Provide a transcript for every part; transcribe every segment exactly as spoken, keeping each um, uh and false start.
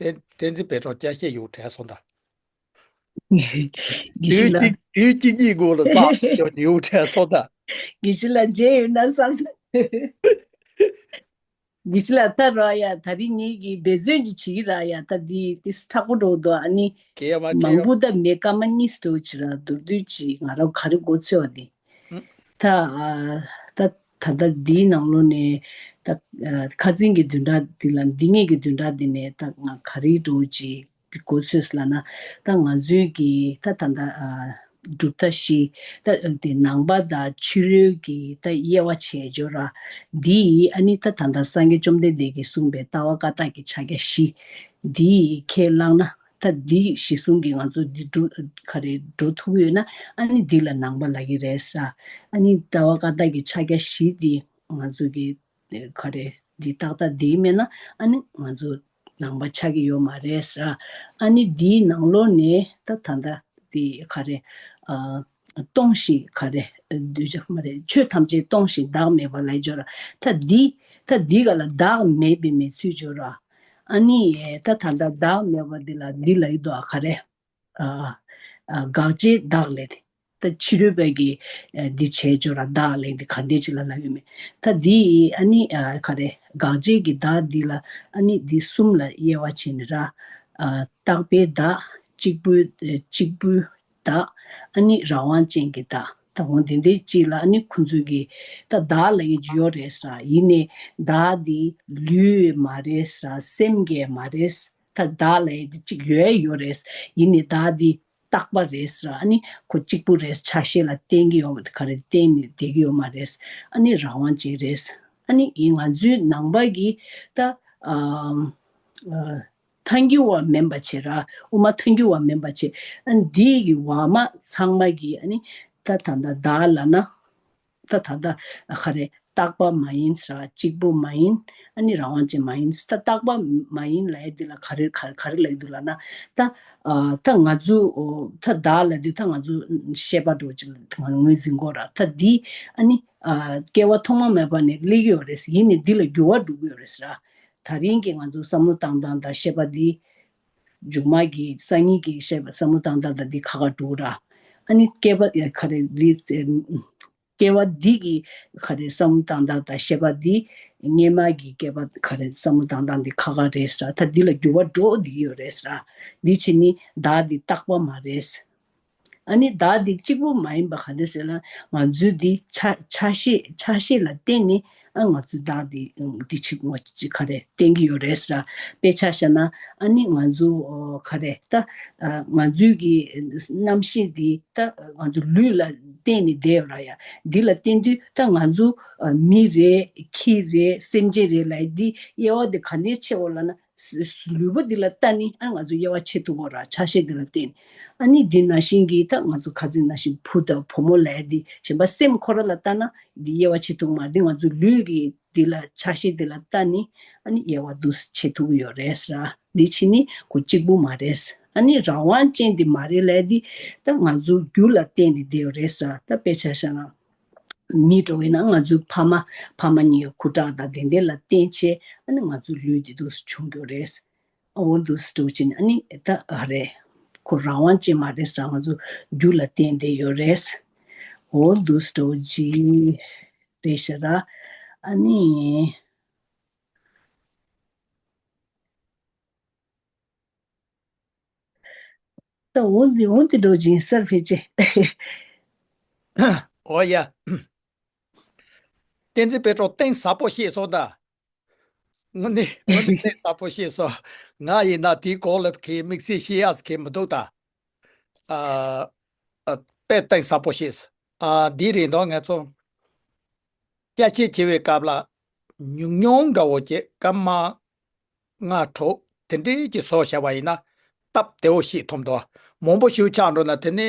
བསྟན་བསྟན་འཛིན་པད་སྒྲོན་སྐྱ་ཤད་ཡོད་དྲན་སོང་ད། དགེ་བཤེས་ལགས། དུས་གཅིག་དུས་གཅིག་གཉིས་གོང་ལ་བསགས་ཡོད་ཡོད་དྲན་སོང་ད། དགེ་བཤེས་ལགས་མཇལ་ཡོད་ན་བསམ་སོང་། དགེ་བཤེས་ལགས་ད་ར་ཡ་ད་རིང་ངེད་ཀྱིས་འབད་བརྩོན་ཅིག་བྱེད་ཀྱི་ར་ཡ། ད་འདི་ཏིས་མཁྲེགས་པོ་འགྲོ་འདུག་ཨ་ནི། གལ་ཡ་མ་གལ་མང་ཡ། པོ་ད་མེད་སྐར་མ་གཉིས་འགྲོ་ཅིག་ར་མདོར་བསྡུས་ཅིག་ང་རང་ག་རེ་མགོ་ཚོས་པ་འདི། ཧུམ། ད་ཨ་ད་ད་ལྟ་འདིའི་ནང་ལོགས་ནས་ད་ཨ་ཁ་འཛིན་གྱི་བདུན་ཕྲག་འདི་ལ་འདི་ངེད་ཀྱི་བདུན་ཕྲག་འདི་ནས་ད་ང་ག་རེ་འགྲོ་ཅིག་འགོ་ཚུགས་ལབ་ན། ད་ང་ཚོའི་གི་ད་ད་ད་ཨ་གྲུབ་མཐའ་བཞི། ད་དེ་ནང་པ་དང་ཕྱི་རོལ་གྱི་ད་དབྱེ་བ་ཕྱེ་སྦྱོར་ར། འདི་ཨ་ནི་ད་ད་ད་སངས་རྒྱས་བཅོམ་ལྡན་འདས་ཀྱིས་གསུངས་པའི་ལྟ་བ་བཀའ་རྟགས་ཀྱི་ཕྱག་རྒྱ་བཞི། འདི་ཁས་བླངས་ན་ད་འདི་གཞི་བཟུང་གི་ང་ཚོ་འདི་འགྲོ་ག་རེ་འགྲོ་ཐུབ་ཡོད་ན་ཨ་ནི་འདི་ལ་ནང་པ་ལབ་ཀྱི་རེད་ས། ཨ་ནི་ལྟ་བ་བཀའ་རྟགས་ཀྱི་ཕྱག་རྒྱ་བཞི་འདི་ང་ཚོ་གི་ག་རེ། འདི་ཏག་ཏག་འདི་མེད་ན་ཨ་ནི་ང་ཚོ་ནང་པ་ཆགས་ཀྱི་ཡོད་མ་རེད་ཟེར། ཨ་ནི་འདིའི་ནང་ལོགས་ནས་ད་ད་ལྟ་འདི་ག་རེ། ཨ་སྟོང་ཞིང་ག་རེ། གདུལ་བྱ་མ་རེད། ཆོས་ཐམས་ཅད་སྟོང་ཞིང་བདག་མེད་པ་ལ་སྦྱོར་ར། ད་འདི་ད་འདི་ག་ལ་བདག་མེད་པའི་མེད་ཚུལ་སྦྱོར་ར། ཨ་ནི་ད་ད་ལྟ་བདག་མེད་པ་འདི་ལ་འདི་ལ་ཡོད་དོ་ག་རེ། ཨ་ཨ་དགག་བྱའི་བདག་ལས་ཏེ། ད་ཕྱི་རོལ་པའི་གི་ཨ་འདི་བྱས་སྦྱོར་ར་བདག་ལས་འདི་ག་འདྲས་ཅིག་ལ་ལབ་ཡོད་མེད། ད་འདི་ཨ་ནི་ཨ་ག་རེ། དགག་བྱའི་གི་བདག་འདི་ལ་ཨ་ནི་འདི་གསུམ་ལ་དབྱེ་བ་ཕྱེ་ནས་ར། ཨ་རྟག་པའི་བདག་གཅིག་པུའི་ཨ་གཅིག་པུའི་བདག་ཨ་ནི་རང་དབང་ཅན་གྱི་བདག་ད་འོ་འདི་འདྲས་ཅིག་ལ་ཨ་ནི་ཁོང་ཚོའི་གི་ད་བདག་ལབ་ཡས་ཅིག་ཡོད་རེད་ཟེར། ཡིན་ནའི་བདག་འདི་ལུས་མ་རེད་ཟེར། སེམས་ཀྱི་མ་རེད། ད་བདག་ལབ་ཡས་འདི་གཅིག་ཡོད་ཡོད་རེད། ཡིན་ནའི་བདག་འདི་རྟག་པ་རེད་ཟེར། ཨ་ནི་ཁོ་གཅིག་པུ་རེད། ཆ་ཤས་ལ་བརྟེན་གྱི་ཡོད་མ་རེད། ག་རེ་བརྟེན་ནས་བསྡད་ཀྱི་ཡོད་མ་རེད། ཨ་ནི་རང་དབང་ཅན་རེད། ཨ་ནི་ཡིན་ང་ཚོའི་ནང་པ་གི་ད་ཨ་ཨ་ཐལ་འགྱུར་བ་མིན་པ་བྱས་ར། དབུ་མ་ཐལ་འགྱུར་བ་མིན་པ་བྱས། ཨ་ནི་འདི་གི་བ་མ་ཚང་མ་གི་ཨ་ནི་ད་ད་ད་བདག་ལབ་ན། ད་ད་ལྟ་ག་རེ། རྟག་པ་མ་ཡིན་ཟེར། གཅིག་པུ་མ་ཡིན། ཨ་ནི་རང་དབང་ཅན་མ་ཡིན། ད་རྟག་པ་མ་ཡིན་ལབ་ཡས་འདི་ལ་ག་རེ་ག་ག་རེ་ལབ་ཀྱི་འདུག་ལབ་ན། ད་ཨ་ད་ང་ཚོ་ཨོ་ད་བདག་ལབ་དུས་ད་ང་ཚོ་ཤེས་པ་འདྲ་བོ་ཅིག་ལ་ང་ངོས་འཛིན་དགོས་ར། ད་འདི་ཨ་ནི་ཨ་སྐྱེ་བ་ཐོག་མ་མེད་པ་ནས་སླེབས་ཀྱི་ཡོད་རེད། ཡིན་ནའི་འདི་ལ་འགྱུར་བ་འགྲོ་གི་ཡོད་རེད་ཟེར། ད་རིང་གི་ང་ཚོ་བསམ་བློ་བཏང་སྟངས་དང་ཤེས་པ་འདི་མཇུག་མ་གི་སང་ཉིན་གི་ཤེས་པ་བསམ་བློ་བཏང་སྟངས་དང་འདི་ཁ་ཁ་འགྲོ་ར། ཨ་ནི་སྐྱེ་བ་ཡ་ག་རེ་འདི། སྐྱེ་བ་འདི་གི་ག་རེ་བསམ་བློ་བཏང་སྟངས་དང་ཤེས་པ་འདི་སྔོན་མ་གི་སྐྱེ་བ་ག་རེ་བསམ་བློ་བཏང་སྟངས་འདི་ཁ་ཁ་རེད་ཟེར། ད་འདི་ལ་འགྱུར་བ་འགྲོ་འདི་ཡོད་རེད་ཟེར། འདི་བྱས་ནི་བདག་འདི་རྟག་པ་མ་རེད། ཨ་ནི་བདག་འདི་གཅིག་པུ་མ་ཡིན་པ་ག་རེ་ཟེར་ན་ང་ཚོའི་འདི་ཆ་ཆ་ཤས་ཆ་ཤས་ལ་བརྟེན་ནས་ཨ་ང་ཚོའི་བདག་འདི་འདི་ཆིག་ངོ་གཅིག་ག་རེ་བསྟན་གྱི་ཡོད་རེད་ཟེར། དཔེ་ཆ་བཞག་ན་ཨ་ནི་ང་ཚོ་ག་རེ་ད་ང་ཚོའི་གི་རྣམ་ཤེས་འདི་ད་ང་ཚོ་ལུས་ལ་བརྟེན་ནས་བསྡད་ཡོད་ར་ཡ། འདི་ལ་བརྟེན་དུས་ད་ང་ཚོ་ཨ་མི་རེད། ཁྱི་རེད། སེམས་ཅན་རེད་ལབ་ཡ་འདི་དབྱེ་བ་འདི་ག་འདྲས་ཕྱེ་འོ་ལབ་ན། ལུས་པོ་འདི་ལ་ལྟ་ནི་ཨ་ང་ཚོ་དབྱེ་བ་ཕྱེ་ཐུབ་འོ་ར། ཆ་ཤས་འདི་ལ་བརྟེན་ནས། ཨ་ནི་འདི་ནང་བཞིན་གྱི་ད་ང་ཚོ་ཁ་ཚིག་ནང་བཞིན་བུ་དང་བུ་མོ་ལབ་ཡ་འདི་གཞན་པ་སེམས་ཁོ་ར་ལ་ལྟ་ན་འདི་དབྱེ་བ་ཕྱེ་ཐུབ་མ་རེད། འདི་ང་ཚོ་ལུས་ཀྱི་འདི་ལ་ཆ་ཤས་འདི་ལ་ལྟ་ནི་ཨ་ནི་དབྱེ་བ་འདུག་སེ་ཕྱེ་ཐུབ་ཀྱི་ཡོད་རེད་ཟེར། འདི་ཕྱི་ནི་ཁོ་གཅིག་པུ་མ་རེད། ཨ་ནི་རང་དབང་ཅན་འདི་མ་རེད་ལབ་ཡ་འདི་ད་ང་ཚོ་རྒྱུ་ལ་བརྟེན་ནས་བསྡད་ཡོད་རེད་ཟེར། ད་དཔེ་ཆ་བཞག་ན། མི་འགྲོ་བའི་ནང་ང་ཚོའི་ཕ་མ་ཕ་མ་གཉིས་ཀྱི་སྐུ་དྲག་དང་དེ་འདྲ་ལ་བརྟེན་བྱས་ཨ་ནི་ང་ཚོའི་ལུས་འདི་འདུག་སེ་བྱུང་གི་ཡོད་རེད། འོ་འདུག་སེ་འགྲོ་བྱས་ནས་ཨ་ནི་ད་ཨ་རེ། ཁོ་རང་དབང་ཅན་མ་རེད་ཟེར། ང་ཚོ་རྒྱུ་ལ་བརྟེན་བསྡད་ཡོད་རེད། འོ་འདུག་སེ་འགྲོ་བྱས་རེད་ཤག་ར། ཨ་ནི། ད་འོ་འདི་འོ་འདི་འགྲོ་ཅིང་སར་ཕེབས་ཅེ། འོ་ཡ། བསྟན་འཛིན་པེ་ཏྲོ་གཏིང་ཟབ་པོ་བཤད་སོང་ད། དངོས་གནས་དངོས་གནས་གཏིང་ཟབ་པོ་བཤད་སོང་། ང་ཡིན་ན་དེའི་སྐོར་ལ་གི་དམིགས་བསལ་བཤད་ཡག་གི་མི་འདུག་ད། ཨ་ཨ་དཔེ་གཏིང་ཟབ་པོ་བཤད་སོང་། ཨ་འདི་རེད་འདུག་ང་ཚོ་སྐྱ་ཆད་བྱེད་པའི་སྐབས་ལ་ཉུང་ཉུང་འདྲ་བོ་ཅིག་སྐར་མ་ལྔ་དྲུག་དེ་འདྲའི་ཅིག་བཟོ་བྱ་བ་ཡིན་ན་སྟབས་བདེ་བོ་ཞིག་ཐོབ་འདུག་མང་པོ་ཞིག་ཆགས་འགྲོ་ན་དེ་ནས་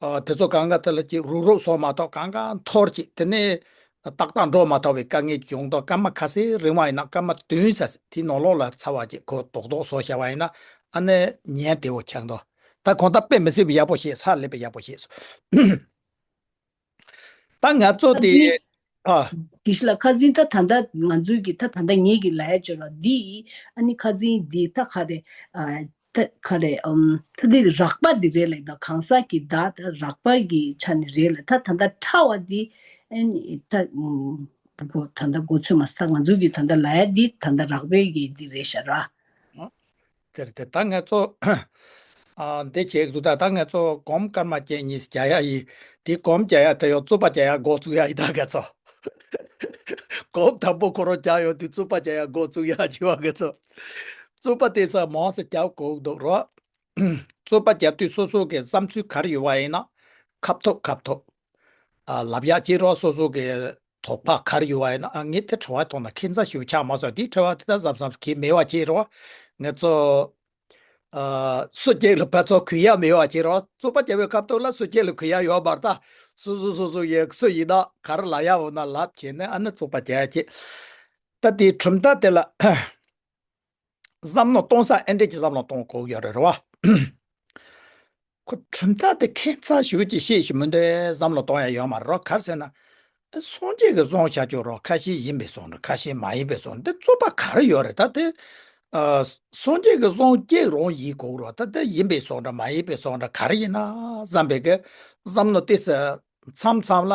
ཨ་དེ་ཚོ་གང་ག་དེ་ལ་ཅིག་རུག་རུག་བཟོ་མ་ཐུབ། གང་ག་འཐོར་ཅིག་དེ་ནས་ཏག་ཏག་འགྲོ་མ་ཐུབ་པའི་དཀའ་ངལ་ཅིག་ཡོང་འདུག་སྐར་མ་ཁ་ཤས་རིང་བ་ཡིན་ན་སྐར་མ་བདུན་ཙམ་དེའི་ནང་ལོགས་ལ་ཚར་བ་ཅིག་གོ་རྡོག་རྡོག་བཟོ་བྱ་བ་ཡིན་ན་ཨ་ནི་ཉན་བདེ་བོ་ཆགས་འདུག་ད་གོང་ད་དཔེ་མི་སྲིད་པའི་ཡག་པོ་བཤད། ཧ་ལས་པའི་ཡག་པོ་བཤད་སོང་། ད་ང་ཚོ་དེ། ཨ། དེ་ཤི་ལ་ཁ་འཛིན་ད་ད་ལྟ་ང་ཚོའི་གི་ད་ད་ལྟ་ངེད་ཀྱི་ལ་ཡ་བརྗོད་ལ་འདི་ཨ་ནི་ཁ་འཛིན་འདི་ད་ག་རེ་ཨ་ད་ག་རེ་ཨམ་ད་འདི་རགས་པ་འདི་རེད་ལ་ད་གང་ཟག་གི་བདག་ད་རགས་པ་གི་ཆ་ནས་རེད་ལ་ད་ད་ལྟ་ཕྲ་བ་འདི་ཨ་ནི་ད་ཨམ་གོ་ད་ལྟ་གོ་ཚོད་མ་ས་ད་ང་ཚོའི་གི་ད་ལྟ་ལ་ཡ་འདི་ད་ལྟ་རགས་པའི་གི་འདི་རེད་ཤག་ར། དེར་དེ་ད་ང་ཚོ་ཨ་འདི་བྱེད་ཀྱི་འདུག་ད་ད་ང་ཚོ་སྒོམ་སྐར་མ་བཅས་གཉིས་རྒྱག་ཡ་ཡིན། དེ་སྒོམ་རྒྱག་ཡ་དེ་ཡོ་རྩོད་པ་རྒྱག་ཡ་འགོ་བཙུགས་ཡ་ཡིན་ད་ང་ཚོ། སྒོམ་དང་པོ་ཁོ་རང་རྒྱག་ཡོང་དུས་རྩོད་པ་རྒྱག་ཡ་འགོ་བཙུགས་ཡ་བྱེད་པ་ང་ཚོ། རྩོད་པ་དེ་ས་མང་ཙམ་རྒྱག་དགོས་འདུག་རོ། རྩོད་པ་རྒྱབ་དུས་སོ་སོ་གི་བསམ་ཚུལ་ག་རེ་ཡོད་པ་ཡིན་ན་ཁ་ཐུག་ཁ་ཐུག་ཨ་ལབ་ཡག་ཅིག་རོགས། སོ་སོ་གི་དོགས་པ་ག་རེ་ཡོད་པ་ཡིན་ན། ཨ་ངས་དེ་དྲི་བ་གཏོང་ན་ཁྱད་མཚར་ཞིག་ཆགས་མ་སོང་། དེའི་དྲི་བ་དེ་ད་བསམ་བསམ་གྱིས་མེད་པ་ཅིག་རོགས། ང་ཚོ་ཨ་སུ་གཅིག་ལ་ཕར་ཚུར་གུས་ཡག་མེད་པ་ཅིག་རོགས། རྩོད་པ་རྒྱབ་པའི་སྐབས་ཐོག་ལ་སུ་གཅིག་ལ་གུས་ཡག་ཡོད་མ་རེད་ད། སོ་སོ་སོ་སོ་ཡི་སུ་ཡིན་ན་ག་རེ་ལབ་ཡག་འོ་ན་ལབ་བྱས་ནས་ཨ་ནི་རྩོད་པ་རྒྱག་ཡག་ཅིག་ད་དེའི་གྲུབ་མཐའ་དེ་ལ་བསམ་བློ་གཏོང་ས་ཨེ་འདྲས་ཀྱི་བསམ་བློ་གཏོང་དགོས་ཡོད་རེད་རེད་བ། ཁོ་གྲུབ་མཐའ་དེ་ཁྱད་མཚར་ཞིག་ཅིག་ཤེས་ཤིག་མི་འདུག་བསམ་བློ་གཏོང་ཡ་ཡོད་མ་རེད་རོ། ག་རེ་ཟེར་ན། སངས་རྒྱས་ཀྱིས་གསུངས་བཞག་ཆོག་རོ། ཁ་ཤས་ཡིན་པའི་གསུང་འདྲ་ཁ་ཤས་མ་ཡིན་པའི་གསུང་འདྲ་འདི་རྩོད་པ་ག་རེ་ཡོད་རེད་ད་དེ། ཨ་སངས་རྒྱས་ཀྱིས་གསུངས་གཅིག་རང་ཡིན་དགོས་རོ། ད་དེ་ཡིན་པའི་གསུང་འདྲ་མ་ཡིན་པའི་གསུང་འདྲ་ག་རེ་ཡིན་ན་བསམ་པའི་གི་བསམ་བློ་དེ་ས་མཚམས་མཚམས་ལ་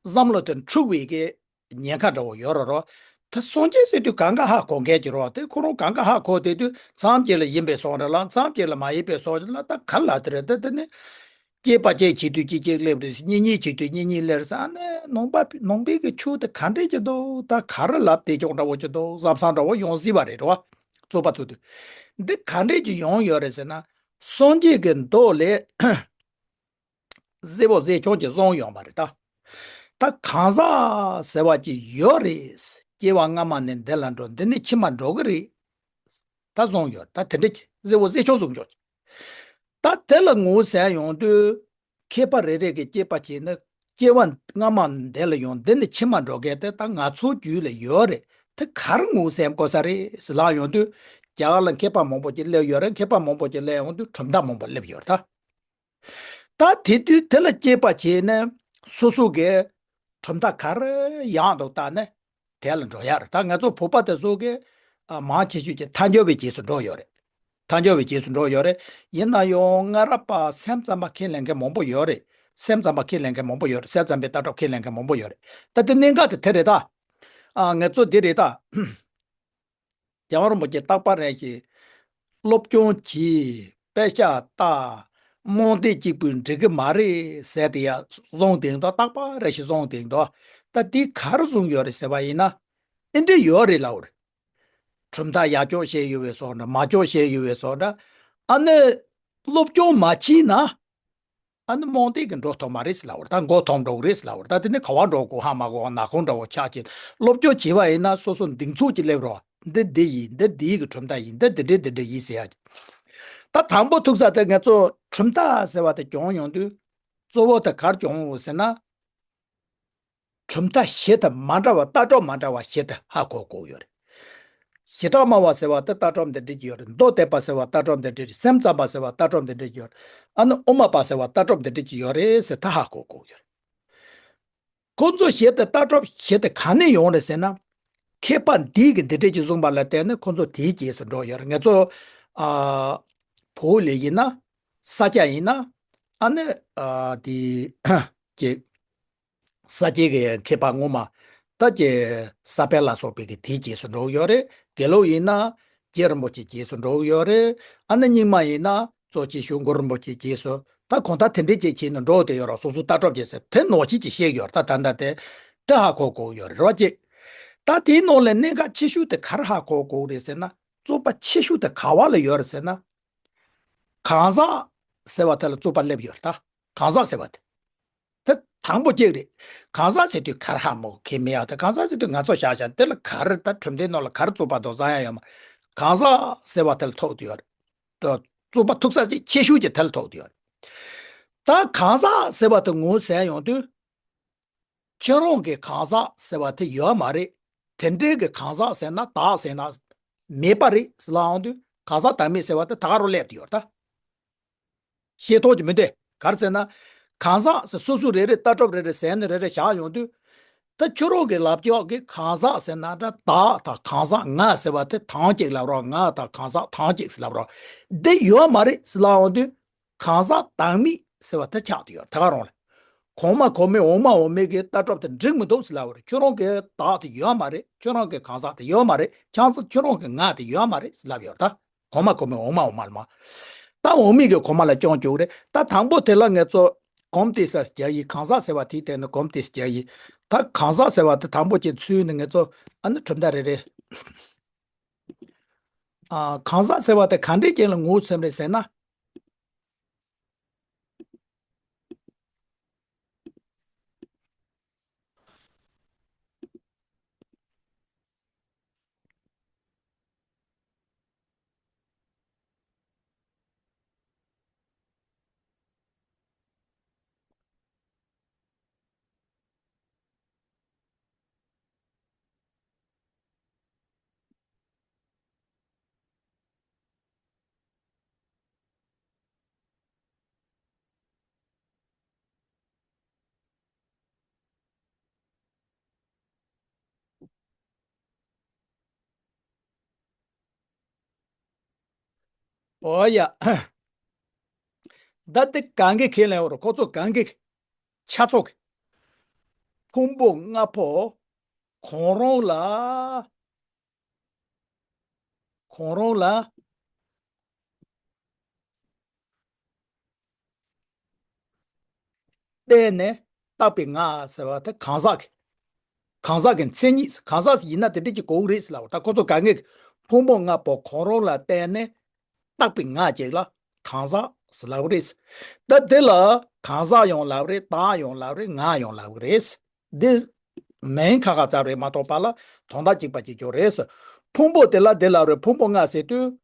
བསམ་བློ་དེ་འཁྲུག་པའི་གི་ཉེན་ཁ་འདྲ་བོ་ཡོད་རེད་རོ། ད་སངས་རྒྱས་ཟེར་དུས་གང་ག་ཧ་གོ་མཁན་གྱི་རོ། དེ་ཁོ་རང་གང་ག་ཧ་གོ་བསྡད་དུས་མཚམས་གཅིག་ལ་ཡིན་པའི་གསུང་རེད་ལ་མཚམས་གཅིག་ལ་མ་ཡིན་པའི་གསུང་རེད་ལ་ད་ག་ལ་དེ་རེད། ད་དེ་ནི་སྐྱེས་པ་གཅིག་བྱེད་དུས་གཅིག་གཅིག་སླེབས་རེད། གཉིས་གཉིས་བྱེད་དུས་གཉིས་གཉིས་སླེབས་རེད། ཨ་ནི་ནང་པ་ནང་པའི་གི་ཆོས་དེ་ག་འདྲས་ཀྱི་འདུག་ད་ག་རེ་ལབ་བསྡད་ཀྱོག་འདྲ་བོ་ཀྱི་འདུག་བསམ་བསམ་འདྲ་བོ་ཡོང་སྲིད་པ་རེད་རོ། རྩོད་པ་ཚོ་དུས་འདི་ག་འདྲས་ཀྱི་ཡོང་ཡོད་རེད་ཟེར་ན། སངས་རྒྱས་ཀྱི་མདོ་ལས་གཟེར་བོ་གཟེར་ཆུང་གི་གསུང་ཡོད་མ་རེད་ད། ད་གང་ཟག་ཟེར་བ་ཅིག་ཡོད་རེད། སྐྱེ་བ་སྔ་མ་ནས་འདི་ལ་འགྲོ། འདི་ནས་ཕྱི་མ་འགྲོ་གི་རེད། ད་གསུང་ཡོད་ད་དེ་འདྲ་ཅིག་གཟེར་བོ་གཟེར་ཆུང་གསུང་ཡོད། ད་དེ་ལ་ངོས་ཟིན་ཡོང་དུས་མཁས་པ་རེ་རེ་གིས་དཔྱད་པ་བྱས་ན་སྐྱེ་བ་སྔ་མ་འདི་ལ་ཡོང་འདི་ནས་ཕྱི་མ་འགྲོ་མཁན་དེ་ད་ང་ཚོའི་རྒྱུད་ལ་ཡོད་རེད། དེ་ག་རེ་ངོས་ཟིན་དགོས་ས་རེད་ཟེར་ལབ་ཡོང་དུས་རྒྱ་གར་ལ་མཁས་པ་མང་པོ་ཅིག་སླེབས་ཡོད་རེད། མཁས་པ་མང་པོ་ཅིག་སླེབས་ཡོང་དུས་གྲུབ་མཐའ་མང་པོ་སླེབས་ཡོད་རེད་ད། ད་དེ་དུས་དེ་ལ་དཔྱད་པ་བྱས་ནས་སོ་སོ་གི་གྲུབ་མཐའ་ག་རེ་ཡག་འདུག་བལྟས་ནས་དེ་ལ་འགྲོ་ཡག་རེད། ད་ང་ཚོ་བོད་པ་དེ་ཚོ་གི་ཨ་མང་ཆེ་ཤོས་ཀྱི་ཐལ་འགྱུར་བའི་རྗེས་སུ་འགྲོ་ཡོད་རེད། ཐལ་འགྱུར་བའི་རྗེས་སུ་འགྲོ་ཡོད་རེད། ཡིན་ན་ཡང་སྔ་རབས་པ་སེམས་ཙམ་པ་ཁས་ལེན་མཁན་མང་པོ་ཡོད་རེད། སེམས་ཙམ་པ་ཁས་ལེན་མཁན་མང་པོ་ཡོད་རེད། སེམས་ཙམ་པའི་ལྟ་གྲུབ་ཁས་ལེན་མཁན་མང་པོ་ཡོད་རེད། ད་དེ་གནད་འགག་དེ་དེ་རེད་ད། ཨ་ང་ཚོ་འདི་རེད་ད། རྒྱལ་བ་རིན་པོ་ཆེ་རྟག་པ་རེ་ཞིག་སློབ་སྦྱོང་གྱིས་དཔེ་ཆ་ལྟ། རྨོངས་དད་གཅིག་པུས་འགྲིག་གི་མ་རེད་ཟེར་དེ་ཡ་གསུངས་དེ་འདུག་རྟག་པ་རེ་ཞིག་གསུངས་དེ་འདུག་ད་དེ་ག་རེ་གསུངས་ཡོད་རེད་ཟེར་བ་ཡིན་ན། ཨེ་འདྲ་ཡོད་རེད་ལབ་རེད། གྲུབ་མཐའ་ཡག་ཕྱོགས་བཤད་ཡོད་པའི་བཟོ་འདྲ་མ་ཕྱོགས་བཤད་ཡོད་པའི་བཟོ་འདྲ། ཨ་ནི་སློབ་སྦྱོང་མ་བྱས་ན། ཨ་ནི་རྨོངས་དད་ཀྱིས་འགྲོ་ཐུབ་མ་རེད་ཟེར་ལབ་པ་རེད། ད་མགོ་འཐོམ་འགྲོ་གི་རེད་ཟེར་ལབ་པ་རེད། ད་དེ་ནི་ག་བ་འགྲོ་དགོས་ཧ་མ་གོ་བ་ནག་ཁུང་འདྲ་བོ་ཆགས་ཀྱི། སློབ་སྦྱོང་བྱས་པ་ཡིན་ན་སོ་སོ་གདེང་ཚོད་ཀྱིས་སླེབས་རོགས། འདི་འདི་ཡིན། འདི་འདི་ཡི་གི་གྲུབ་མཐའ་ཡིན། འདི་འདི་འདྲའི་འདི་འདྲའི་ཡིན་ཟེར་ཡ་གི། ད་དང་པོ་ཐུག་ས་དེ་ང་ཚོ་གྲུབ་མཐའ་ཟེར་བ་དེ་སྦྱོང་ཡོང་དུས་གཙོ་བོ་དེ་གར་སྦྱོང་འོང་ཟེར་ན། གྲུབ་མཐའ་བཞི་དེ་མ་འདྲ་བ་ལྟ་གྲུབ་མ་འདྲ་བ་བཞི་དེ་ཧ་གོ་དགོས་ཡོད་རེད། བྱེ་བྲག་སྨྲ་བ་ཟེར་བ་དེ་ལྟ་གྲུབ་འདི་འདྲ་ཅིག་ཡོད་རེད། མདོ་སྡེ་པ་ཟེར་བ་ལྟ་གྲུབ་འདི་འདྲ་རེད། སེམས་ཙམ་པ་ཟེར་བ་ལྟ་གྲུབ་འདི་འདྲ་ཅིག་ཡོད་རེད། ཨ་ནི་དབུ་མ་པ་ཟེར་བ་ལྟ་གྲུབ་འདི་འདྲ་ཅིག་ཡོད་རེད་ཟེར་ད་ཧ་གོ་དགོས་ཡོད་རེད། ཁོ་ཚོ་བཞི་དེ་ལྟ་གྲུབ་བཞི་དེ་ག་ནས་ཡོང་རེད་ཟེར་ན། མཁས་པ་འདིས་གི་འདི་འདྲ་ཅིག་གསུངས་པ་ལ་བརྟེན་ནས་ཁོ་ཚོ་དེའི་རྗེས་སུ་འགྲོ་ཡོད་རེད། ང་ཚོ་ཨ་བོད་ལ་ཡིན་ན་ས་སྐྱ་ཡིན་ན་ཨ་ནི་ཨ་དེ་ཀྱི། ས་སྐྱའི་གི་མཁས་པ་ངོ་མ་ད་ཀྱི་ས་པཎ་ལ་སོགས་པའི་གི་དེའི་རྗེས་སུ་འགྲོ་གི་ཡོད་རེད། དགེ་ལུགས་ཡིན་ན་རྗེ་རིན་པོ་ཆེའི་རྗེས་སུ་འགྲོ་གི་ཡོད་རེད། ཨ་ནི་རྙིང་མ་ཡིན་ན་གཙོ་ཆེ་ཤོས་གུ་རུ་རིན་པོ་ཆེའི་རྗེས་སུ། ད་གང་ལྟར་དེ་འདྲའི་ཅིག་བྱས་ནས་འགྲོ་བསྡད་ཡོད་རེད། སོ་སོ་ལྟ་གྲུབ་ཅིག་ཟེར་དེ་ནོར་ཅིག་ཅིག་བཤད་ཡོད་རེད། ད་ད་ལྟ་དེ་དེ་ཧ་གོ་དགོས་ཡོད་རེད་བ་ཅིག་ད་དེའི་ནང་ལས་གནད་འགག་ཆེ་ཤོས་དེ་ག་རེ་ཧ་གོ་དགོས་རེད་ཟེར་ན། རྩོད་པ་ཆེ་ཤོས་དེ་ག་བ་ལ་ཡོད་རེད་ཟེར་ན། གང་ཟག་ཟེར་བ་དེ་ལ་རྩོད་པ་སླེབས་ཡོད་རེད་ད། གང་ཟག་ཟེར་བ་དེ། དེ་དང་པོ་གཅིག་རེད། གང་ཟག་ཟེར་དུས་གར་ཧ་མོ་ཁེ་མེད་ཡག་དེ་གང་ཟག་ཟེར་དུས་ང་ཚོ་བཞག་བཞག་དེ་ལ་གར་ད་གྲུབ་མཐའི་ནང་ལ་གར་རྩོད་པ་དང་བཟང་ཡ་ཡོད་མ། གང་ཟག་ཟེར་བ་དེ་ལ་ཐུག་དུ་ཡོད་རེད། དེ་རྩོད་པ་ཐུག་ས་ཅིག་ཆེ་ཤོས་ཀྱི་དེ་ལ་ཐུག་དུ་ཡོད་རེད། ད་གང་ཟག་ཟེར་བ་དེ་ངོས་ཟིན་ཡོང་དུས། ཁྱེད་རང་གི་གང་ཟག་ཟེར་བ་དེ་ཡོད་མ་རེད། དེ་འདྲའི་གི་གང་ཟག་ཟེར་ན་བདག་ཟེར་ན་མེད་པ་རེད་ཟེར་ལབ་ཡོང་དུས་གང་ཟག་བདག་མེད་ཟེར་བ་དེ་ད་ག་རུ་སླེབས་དུ་ཡོད་རེད་ད། ཤེས་རྟོགས་ཀྱི་མི་འདུག་ག་རེ་ཟེར་ན། གང་ཟག་ཟེར་སོ་སོ་རེ་རེ་ལྟ་གྲུབ་རེ་རེ་ཟེར་ནས་རེ་རེ་བཞག་ཡོང་དུས། ད་ཁྱོད་རང་གི་ལབ་ཕྱོགས་ཀྱི་གང་ཟག་ཟེར་ན་འདྲ། བདག་དང་གང་ཟག་ང་ཟེར་བ་དེ་དོན་གཅིག་ལབ་རོགས། ང་དང་གང་ཟག་དོན་གཅིག་ཟེར་ལབ་རོགས། འདི་ཡོད་མ་རེད་ཟེར་ལབ་འོང་དུས། གང་ཟག་བདག་མེད་ཟེར་བ་དེ་ཆགས་བསྡད་ཡོད་རེད། ད་ག་རང་ལ། གོང་མ་གོང་མའི་འོག་མ་འོག་མའི་གི་ལྟ་གྲུབ་དེ་འགྲིག་མི་འདུག་ཟེར་ལབ་པ་རེད། ཁྱོད་རང་གི་བདག་དེ་ཡོད་མ་རེད། ཁྱོད་རང་གི་གང་ཟག་དེ་ཡོད་མ་རེད། ཁྱེད་ཚོ་ཁྱོད་རང་གི་ང་དེ་ཡོད་མ་རེད་ཟེར་ལབ་ཡོད་རེད། ད་གོང་མ་གོང་མའི་འོག་མ་འོག་མ་ལ་མ། ད་འོག་མའི་གི་གོང་མ་ལ་སྐྱོན་བཅུག་རེད། ད་དང་པོ་དེ་ལ་ངས་ཚོ་གོམ་དེ་ས་རྒྱག་ཡིན། གང་ཟག་ཟེར་བ་དེའི་སྟེང་ནས་གོམ་དེ་རྒྱག་ཡིན། ད་གང་ཟག་ཟེར་བ་དེ་དང་པོ་ཅིག་ཚུལ་ནི་ངས་ཚོ་ཨ་ནི་གྲུབ་མཐའ་རེ་རེ། ཨ། གང་ཟག་ཟེར་བ་དེ་ག་འདྲའི་རྐྱེན་ལ་ངོ་ཚ་རེད་ཟེར་ན། ཨོ་ཡ། ད་དེ་གང་གི་ཁས་ལེན་འོ་རོ། ཁོ་ཚོ་གང་གི་ཆ་ཚོགས་ཀྱི་ཕུང་པོ་ལྔ་པོ་གང་རུང་ལ། གང་རུང་ལ་བརྟེན་ནས་བཏགས་པའི་ང་ཟེར་བ་དེ་གང་ཟག་གི། གང་ཟག་གི་མཚན་ཉིད། གང་ཟག་ཡིན་ན་དེ་འདྲ་ཅིག་དགོས་ཀྱི་རེད་ཟེར་ལབ་པ། ད་ཁོ་ཚོ་གང་གི་ཕུང་པོ་ལྔ་པོ་གང་རུང་ལ་བརྟེན་ནས་བཏགས་པའི་ང་ཅིག་ལ་གང་ཟག་ཟེར་ལབ་ཀྱི་རེད། ད་དེ་ལ་གང་ཟག་ཡང་ལབ་རེད། བདག་ཡང་ལབ་རེད། ང་ཡང་ལབ་ཀྱི་རེད། འདི་མིང་ཁ་ཁ་ཙམ་རེད་མ་གཏོགས་པ་ལ་དོན་དག་གཅིག་པ་གཅིག་གྱུར་རེད། ཕུང་པོ་དེ་ལ་དེ་ལབ་རེད། ཕུང་པོ་ལྔ་ཟེར་དུས།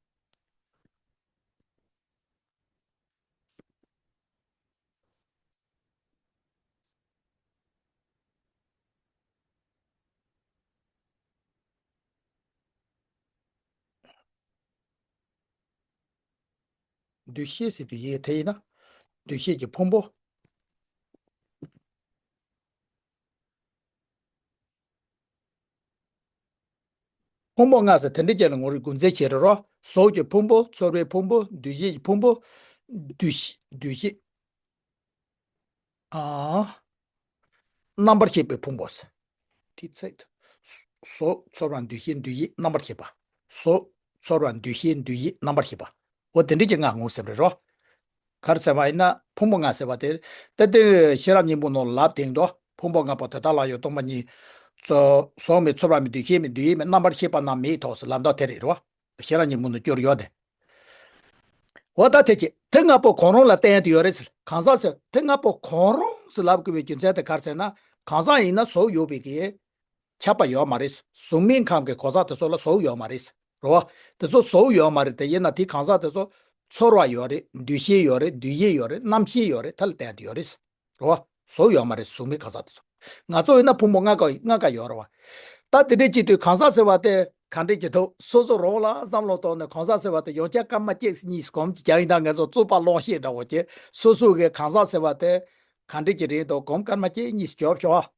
འདུ་ཤེས་ཟེར་དུས་ཡེ་དེ་ཡིན་ན། འདུ་ཤེས་ཀྱི་ཕུང་པོ། ཕུང་པོ་ལྔ་ཟེར་དེ་འདྲ་ཅིག་ལ་ངོ་རིས་དགོས་འཛིན་བྱེད་རེད་རོ། གཟུགས་ཀྱི་ཕུང་པོ། ཚོར་བའི་ཕུང་པོ། འདུ་ཤེས་ཀྱི་ཕུང་པོ། འདུ་ཤེས། འདུ་ཤེས། ཨ། རྣམ་པར་ཤེས་པའི་ཕུང་པོ་ཟེར། དེ་ཚེ། གཟུགས། ཚོར་བ། འདུ་ཤེས། འདུ་ཡི། རྣམ་པར་ཤེས་པ། གཟུགས། ཚོར་བ། འདུ་ཤེས། འདུ་ཡི། རྣམ་པར་ཤེས་པ། འོ་དེ་འདྲ་ཅིག་ལྔ་ངོ་ཟེར་བ་རེད་རོ། ག་རེ་ཟེར་བ་ཡིན་ན་ཕུང་པོ་ལྔ་ཟེར་བ་དེ། ད་དེ་ཤེས་རབ་སྙིང་པོ་ནང་ལབ་དེང་དོ། ཕུང་པོ་ལྔ་པོ་དེ་དག་ལ་ཡང་སྟོང་པ་ཉིད། གཟུགས་མེད། ཚོར་བ་མེད། འདུ་ཤེས་མེད། འདུ་ཡི་མེད། རྣམ་པར་ཤེས་པ་རྣམས་མེད་དོ་ཟེར་ལབ་འདུག་དེ་རེད་རོ། ཤེས་རབ་སྙིང་པོ་ནང་སྐྱོར་ཡོད་དེ། འོ་ད་དེ་ཅི། དེ་ལྔ་པོ་གང་རུང་ལ་བརྟེན་དུ་ཡོད་རེད་ཟེར། གང་ཟག་ཟེར་དེ་ལྔ་པོ་གང་རུང་ཟེར་ལབ་དགོས་པའི་རྒྱུ་མཚན་དེ་ག་རེ་ཟེར་ན། གང་ཟག་ཡིན་ན་གཟུགས་ཡོད་པའི་གི་ཁྱབ་པ་ཡོད་མ་རེད། གཟུགས་མེད་ཁམས་ཀྱི་གང་ཟག་དེ་ཚོ་ལ་གཟུགས་ཡོད་མ་རེད། རེད་བ། དེ་ཚོ་གཟུགས་ཡོད་མ་རེད། དེ་ཡིན་ན་དེ་གང་ཟག་དེ་ཚོ་ཚོར་བ་ཡོད་རེད། འདུ་ཤེས་ཡོད་རེད། འདུ་ཡི་ཡོད་རེད། རྣམ་ཤེས་ཡོད་རེད། དེ་ལ་བརྟེན་དུ་ཡོད་རེད། རེད་བ། གཟུགས་ཡོད་མ་རེད། གཟུགས་མེད་གང་ཟག་དེ་ཚོ། ང་ཚོ་ཡིན་ན་ཕུང་པོ་ལྔ་ཀ་ལྔ་ཀ་ཡོད་རེད་བ། ད་དེ་འདྲའི་ཅིག་དུས་གང་ཟག་ཟེར་བ་དེ་ག་འདྲའི་ཅིག་འདུག་སོ་སོ་རང་ལ་བསམ་བློ་གཏོང་ནས་གང་ཟག་ཟེར་བ་དེ་ཡང་བསྐྱར་སྐར་མ་གཅིག་གཉིས་གོམས་ཀྱི་རྒྱག་ཡིན། ད་ངས་ཚོ་རྩོད་པ་ལོག་ཤེས་འདྲ་བོ་ཅིག་སོ་སོ་གི་གང་ཟག་ཟེར་བ་དེ་ག་འདྲའི་ཅིག་རེད་འདུག་གོམས་སྐར་མ་གཅིག་གཉིས་ཞོག་ཞོག་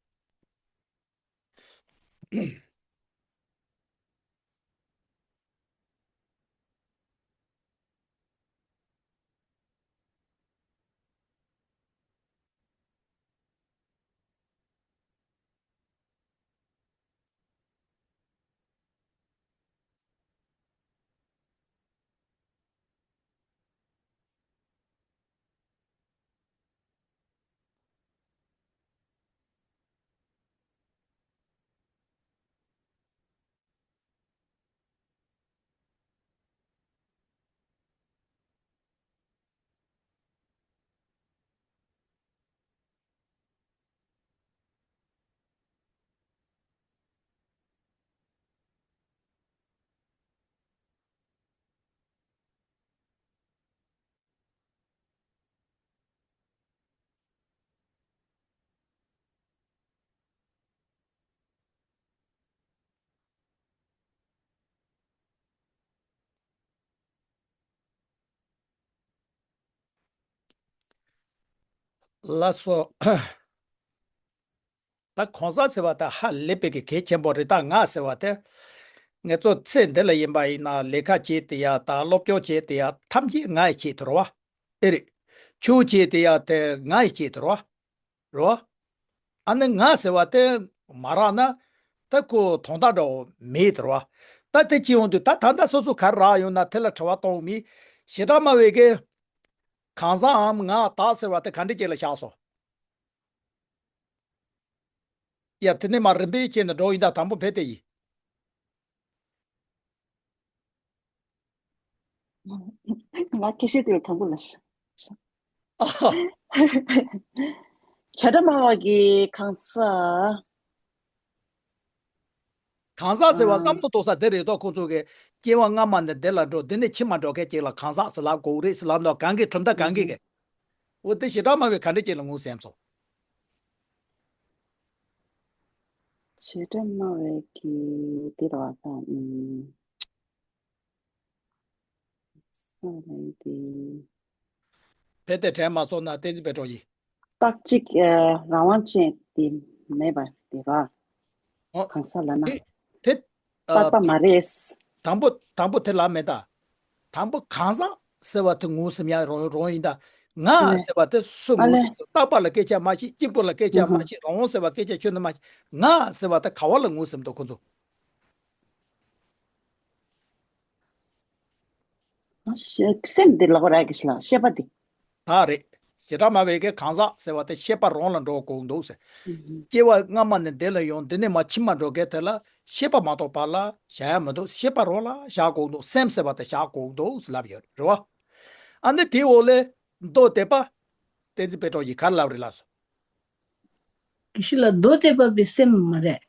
ལགས་སོ། ད་གང་ཟག་ཟེར་བ་ད་ཧ་ལས་པའི་གི་གལ་ཆེན་པོ་རེད། ད་ང་ཟེར་བ་དེ་ང་ཚོ་ཚེ་འདི་ལ་ཡིན་པ་ཡིན་ན་ལས་ཀ་བྱེད་དེ་ཡ་ད་སློབ་སྦྱོང་བྱེད་དེ་ཡ་ཐམས་ཅད་ང་ཡི་ཆེད་དུ་རེད་བ། ཨེ་རེད། ཆོས་བྱེད་དེ་ཡ་དེ་ང་ཡི་ཆེད་དུ་རེད་བ། རེད་བ། ཨ་ནི་ང་ཟེར་བ་དེ་མ་རག་ན་ད་ཁོ་དོན་དག་འདྲ་བོ་མེད་དེ་རེད་བ། ད་དེ་བྱེད་ཡོང་དུས་ད་ད་ལྟ་སོ་སོ་ག་རེ་རག་ཡོང་ན་དེ་ལ་དྲི་བ་གཏོང་མི་ཞེ་དྲག་སྨྲ་བའི་གི་གང་ཟག་འམ་ང་བདག་ཟེར་བ་དེ་ག་འདྲ་ཅིག་ལ་བཞག་སོང་། ཡ་དེ་ནས་མར་རིམ་པས་བྱས་ནས་འགྲོ་ཡིན། ད་དང་པོ་ཕེ་ཏེ་ཡིན། ང་སྐད་ཆ་དེ་ལ་དང་པོ་ལ་ཤ་ཤ་ཨ་ཧ། བྱ་སྒྲ་སྨྲ་བ་གི་གང་ཟག་གང་ཟག་ཟེར་བ་ཨ་བསམ་བློ་གཏོང་ས་དེ་རེད་དོ། ཁོང་ཚོ་གི་སྐྱེ་བ་སྔ་མ་ནས་འདི་ལ་འགྲོ་འདི་ནས་ཕྱི་མ་འགྲོ་མཁན་ཅིག་ལ་གང་ཟག་ཟེར་ལབ་དགོས་རེད་ཟེར་ལབ་ན་གང་གི་གྲུབ་མཐའ་གང་གི་གི། འོ་དེ་བྱེ་བྲག་སྨྲ་བས་ག་འདྲ་ཅིག་ལ་ངོས་ཟིན་སོང་། བྱེ་བྲག་སྨྲ་བས་ཀྱི་འདི་ར་བ་དང་། ས་ར་ཡི་དེ། ཕེ་ཏེ་དྲན་མ་སོང་ན་བསྟན་འཛིན་པད་སྒྲོན་ཡིན། རྟག་གཅིག་ཨ་རང་དབང་ཅན་དེ་མེད་པ་དེ་ར། ཨོ། གང་ཟག་ལབ་ན། དེ་དེ་ཨ་རྟག་པ་མ་རེད། དང་པོ་དང་པོ་དེ་ལབ་མེད་ད། དང་པོ་གང་ཟག་ཟེར་བ་དེ་ངོས་ཟིན་ཡ་རང་རང་ཡིན་ད། ང་ཨ་ལེ། ཟེར་བ་དེ་སུ་ཨ་ངོས་ལེ། ཟིན་དགོས། རྟག་པ་ལ་སྐད་ཆ་མ་བཤད། གཅིག་པོ་ལ་སྐད་ཆ་ཨུ་མ་ཧུ། བཤད། རང་དབང་ཟེར་བ་སྐད་ཆ་ཁྱོན་ནས་མ་བཤད། ང་ཟེར་བ་དེ་ག་བ་ལ་ངོས་ཟིན་འདུག་ཁོ་ཚོ། ཤེས་སེམས་དེ་ལབ་པ་ར་གི་ཤི་ལ་ཤེས་པ་དེ། ད་རེད། བྱེ་བྲག་སྨྲ་བའི་གི་གང་ཟག་ཟེར་བ་དེ་ཤེས་པ་རང་ལ་འགྲོ་དགོས་འདུག་ཟེར། ཨུ་ཧུ། སྐྱེ་བ་སྔ་མ་ནས་འདི་ལ་ཡོང་འདི་ནས་མར་ཕྱི་མ་འགྲོ་མཁན་དེ་ལ་ཤེས་པ་མ་གཏོགས་པ་ལ་བྱ་ཡ་མི་འདུག་ཤེས་པ་རང་ལ་བཞག་དགོས་འདུག་སེམས་ཟེར་བ་དེ་བཞག་དགོས་འདུག་ཟེར་ལབ་ཡོད་རེད་བ། ཨ་ནི་དེའི་འོག་ལས་མདོ་སྡེ་པ་བསྟན་འཛིན་པད་སྒྲོན་གྱིས་ག་རེ་ལབ་རེད་ལགས་སོ། དགེ་བཤེས་ལགས་མདོ་སྡེ་པ་པའི་སེམས་མ་རེད།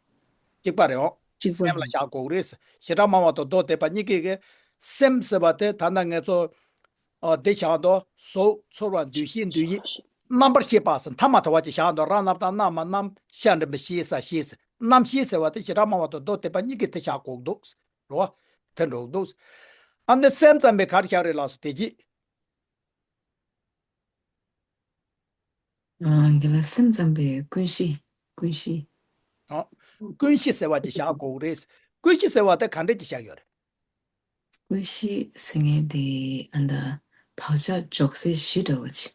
གཅིག་པ་རེད་འོ། གཅིག་པ་སེམས་ལ་རེད། བཞག་དགོས་རེད། བྱེ་བྲག་སྨྲ་བ་དང་མདོ་སྡེ་པ་གཉིས་ཀས་གི་སེམས་ཟེར་བ་དེ་ད་ལྟ་ངས་ཚོ་ཨ་འདི་བཞག་འདུག་གཟུགས་ཚོར་བ་འདུ་ཤེས་འདུ་ཡིད་རྣམ་པར་ཤེས་པ་ཟེར་མཐའ་མ་དོར་བ་ཅིག་བཞག་འདུག་རང་རྣམ་དང་རྣམ་མ་རྣམ་ཤ་འདྲེན་པའི་ཤེས་ས་ཤེས་ཟེར་རྣམ་ཤེས་ཟེར་བ་དེ་བྱེ་བྲག་སྨྲ་བ་དང་མདོ་སྡེ་པ་གཉིས་ཀས་དེ་བཞག་དགོས་འདུག་རེད་བ། དེ་འགྲོ་འདུག་ཨ་ནི་སེམས་ཙམ་པས་ག་རེ་བཞག་རེད་ལགས་སོ་དེ་གཅིག་ཨ། དགེ་ལགས་སེམས་ཙམ་པའི་ཀུན་གཞི། ཀུན་གཞི། ཨ། ཀུན་གཞི་ཟེར་བ་ཅིག་བཞག་དགོས་རེད། ཀུན་གཞི་ཟེར་བ་དེ་ག་འདྲས་ཅིག་བཞག་ཡོད་རེད། ཀུན་གཞི་ཟེར་མཁན་དེ་ཨ་ད་བག་ཆགས་འཇོག་སའི་གཞི་འདྲ་བོ་ཅིག་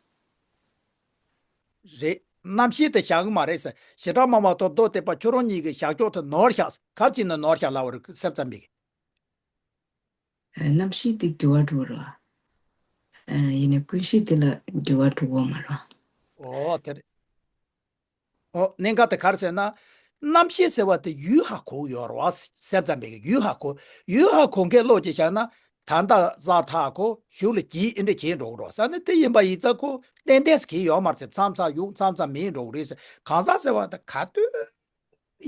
རེད། རྣམ་ཤེས་དེ་བཞག་གི་མ་རེད་ཟེར། བྱེ་བྲག་སྨྲ་བ་དང་མདོ་སྡེ་པ་ཁྱོད་རང་གཉིས་ཀྱི་བཞག་ཕྱོགས་དེ་ནོར་བཞག་ག་རེ་བྱས་ནས་ནོར་བཞག་ལབ་པ་རེད་སེམས་ཙམ་པས། རྣམ་ཤེས་དེ་འགྱུར་བ་འགྲོ་རོ། ཡིན་ནའི་ཀུན་གཞི་དེ་ལ་འགྱུར་བ་འགྲོ་གི་མ་རེད། ཨོ་དེ་རེད། ཨོ་གནད་འགག་དེ་ག་རེ་ཟེར་ན། རྣམ་ཤེས་ཟེར་བ་དེ་ཡུལ་ཧ་གོ་གི་ཡོད་རེད་བ། སེམས་ཙམ་པས་ཡུལ་ཧ་གོ། ཡུལ་ཧ་གོ་མཁན་བློ་ཅིག་བཞག་ན། ད་ལྟ་གཟར་ཐག་གོ་གཞུག་ལ་གྱིས་ཨེ་འདྲ་བྱེད་འགྲོ་གི་རེད་ཟེར་ན། དེ་ཡིན་པ་ཡིན་ཙང་ཁོ་ཏན་ཏན་ཟེར་གྱི་ཡོད་མ་རེད་ཟེར། མཚམས་མཚམས་ཡོང་མཚམས་མཚམས་མེད་འགྲོ་གི་རེད་ཟེར། གང་ཟག་ཟེར་བ་དེ་ག་དུས།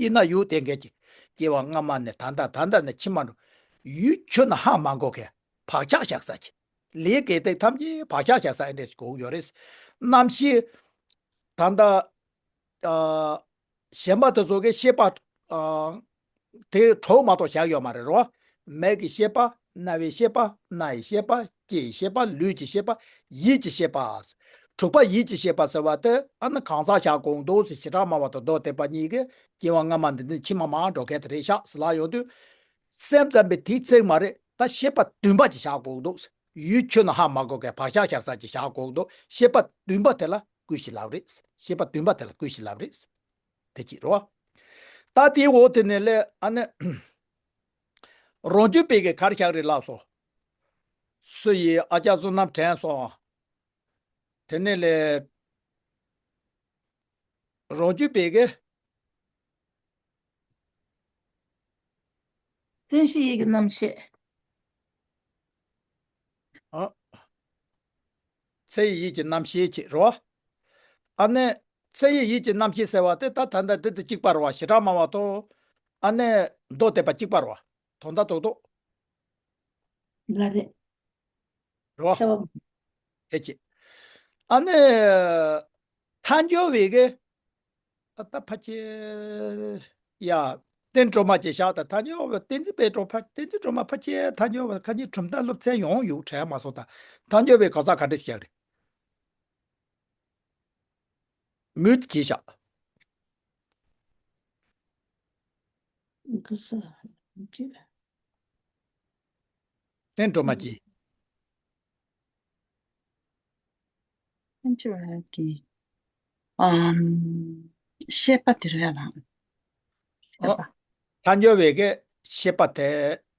ཡིན་ན་ཡུལ་དེ་འགལ་གྱི། སྐྱེ་བ་སྔ་མ་ནས་ད་ལྟ་ད་ལྟ་ནས་ཕྱི་མ་འགྲོ། ཡུལ་ཁྱོན་ནས་ཧ་མ་གོ་མཁན་བག་ཆགས་བཞག་ས་ཅིག་ལས་དགེ་སྡིག་ཐམས་ཅད་བག་ཆགས་བཞག་ས་ཨེ་འདྲས་ཞིག་གོ་ཡོད་རེད། རྣམ་ཤེས་ད་ལྟ་ཨ་གཞན་པ་དེ་ཚོ་གི་ཤེས་པ་ཨ་དེ་གྲོགས་མ་གཏོགས་བཞག་ཡོད་མ་རེད་རོ། མིག་གི་ཤེས་པ། རྣ་བའི་ཤེས་པ། སྣ་ཡི་ཤེས་པ། ལྕེ་ཡི་ཤེས་པ། ལུས་ཀྱི་ཤེས་པ། ཡིད་ཀྱི་ཤེས་པ། དྲུག་པ་ཡིད་ཀྱི་ཤེས་པ་ཟེར་བ་དེ་ཨ་ནི་གང་ཟག་བཞག་དགོས་འདུག་ཟེར། བྱེ་བྲག་སྨྲ་བ་དང་མདོ་སྡེ་པ་གཉིས་ཀས་སྐྱེ་བ་སྔ་མ་འདི་ནས་ཕྱི་མ་མར་འགྲོ་མཁན་དེ་རེད་ཤག་ཟེར་ལབ་ཡོང་དུས། སེམས་ཙམ་པས་དེའི་ཚིག་མ་རེད། ད་ཤེས་པ་བདུན་པ་ཅིག་བཞག་དགོས་འདུག་ཡུལ་ཁྱོན་ནས་ཧ་མ་གོ་མཁན་བག་ཆགས་བཞག་ས་ཅིག་བཞག་དགོས་འདུག་ཤེས་པ་བདུན་པ་དེ་ལ་ཀུན་གཞི་ལབ་རེད། ཤེས་པ་བདུན་པ་དེ་ལ་ཀུན་གཞི་ལབ་རེད། དེ་གཅིག་རེད་བ། ད་དེའི་འོག་དེ་ནས་ལས་ཨ་ནི། རང་རྒྱུད་པའི་གི་ག་རེ་བཞག་རེད་ལབ་སོང་། སུ་ཡིས་ཨ་ཅག་བསོད་ནམས་དྲན་སོང་། དེ་ནས་ལས་རང་རྒྱུད་པའི་གི། བཙན་ཤེད་ཡིད་ཀྱི་རྣམ་ཤེས། ཨ། ཚེ་ཡི་ཡིད་ཀྱི་རྣམ་ཤེས་ཅིག་རོ། ཨ་ནི། ཚེ་ཡི་ཡིད་ཀྱི་རྣམ་ཤེས་ཟེར་བ་དེ་ད་ད་ལྟ་འདི་དང་གཅིག་པ་རེད་བ། བྱེ་བྲག་སྨྲ་བ་དང་། ཨ་ནི། མདོ་སྡེ་པ་གཅིག་པ་རེད་བ། དོན་དག་རྡོག་རྡོག་ལ་རེད། རེད་བ། ཤ་བ། དེ་ཅི། ཨ་ནི། ཐལ་འགྱུར་བའི་གི། ཨ་ད་ཕལ་ཆེར། ཡ། བསྟན་སྒྲོལ་མ་ཅེས་བཞག་ད་ཐལ་འགྱུར་བའི་བསྟན་འཛིན་པད་སྒྲོན་ཕ་བསྟན་འཛིན་སྒྲོལ་མ་ཕལ་ཆེར་ཐལ་འགྱུར་བ་ཁ་ཉིན་གྲུབ་མཐའ་སློབ་ཚན་ཡོང་ཡོད་དྲན་མ་སོང་ད། ཐལ་འགྱུར་བའི་གང་ཟག་ག་འདྲ་ཞིག་རེད། མུ་ཅེས་བཞག་ཀུ་ས་རྒྱུ། བསྟན་སྒྲོལ་མ་གྱིས། བསྟན་སྒྲོལ་མ་གྱིས། ཨམ། ཤེས་པ་དེ་རེད་ལ། ཤེས་ཨོ། པ། ཐལ་འགྱུར་བའི་གི་ཤེས་པ་དེ།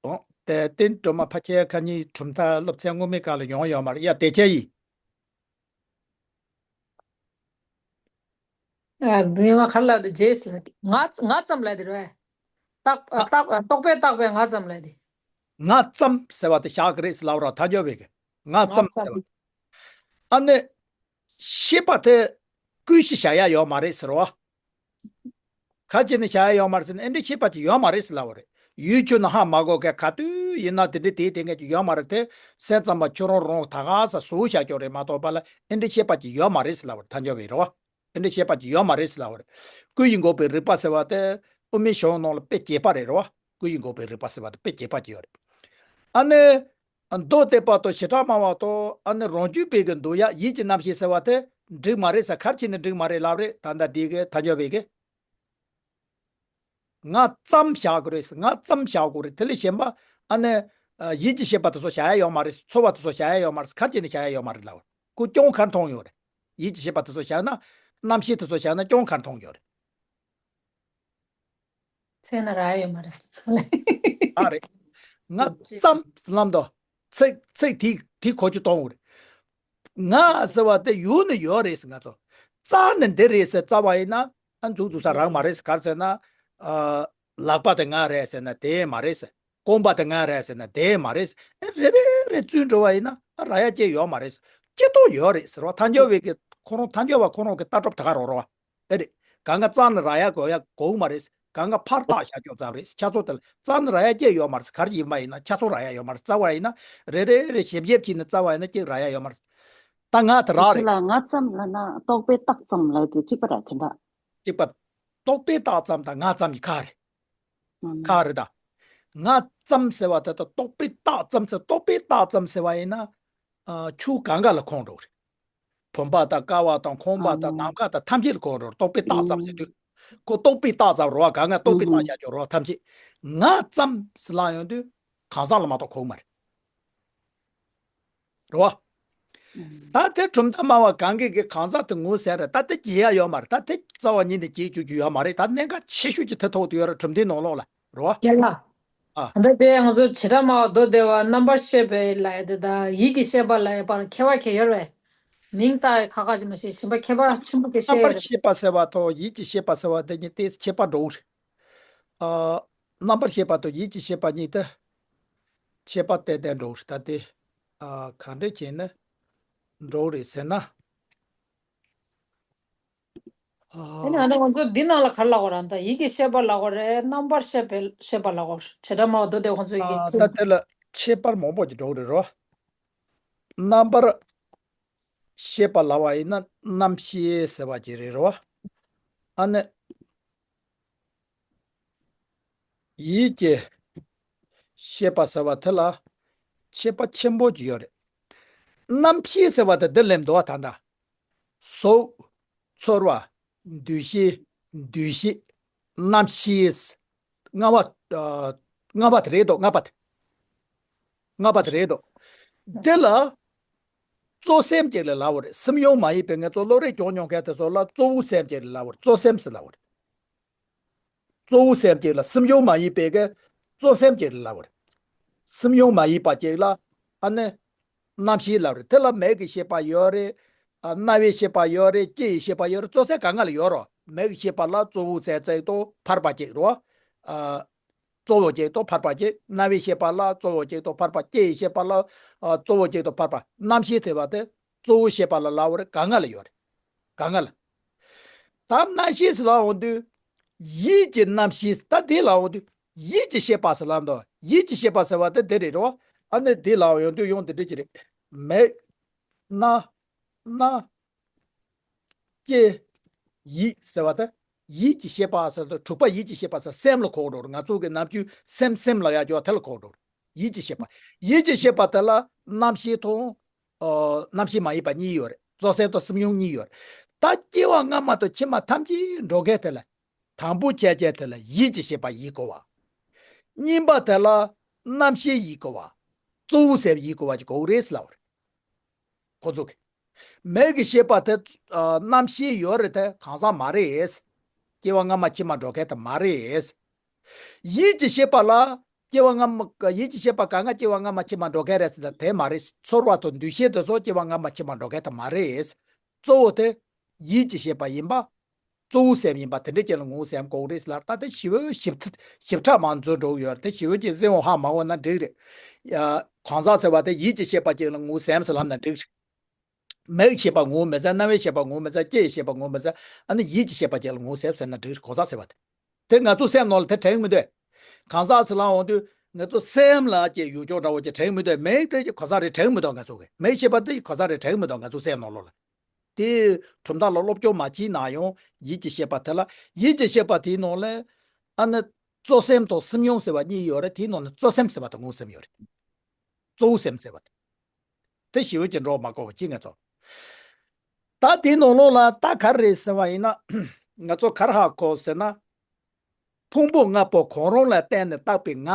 ཨོ། དེ་བསྟན་སྒྲོལ་མ་ཕལ་ཆེར་ཁ་ཉིན་གྲུབ་མཐའ་སློབ་ཚན་སྔོན་མའི་སྐབས་ལ་ཡོང་ཡོད་མ་རེད། ཡ་དེ་ཆ་ཡིན། ཨ། ངས་མ་ཁར་ལ་དེ་རྗེས་ལ་དེ་ང་ང་ཙམ་ལ་དེ་རེད། རྟག་ཨ། རྟག་རྟོག་པས་བཏགས་པའི་ང་ཙམ་ལ་དེ། ང་ཙམ་ཟེར་བ་དེ་བཞག་གི་རེད་ཟེར་ལབ་རོགས། ཐལ་འགྱུར་བའི་གི་ང་ང་ཙམ་ཟེར་ཙམ། བ། ཨ་ནི། ཤེས་པ་དེ་ཀུན་གཞི་བཞག་ཡ་ཡོད་མ་རེད་ཟེར་བ། ག་བྱས་ནས་བྱ་ཡ་ཡོད་མ་རེད་ཟེར་ན། ཨེ་འདྲའི་ཤེས་པ་ཅིག་ཡོད་མ་རེད་ཟེར་ལབ་པ་རེད། ཡུལ་ཁྱོད་ན་ཧ་མ་གོ་མཁན། ག་དུས་ཡིན་ན་དེ་འདྲའི་དེའི་དེ་འགས་ཀྱི་ཡོད་མ་རེད་དེ། སེམས་ཙམ་པ་ཁྱོད་རང་རང་ད་ག་ས་བཟོ་བྱ་ཁྱོད་རེད་མ་གཏོགས་པ་ལ་ཨེ་འདྲའི་ཤེས་པ་ཅིག་ཡོད་མ་རེད་ཟེར་ལབ་པ་རེད། ཐལ་འགྱུར་བའི་རེད་བ། ཨེ་འདྲའི་ཤེས་པ་ཅིག་ཡོད་མ་རེད་ཟེར་ལབ་པ་རེད། ཀུན་གཞི་འགོག་པའི་རིགས་པ་ཟེར་བ་དེ་དབུ་མའི་གཞུང་ནང་ལ་དཔེ་རྒྱས་པ་རེད་རེད་བ། ཀུན་གཞི་འགོག་པའི་རིགས་པ་ཟེར་བ་དེ་དཔེ་རྒྱས་པ་ཅིག་ཡོད་རེད། ཨ་ནི། མདོ་སྡེ་པ་དང་བྱེ་བྲག་སྨྲ་བ་དང་། ཨ་ནི་རང་རྒྱུད་པའི་གི་འདུལ་ཡ་ཡིད་ཀྱི་རྣམ་ཤེས་ཟེར་བ་དེ་འགྲིག་མ་རེད་ཟེར། ག་རེ་བྱས་ནས་འགྲིག་མ་རེད་ལབ་རེད། ད་ལྟ་འདི་གི་ཐལ་འགྱུར་བའི་གི་ང་ཙམ་བཞག་དགོས་རེད་ཟེར། ང་ཙམ་བཞག་དགོས་རེད། དེ་ལས་གཞན་པ་ཨ་ནི་ཡིད་ཀྱི་ཤེས་པ་དེ་ཚོ་བཞག་ཡ་ཡོད་མ་རེད་ཟེར། ཚོར་བ་དེ་ཚོ་བཞག་ཡ་ཡོད་མ་རེད་ཟེར། ག་རེ་བྱས་ནས་བཞག་ཡ་ཡོད་མ་རེད་ལབ། ཁོ་སྐྱོན་ག་རེ་མཐོང་ཡོད་རེད། ཡིད་ཀྱི་ཤེས་པ་དེ་ཚོ་བཞག་ན། རྣམ་ཤེས་དེ་ཚོ་བཞག་ན་སྐྱོན་ག་རེ་མཐོང་ཡོད་རེད། ཚད་ན་རག་ཡོད་མ་རེད་ཚོ་ལེ། ཨ་རེད། ང་ཙམ་ལམ་དུ་ཚིག་ཚིག་དེ་དེ་གོ་རྒྱུ་གཏོང་དགོས་རེད། ང་ཟེར་བ་དེ་ཡུལ་ནི་ཡོད་རེད་ཟེར། ང་ཚོ་རྩ་ནི་འདི་རེད་ཟེར་རྩ་བ་ཡིན་ན། ཨ། འཛུགས་འཛུགས་ས་རག་མ་རེད་ཟེར། ག་རེ་ཟེར་ན། ཨ། ལག་པ་དེ་ང་རེད་ཟེར་ན་དེ་མ་རེད་ཟེར། རྐང་པ་དེ་ང་རེད་ཟེར་ན་དེ་མ་རེད་ཟེར། ཨེ། རེ་རེ་རེ་བཙུད་འགྲོ་བ་ཡིན་ན། ཨ། རག་ཡ་སྐྱེ་ཡོད་མ་རེད་ཟེར། སྐྱེ་སྟངས་ཡོད་རེད་ཟེར་བ། ཐལ་འགྱུར་བའི་གི་ཁོ་རང་། ཐལ་འགྱུར་བ་ཁོ་རང་གི་ལྟ་གྲུབ་དེ་ག་རང་རེད་བ། ཨེ་རེད། གང་ག་རྩ་ནས་རག་ཡ་དགོས་ཡ་དགོས་མ་རེད། གང་ག་ཕར་བཏགས་བཞག་རྒྱུ་ཙམ་རེད། ཁྱད་མཚར་དེ་ལ་རྩ་ནས་རག་ཡ་སྐྱེ་ཡོད་མ་རེད། ག་རེ་ཡིན་པ་ཡིན་ན་ཁྱད་མཚར་རག་ཡ་ཡོད་མ་རེད། རྩ་བ་ཡིན་ན་རེ་རེ་རེ་ཞིབ་ཞིབ་བྱས་ནས་རྩ་བ་ཡིན་ན་སྐྱེ་རག་ཡ་ཡོད་མ་རེད། ད་ང་དེ་རག་རེད། ལ་ང་ཙམ་ལབ་ན་རྟོག་པས་བཏགས་ཙམ་ལབ་དེ་གཅིག་པ་རེད་དེ་འདྲ། གཅིག་པ། རྟོག་པས་བཏགས་ཙམ་དང་ང་ཙམ་གྱི་ཁ་རེད། ཁ་རེད་ད། ང་ཙམ་ཟེར་བ་དེ་དང་རྟོག་པས་བཏགས་ཙམ་ཟེར། རྟོག་པས་བཏགས་ཙམ་ཟེར་བ་ཡིན་ན། ཨ། ཆོས་གང་ག་ལ་གོ་འགྲོ་རེད། བུམ་པ་དང་ཀ་བ་དང་ཁང་པ་དང་ནམ་མཁའ་དང་ཐམས་ཅད་ལ་གོ་འགྲོ་རེད། རྟོག་པས་བཏགས་ཙམ་ཟེར་དུས། ཁོ་རྟོག་པས་བཏགས་ཙམ་རེད་བ། གང་ག་རྟོག་པས་བཏགས་བཞག་རྒྱུ་རེད་བ་ཐམས་ཅད། ང་ཙམ་ཟེར་ལབ་ཡོང་དུས་གང་ཟག་ལ་མ་གཏོགས་གོ་གི་མ་རེད། རེད་བ། ད་དེ་གྲུབ་མཐའ་སྨྲ་བ་གང་གིས་གི་གང་ཟག་དེ་ངོ་ཟེར་རེད། ད་དེ་བརྗེད་ཡ་ཡོད་མ་རེད། ད་དེ་རྩ་བ་ཉིད་ནས་བརྗེད་བཅུག་རྒྱུ་ཡོད་མ་རེད། ད་གནད་འགག་ཆེ་ཤོས་ཀྱི་དེ་ཐོག་ཏུ་ཡོད་རེད། གྲུབ་མཐའི་ནང་ལོགས་ལ་རེད་བ། རྒན་ལགས། ཨ། ད་དེ་ང་ཚོ་བྱེ་བྲག་སྨྲ་བ་མདོ་སྡེ་པ་རྣམ་པར་ཤེས་པའི་ལ་དེ་དང་ཡིད་ཀྱི་ཤེས་པ་ལ་བར་ཁྱད་པར་ག་རེ་ཡོད་རེད། མིང་བཏགས་ཡ་ཁག་ཁག་ཅིག་མ་གཞི་གཞན་པ་ཁྱད་པར་ཆེན་པོ་ག་རེ་ཤེས་རྣམ་པར་ཡོད་རེད། ཤེས་པ་ཟེར་བ་དང་ཡིད་ཀྱི་ཤེས་པ་ཟེར་བ་དེ་གཉིས་དེ་ཁྱད་པར་འགྲོ་གི་རེད། ཨ། རྣམ་པར་ཤེས་པ་དང་ཡིད་ཀྱི་ཤེས་པ་གཉིས་དེ་ཁྱད་པར་ཏན་ཏན་འགྲོ་གི་རེད། ད་དེ། ཨ། ག་འདྲ་བྱས་ནས་འགྲོ་གི་རེད་ཟེར་ན། ཨ། དེ་ནས་ང་ཚོ་འདི་ནང་ལ་ག་རེ་ལབ་དགོས་རེད། ད་ཡིད་ཀྱི་ཤེས་པ་ལབ་དགོས་རེད། རྣམ་པར་ཤེས་པའི་ཤེས་པ་ལབ་དགོས་རེད། བྱེ་བྲག་སྨྲ་བ་མདོ་སྡེ་པ་ཁོང་ཚོ་ཡི་གེ། ཨ། ད་དེ་ལ་ཁྱད་པར་མང་པོ་ཅིག་འགྲོ་གི་རེད་རོ། རྣམ་པར་ཤེས་པ་ལབ་པ་ཡིན་ན་རྣམ་ཤེས་ཟེར་བ་ཅིག་རེད་རོ། ཨ་ནི། ཡིད་ཀྱི་ཤེས་པ་ཟེར་བ་དེ་ལ་ཁྱད་པར་ཆེན་པོ་ཅིག་ཡོད་རེད། རྣམ་ཤེས་ཟེར་བ་དེ་འདི་ལས་འདུག་བ། ད་ལྟ་གཟུགས། ཚོར་བ། འདུ་ཤེས། འདུ་ཤེས། རྣམ་ཤེས། ལྔ་པ། ཨ། ལྔ་པ་དེ་རེད་དོ། ལྔ་པ་དེ། ལྔ་པ་དེ་རེད་དོ། འདི་ལ་གཙོ་སེམས་ཅིག་ལ་ལབ་པ་རེད། སེམས་ཡོད་མ་ཡིན་པའི་ངས་གཙོ་བློ་རིག་སྦྱོང་མྱོང་མཁན་དེ་ཚོ་ལ་གཙོ་བོ་སེམས་ཅིག་ལ་ལབ་པ་རེད། གཙོ་སེམས་ཟེར་ལབ་པ་རེད། གཙོ་བོ་སེམས་ཅིག་ལ། སེམས་ཡོད་མ་ཡིན་པའི་གི་གཙོ་སེམས་ཅིག་ལ་ལབ་པ་རེད། སེམས་ཡོད་མ་ཡིན་པ་ཅིག་ལ་ཨ་ནི་རྣམ་ཤེས་ལབ་པ་རེད། དེ་ལ་མིག་གི་ཤེས་པ་ཡོད་རེད། ཨ། རྣ་བའི་ཤེས་པ་ཡོད་རེད། ལྕེ་ཡི་ཤེས་པ་ཡོད་རེད། གཙོ་སེམས་གང་ག་ལ་ཡོད་རོ། མིག་གི་ཤེས་པ་ལ་གཙོ་བོ་སེམས་ཅིག་དང་ཕལ་པ་ཅིག་རོ། ཨ། གཙོ་བོ་ཅིག་དང་ཕལ་པ་ཅིག་རྣ་བའི་ཤེས་པ་ལ་གཙོ་བོ་ཅིག་དང་ཕལ་པ། ལྕེ་ཡི་ཤེས་པ་ལ། ཨ། གཙོ་བོ་ཅིག་དང་ཕལ་པ། རྣམ་ཤེས་ཟེར་བ་དེ་གཙོ་བོ་ཤེས་པ་ལ་ལབ་པ་རེད། གང་ག་ལ་ཡོད་རེད། གང་ག་ལ། ད་རྣམ་ཤེས་ལབ་འོང་དུས། ཡིད་ཀྱི་རྣམ་ཤེས། ད་དེ་ལབ་འོང་དུས། ཡིད་ཀྱི་ཤེས་པ་ཟེར་ལབ་འདུག་ཡིད་ཀྱི་ཤེས་པ་ཟེར་བ་དེ་དེ་རེད་རོ། ཨ་ནི་དེ་ལབ་ཡོང་དུས་ཡང་དེ་འདྲ་ཅིག་རེད། མིག། རྣ། སྣ། ལྕེ། ཡིད་ཟེར་བ་དེ། ཡིད་ཀྱི་ཤེས་པ་ཟེར་དུས་དྲུག་པ་ཡིད་ཀྱི་ཤེས་པ་ཟེར་སེམས་ལ་གོ་འགྲོ་རེད། ང་ཚོ་གི་ནམ་རྒྱུན་སེམས་སེམས་ལབ་ཡག་ཅོག་དེ་ལ་གོ་འགྲོ་རེད། ཡིད་ཀྱི་ཤེས་པ། ཡིད་ཀྱི་ཤེས་པ་དེ་ལ་རྣམ་ཤེས་དང་། ཨ། རྣམ་ཤེས་མ་ཡིན་པ་གཉིས་ཡོད་རེད། གཙོ་སེམས་དང་སེམས་ཡོད་གཉིས་ཡོད་རེད། ད་སྐྱེ་བ་སྔ་མ་དང་ཕྱི་མ་ཐམས་ཅད་འགྲོ་མཁན་དེ་ལ། དང་པོ་བྱས་བྱས་དེ་ལ་ཡིད་ཀྱི་ཤེས་པ་ཡིད་གོ་བ། གཉིས་པ་དེ་ལ་རྣམ་ཤེས་ཡིད་ཀྱི་བ། གཙོ་བོ་ཟེར་བའི་ཡིད་ཀྱི་བ་ཅིག་དགོས་རེད་ཟེར་ལབ་པ་རེད། ཁོ་ཚོ་གི། མིག་གི་ཤེས་པ་དེ་ཨ་རྣམ་ཤེས་ཡོད་རེད་དེ་གང་ཟག་མ་རེད། སྐྱེ་བ་སྔ་མ་ཕྱི་མ་འགྲོ་མཁན་དེ་མ་རེད། ཡིད་ཀྱི་ཤེས་པ་ལ་སྐྱེ་བ་སྔ་མ་ཡིད་ཀྱི་ཤེས་པ་གང་ག་སྐྱེ་བ་སྔ་མ་ཕྱི་མ་འགྲོ་མཁན་རེད་ཟེར་ན་དེ་མ་རེད། ཚོར་བ་དང་འདུ་ཤེས་དེ་ཚོ་སྐྱེ་བ་སྔ་མ་ཕྱི་མ་འགྲོ་མཁན་དེ་མ་རེད། གཙོ་བོ་དེ་ཡིད་ཀྱི་ཤེས་པ་ཡིན་པ། གཙོ་བོ་སེམས་ཡིན་པ་དེ་འདྲ་ཅན་ལ་ངོ་བོ་སེམས་དགོས་རེད་ལབ། ད་དེ་ཞིབ་ཞིབ་ཞིབ་ཕྲ་མར་འཛུལ་འགྲོ་གི་ཡོད་རེད། དེ་ཞིབ་ཅིག་གཟིགས་འོང་ཧ་མ་གོ་ན་འགྲིག་རེད། ཡ། གང་ཟག་ཟེར་བ་དེ་ཡིད་ཀྱི་ཤེས་པ་ཅིག་ལ་ངོ་བོ་སེམས་ཟེར་ལབ་ན་འགྲིག་རེད། མིག་ཤེས་པ་ངོ་བོ་མི་ཟེར། རྣ་བའི་ཤེས་པ་ངོ་བོ་མི་ཟེར། ལྕེའི་ཤེས་པ་ངོ་བོ་མི་ཟེར། ཨ་ནི་ཡིད་ཀྱི་ཤེས་པ་ཅིག་ལ་ངོ་བོ་སེམས་ཟེར་ན་འགྲིག་རེད། གང་ཟག་ཟེར་བ་དེ། དེ་ང་ཚོ་སེམས་ནང་ལ་དེ་དྲན་མི་འདུག་གང་ཟག་ཟེར་ལབ་འོང་དུས་ང་ཚོ་སེམས་ལ་ཅིག་ཡུལ་ཕྱོགས་འདྲ་བོ་ཅིག་དྲན་མི་འདུག་མིག་དེ་ཅིག་གང་ཟག་རེད་དྲན་མི་འདུག་ང་ཚོ་གི་མིག་ཤེས་པ་དེ་གང་ཟག་རེད་དྲན་མི་འདུག་ང་ཚོ་སེམས་ནང་ལོགས་ལ། དེ་གྲུབ་མཐའ་ལ་སློབ་སྦྱོང་མ་བྱས་ན་ཡང་ཡིད་ཀྱི་ཤེས་པ་དེ་ལ། ཡིད་ཀྱི་ཤེས་པ་དེའི་ནང་ལ་ཨ་ནི་གཙོ་སེམས་དང་སེམས་མྱོང་ཟེར་བ་གཉིས་ཡོད་རེད། དེའི་ནང་ནས་གཙོ་སེམས་ཟེར་བ་དང་ངོ་བོ་སེམས་ཡོད་རེད། གཙོ་བོ་སེམས་ཟེར་བ་དེ། དེ་ཞིབ་ཅིག་འགྲོ་མ་དགོས་པ་ཅིག་ང་ཚོ། ད་དེའི་ནང་ལོགས་ལ་ད་ག་རེ་རེད་ཟེར་བ་ཡིན་ན། ང་ཚོ་ག་རེ་ཧ་གོ་ཟེར་ན། ཕུང་པོ་ལྔ་པོ་གང་རུང་ལ་བརྟེན་ནས་བཏགས་པའི་ང་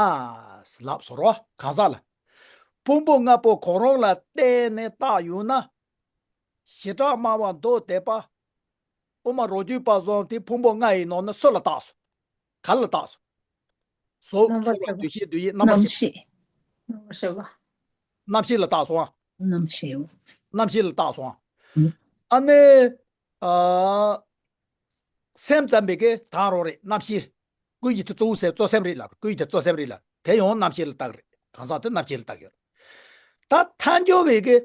ལབ་སོང་རོ། གང་ཟག་ལ། ཕུང་པོ་ལྔ་པོ་གང་རུང་ལ་བརྟེན་ནས་བཏགས་ཡོད་ན། བྱེ་བྲག་སྨྲ་བ་མདོ་སྡེ་པ། དབུ་མ་རང་རྒྱུད་པ་བཟུང་སྟེ་ཕུང་པོ་ལྔ་ཡི་ནང་ནས་སུ་ལ་བཏགས་སོང་། ག་ལ་བཏགས་སོང་། གཟུགས། རྣམ་པར་ཚོར་བ། ཤེས་པ། འདུ་ཤེས། འདུ་ཡིད། རྣམ་པར། རྣམ་ཤེས། ཤེས་པ། རྣམ་ཤེས་ལ་བཏགས་སོང་། རྣམ་ཤེས། རྣམ་ཤེས་ལ་བཏགས་སོང་། ཨ་ནི། ཨ། སེམས་ཙམ་པའི་གི་དང་རོ་རེད། རྣམ་ཤེས། ཀུན་གྱི་དེ་གཙོ་བོ་སེམས། གཙོ་སེམས་རེད་ལབ། ཀུན་གྱི་དེ་གཙོ་སེམས་རེད་ལབ། དེ་ཡང་རྣམ་ཤེས་ལ་བཏགས་རེད། གང་ཟག་དེ་རྣམ་ཤེས་ལ་བཏགས་ཡོད། ད་ཐལ་འགྱུར་བའི་གི་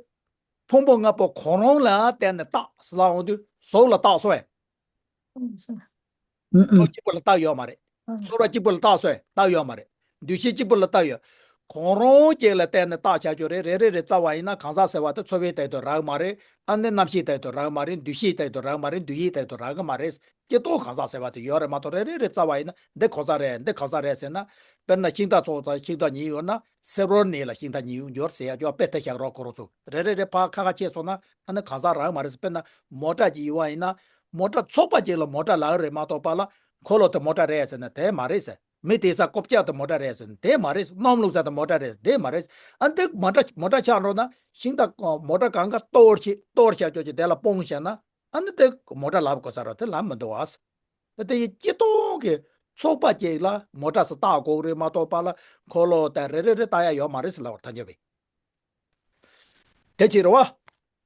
ཕུང་པོ་ལྔ་པོ་གང་རུང་ལ་བརྟེན་ནས་བཏགས་ཟེར་ལབ་འོང་དུས་གཟུགས་ལ་བཏགས་སོང་བས། ཨང་། གཟུགས་གཅིག་པུ་ལ་བཏགས་ཡོད་མ་རེད། ཨང་། ཚོར་བ་གཅིག་པུ་ལ་བཏགས་སོང་བས་བཏགས་ཡོད་མ་རེད། འདུ་ཤེས་གཅིག་པུ་ལ་བཏགས་ཡོད། གང་རུང་གཅིག་ལ་བརྟེན་ནས་བཏགས་བྱ་རྒྱུ་རེད། རེ་རེ་རེ་བཙལ་བ་ཡིན་ན་གང་ཟག་ཟེར་བ་དེ་ཚོར་བའི་སྟེང་དུ་རག་མ་རེད། ཨ་ནི་རྣམ་ཤེས་སྟེང་དུ་རག་མ་རེད། འདུ་ཤེས་སྟེང་དུ་རག་མ་རེད། འདུ་ཡིད་སྟེང་དུ་རག་གི་མ་རེད། སྤྱིར་བཏང་གང་ཟག་ཟེར་བ་དེ་ཡོད་རེད་མ་གཏོགས། རེ་རེ་རེ་བཙལ་བ་ཡིན་ན་འདི་གང་ཟག་རེད། འདི་གང་ཟག་རེད་ཟེར་ན། དཔེར་ན་ཤིང་རྟ་ཚོ་དང་ཤིང་རྟ་གཉིས་ཡོད་ན་སེ་རོར་ནས་ལ་ཤིང་རྟ་གཉིས་ཡོད་ཟེར་ཡ་ཅོག་དཔེ་དེ་བཞག་རོགས། ཁོ་རང་ཚོ་རེ་རེ་རེ་ཕར་ཁ་ཁ་ཕྱེ་སོང་ན་ཨ་ནི་གང་ཟག་རག་མ་རེད་ཟེར། དཔེར་ན་མོ་ཊ་ཅིག་ཡོད་པ་ཡིན་ན་མོ་ཊ་ཚོགས་པ་ཅིག་ལ་མོ་ཊ་ལབ་རེད་མ་གཏོགས་པ་ལ་འཁོར་ལོ་དེ་མོ་ཊ་རེད་ཟེར་ན་དེ་མ་རེད་ཟེར། མི་དེ་ས་རྐུབ་བཀྱག་དེ་མོ་ཊ་རེད་ཟེར་ན་དེ་མ་རེད། སྣུམ་བླུགས་ས་དེ་མོ་ཊ་རེད་ཟེར་དེ་མ་རེད། ཨ་འདི་མོ་ཊ་མོ་ཊ་ཆགས་འགྲོ་ན་ཤིང་རྟ་མོ་ཊ་གང་ག་གཏོར་བྱེད་གཏོར་བྱ་ཅོག་ཅིག་དེ་ལ་སྤུངས་བྱས་ན། ཨ་ནི་དེ་མོ་ཊ་ལབ་དགོས་ས་རེད་དེ་ལབ་མི་འདུག་བ། དེ་ཡི་སྤྱིར་བཏང་གི་ཚོགས་པ་ཅིག་ལ་མོ་ཊ་ཟེར་བཏགས་དགོས་རེད་མ་གཏོགས་པ་ལ་འཁོར་ལོ་དང་རེ་རེ་རེ་བཏགས་ཡ་ཡོད་མ་རེད་ཟེར་ལབ་པར་ཐལ་འགྱུར་བས། དེ་ཅི་རེད་བ།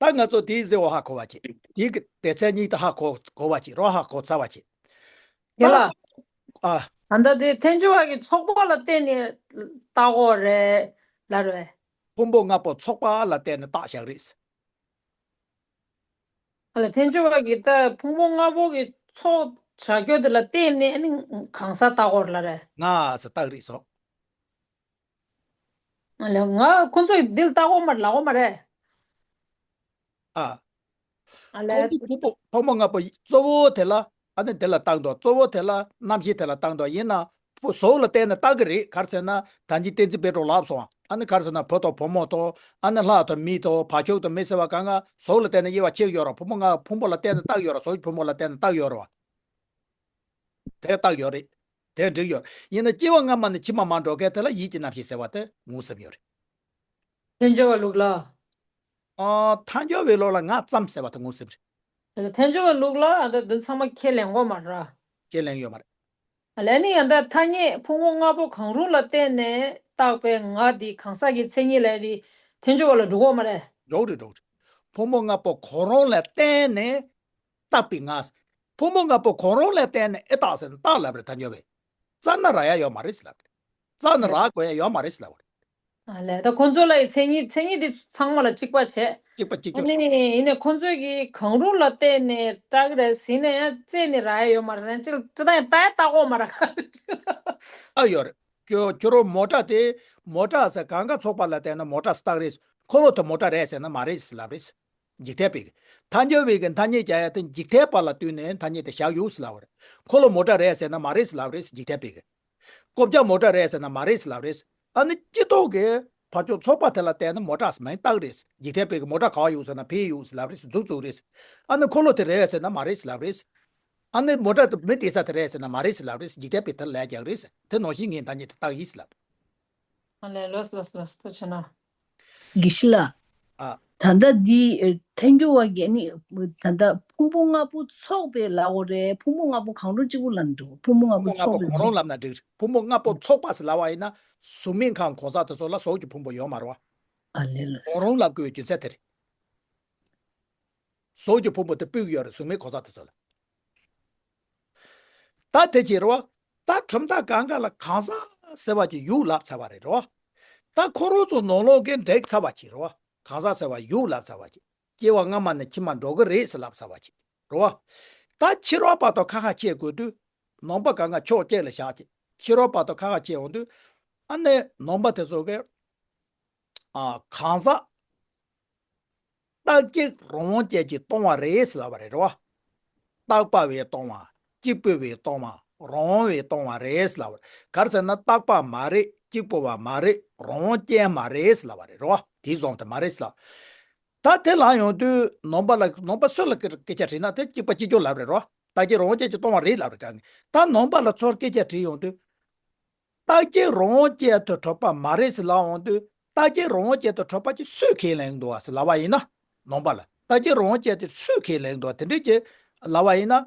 ད་ང་ཚོ་དེའི་ཟེར་བ་ཧ་གོ་བ་ཅིག་དེའི་གི་སྡེ་ཚན་གཉིས་དེ་ཧ་གོ་གོ་བ་ཅིག་རོ་ཧ་གོ་ཚར་བ་ཅིག་དེ་ལ། ད་ཨ། ད་ལྟ་དེ་ཐལ་འགྱུར་བ་གི་ཚོགས་པ་ལ་བརྟེན་ནས་བཏགས་དགོས་རེད་ལབ་རེད། ཕུང་པོ་ལྔ་པོ་ཚོགས་པ་ལ་བརྟེན་ནས་བཏགས་བཞག་རེད། ཨ་ལ་ཐལ་འགྱུར་བ་གི་ད་ཕུང་པོ་ལྔ་པོ་གི་ཚོགས་བྱ་རྒྱུ་དེ་ལ་བརྟེན་ནས་ཨ་ནི་གང་ཟག་བཏགས་དགོས་རེད་ལབ་རེད། ང་ཟེར་བཏགས་རེད་སོ། ཨ་ལ་ང་ཁོ་ཚོས་འདི་ལ་བཏགས་དགོས་མ་རེད་ལབ་དགོས་མ་རེད། ཨ། ཨ་ལས། ཁོང་ཚོ་ཕུང་པོ་ཕུང་པོ་ལྔ་པོ་གཙོ་བོ་དེ་ལ་ཨ་ནི་དེ་ལ་བཏགས་འདུག་གཙོ་བོ་དེ་ལ་རྣམ་ཤེས་དེ་ལ་བཏགས་འདུག་ཡིན་ན་ཕུ་གཟུགས་ལ་བརྟེན་ནས་བཏགས་ཀྱི་རེད། ག་རེ་ཟེར་ན་ད་གིན་བསྟན་འཛིན་པད་སྒྲོན་ལབ་སོང་། ཨ་ནི་ག་རེ་ཟེར་ན་བུ་དང་བུ་མོ་དང་ཨ་ནི་ལྷ་དང་མི་དང་བྱ་ཕྱུགས་དང་མི་ཟེར་བ་གང་ག་གཟུགས་ལ་བརྟེན་ནས་དབྱེ་བ་ཕྱེ་གི་ཡོད་རེད། ཕུང་པོ་ལྔ་ཕུང་པོ་ལ་བརྟེན་ནས་བཏགས་ཡོད་རེད། གཟུགས་ཀྱི་ཕུང་པོ་ལ་བརྟེན་ནས་བཏགས་ཡོད་རེད་བ། དེ་བཏགས་ཡོད་རེད། དེ་འགྲིག་ཡོད། ཡིན་ན་སྐྱེ་བ་སྔ་མ་ནས་ཕྱི་མ་མར་འགྲོ་མཁན་དེ་ལ་ཡིད་ཀྱི་རྣམ་ཤེས་ཟེར་བ་དེ་ངོ་ཟིན་ཡོད་རེད། ཐལ་འགྱུར་བ་ལུགས་ལ། ཨ། ཐལ་འགྱུར་བའི་ལུགས་ལ་ང་ཙམ་ཟེར་བ་དེ་ངོ་ཟིན་རེད། དེ་ཐལ་འགྱུར་བ་ལུགས་ལ་ཨ་ད་དོན་ཚང་མ་ཁས་ལེན་དགོས་མ་རེད། ཁས་ལེན་ཡོད་མ་རེད། ལས་ནི་ཡང་ད་ཐ་སྙད་ཕུང་པོ་ལྔ་པོ་གང་རུང་ལ་བརྟེན་ནས་བཏགས་པའི་ང་དེ་གང་ཟག་གི་མཚན་ཉིད་ལས་དེ་ཐལ་འགྱུར་བ་ལ་འགྲོ་གི་མ་རེད། འགྲོ་གི་རེད། འགྲོ་གི་རེད། ཕུང་པོ་ལྔ་པོ་གང་རུང་ལ་བརྟེན་ནས་བཏགས་པའི་ང་། ཕུང་པོ་ལྔ་པོ་གང་རུང་ལ་བརྟེན་ནས་ཨེ་བཏགས་ཟེར་ན་བཏགས་ལབ་རེད། ཐལ་འགྱུར་བས། རྩ་ནས་རག་ཡ་ཡོད་མ་རེད་ཟེར་ལབ་རེད། རྩ་ནས་རག་དགོས་ཡ་ཡོད་མ་རེད་ཟེར་ལབ་རེད། ཨ་ལས། ད་ཁོང་ཚོ་ལ་ཡི་མཚན་ཉིད་མཚན་ཉིད་འདི་ཚང་མ་ལ་གཅིག་པ་བྱས། གཅིག་པ་གཅིག་ཨ་ཆོད། ནི་ཡིན་ནའི་ཁོང་ཚོས་ཀྱི་གང་རུང་ལ་བརྟེན་ནས་བཏགས་རེད་ཟེར་ན་ཡང་རྩ་ནས་རག་ཡ་ཡོད་མ་རེད་ཟེར་ན་ཅི་ལ་ཅི་ད་ཡང་ད་ཡ་བཏགས་དགོས་མ་རེད། ཨ་ཡོད་རེད། ཁྱོད་ཁྱོད་རང་མོ་ཊ་དེ་མོ་ཊ་ཟེར་གང་ག་ཚོགས་པ་ལ་བརྟེན་ན་མོ་ཊ་ཟེར་བཏགས་རེད། ཁོ་རང་དེ་མོ་ཊ་རེད་ཟེར་ན་མ་རེད་ཟེར་ལབ་རེད། འཇིག་ལྟ་བའི་གི། ཐལ་འགྱུར་བའི་གི་ཐ་སྙད་རྒྱག་ཡ་དེ་འཇིག་ལྟ་བ་ལ་ལྟོས་ནས་ཐ་སྙད་དེ་བཞག་ཡོད་ཟེར་ལབ་པ་རེད། ཁོ་ལ་མོ་ཊ་རེད་ཟེར་ན་མ་རེད་ཟེར་ལབ་པ་རེད། འཇིག་ལྟ་བའི་གི། རྐུབ་བཀྱག་མོ་ཊ་རེད་ཟེར་ན་མ་རེད་ཟེར་ལབ་པ་རེད། ཨ་ནི་སྤྱི་ཐོག་གི་ཕར་ཕྱོགས་ཚོགས་པ་དེ་ལ་བལྟས་ན་མོ་ཊ་མིང་བཏགས་རེད། འཇིག་ལྟ་བའི་གི་མོ་ཊ་ག་བ་ཡོད་ཟེར་ན་ཕ་གི་ཡོད་ཟེར་ལབ་པ་རེད། འཛུགས་བཙུགས་རེད། ཨ་ནི་ཁོ་ལ་དེ་རེད་ཟེར་ན་མ་རེད་ཟེར་ལབ་པ་རེད། ཨ་ནི་མོ་ཊ་དེ་མི་བསྡད་ས་དེ་རེད་ཟེར་ན་མ་རེད་ཟེར་ལབ་རེད། འཇིག་རྟེན་པའི་དེར་ལས་རྒྱག་རེད་ཟེར། དེ་ནང་བཞིན་ངས་ད་ཉིད་དེ་བཏགས་ཡིན་ཟེར་ལབ། ཨ་ལས་ལོས་ལོས་ལོས་ལྟོས་བྱས་ན། དགེ་བཤེས་ལགས། ཨ། ད་ལྟ་འདི་ཨེ་ཐལ་འགྱུར་བ་གིས་ནི་ད་ལྟ་ཕུང་པོ་ལྔ་པོ་ཚོགས་པའི་ལབ་དགོས་རེད། ཕུང་པོ་ལྔ་པོ་གང་རུང་གཅིག་པུ་ལབ་འགྲོ། ཕུང་པོ་ལྔ་པོ་ཕུང་པོ་ལྔ་ཚོགས་པོ་པའི་གང་རུང་ཚོགས། ལབ་ན་འགྲིག་རེད། ཕུང་པོ་ལྔ་པོ་ཚོགས་པ་ཟེར་ལབ་པ་ཡིན་ན། གཟུགས་མེད་ཁམས་གང་ཟག་དེ་ཚོ་ལ་གཟུགས་ཀྱི་ཕུང་པོ་ཡོད་མ་རེད་བ། ཨ་ལས་ལོས། གང་རུང་ལབ་དགོས་པའི་རྒྱུ་མཚན་དེ་རེད། གཟུགས་ཀྱི་ཕུང་པོ་དེ་སྤུས་ཀྱི་ཡོད་རེད། གཟུགས་མེད་གང་ཟག་དེ་ཚོ་ལ། ད་དེ་ཅི་རེད་བ། ད་གྲུབ་མཐའ་གང་ག་ལ་གང་ཟག་ཟེར་བ་ཅིག་ཡོད་ལབ་ཚར་བ་རེད་རོ། ད་ཁོ་རང་ཚོ་ནང་ལོགས་ཀྱི་འགྲིག་ཚར་བ་ཅིག་རེད་བ། གང་ཟག་ཟེར་བ་ཡོད་ལབ་ཚར་བ་ཅིག་སྐྱེ་བ་སྔ་མ་ནས་ཕྱི་མ་འགྲོ་གི་རེད་ཟེར་ལབ་ཚར་བ་ཅིག་རེད་བ། ད་ཕྱི་རོལ་པ་དང་ཁ་ཁ་བྱེད་དགོས་དུས། ནང་པ་གང་ག་ཕྱོགས་གཅིག་ལ་བཞག་ཅིག་ཕྱི་རོལ་པ་དང་ཁ་ཁ་བྱེད་འོང་དུས། ཨ་ནི་ནང་པ་དེ་ཚོ་གི། ཨ། གང་ཟག་རྟག་གཅིག་རང་དབང་ཅན་གྱིས་སྟོང་བ་རེད་ཟེར་ལབ་པ་རེད་རོ། རྟག་པ་བས་སྟོང་བ། གཅིག་པུ་བས་སྟོང་བ། རང་དབང་བས་སྟོང་བ་རེད་ཟེར་ལབ་པ་རེད། ག་རེ་ཟེར་ན་རྟག་པ་མ་རེད། གཅིག་པུ་བ་མ་རེད། རང་དབང་ཅན་མ་རེད་ཟེར་ལབ་པ་རེད་རོ། དེའི་བཟང་དེ་མ་རེད་ཟེར་ལབ། ད་དེ་ལ་ཡོང་དུས་ནང་པ་ལ་ནང་པ་སུ་ལ་སྐད་སྐད་ཆ་དྲིས་ན་དེ་གཅིག་པ་གཅིག་གྱུར་ལབ་རེད་རོ། རྟག་གཅིག་རང་དབང་ཅན་གྱིས་སྟོང་བ་རེད་ལབ་རེད་ག་ནི། ད་ནང་པ་ལ་ཚུར་སྐད་ཆ་དྲིས་ཡོང་དུས། རྟག་གཅིག་རང་དབང་ཅན་དུ་གྲུབ་པ་མ་རེད་ཟེར་ལབ་འོང་དུས། རྟག་གཅིག་རང་དབང་ཅན་དུ་གྲུབ་པ་ཅིག་སུས་ཁས་ལེན་འདུག་བ་ཟེར་ལབ་པ་ཡིན་ན། ནང་པ་ལ་རྟག་གཅིག་རང་དབང་ཅན་དུ་སུས་ཁས་ལེན་འདུག་བ་དེ་འདྲས་ཀྱི་ལབ་པ་ཡིན་ན།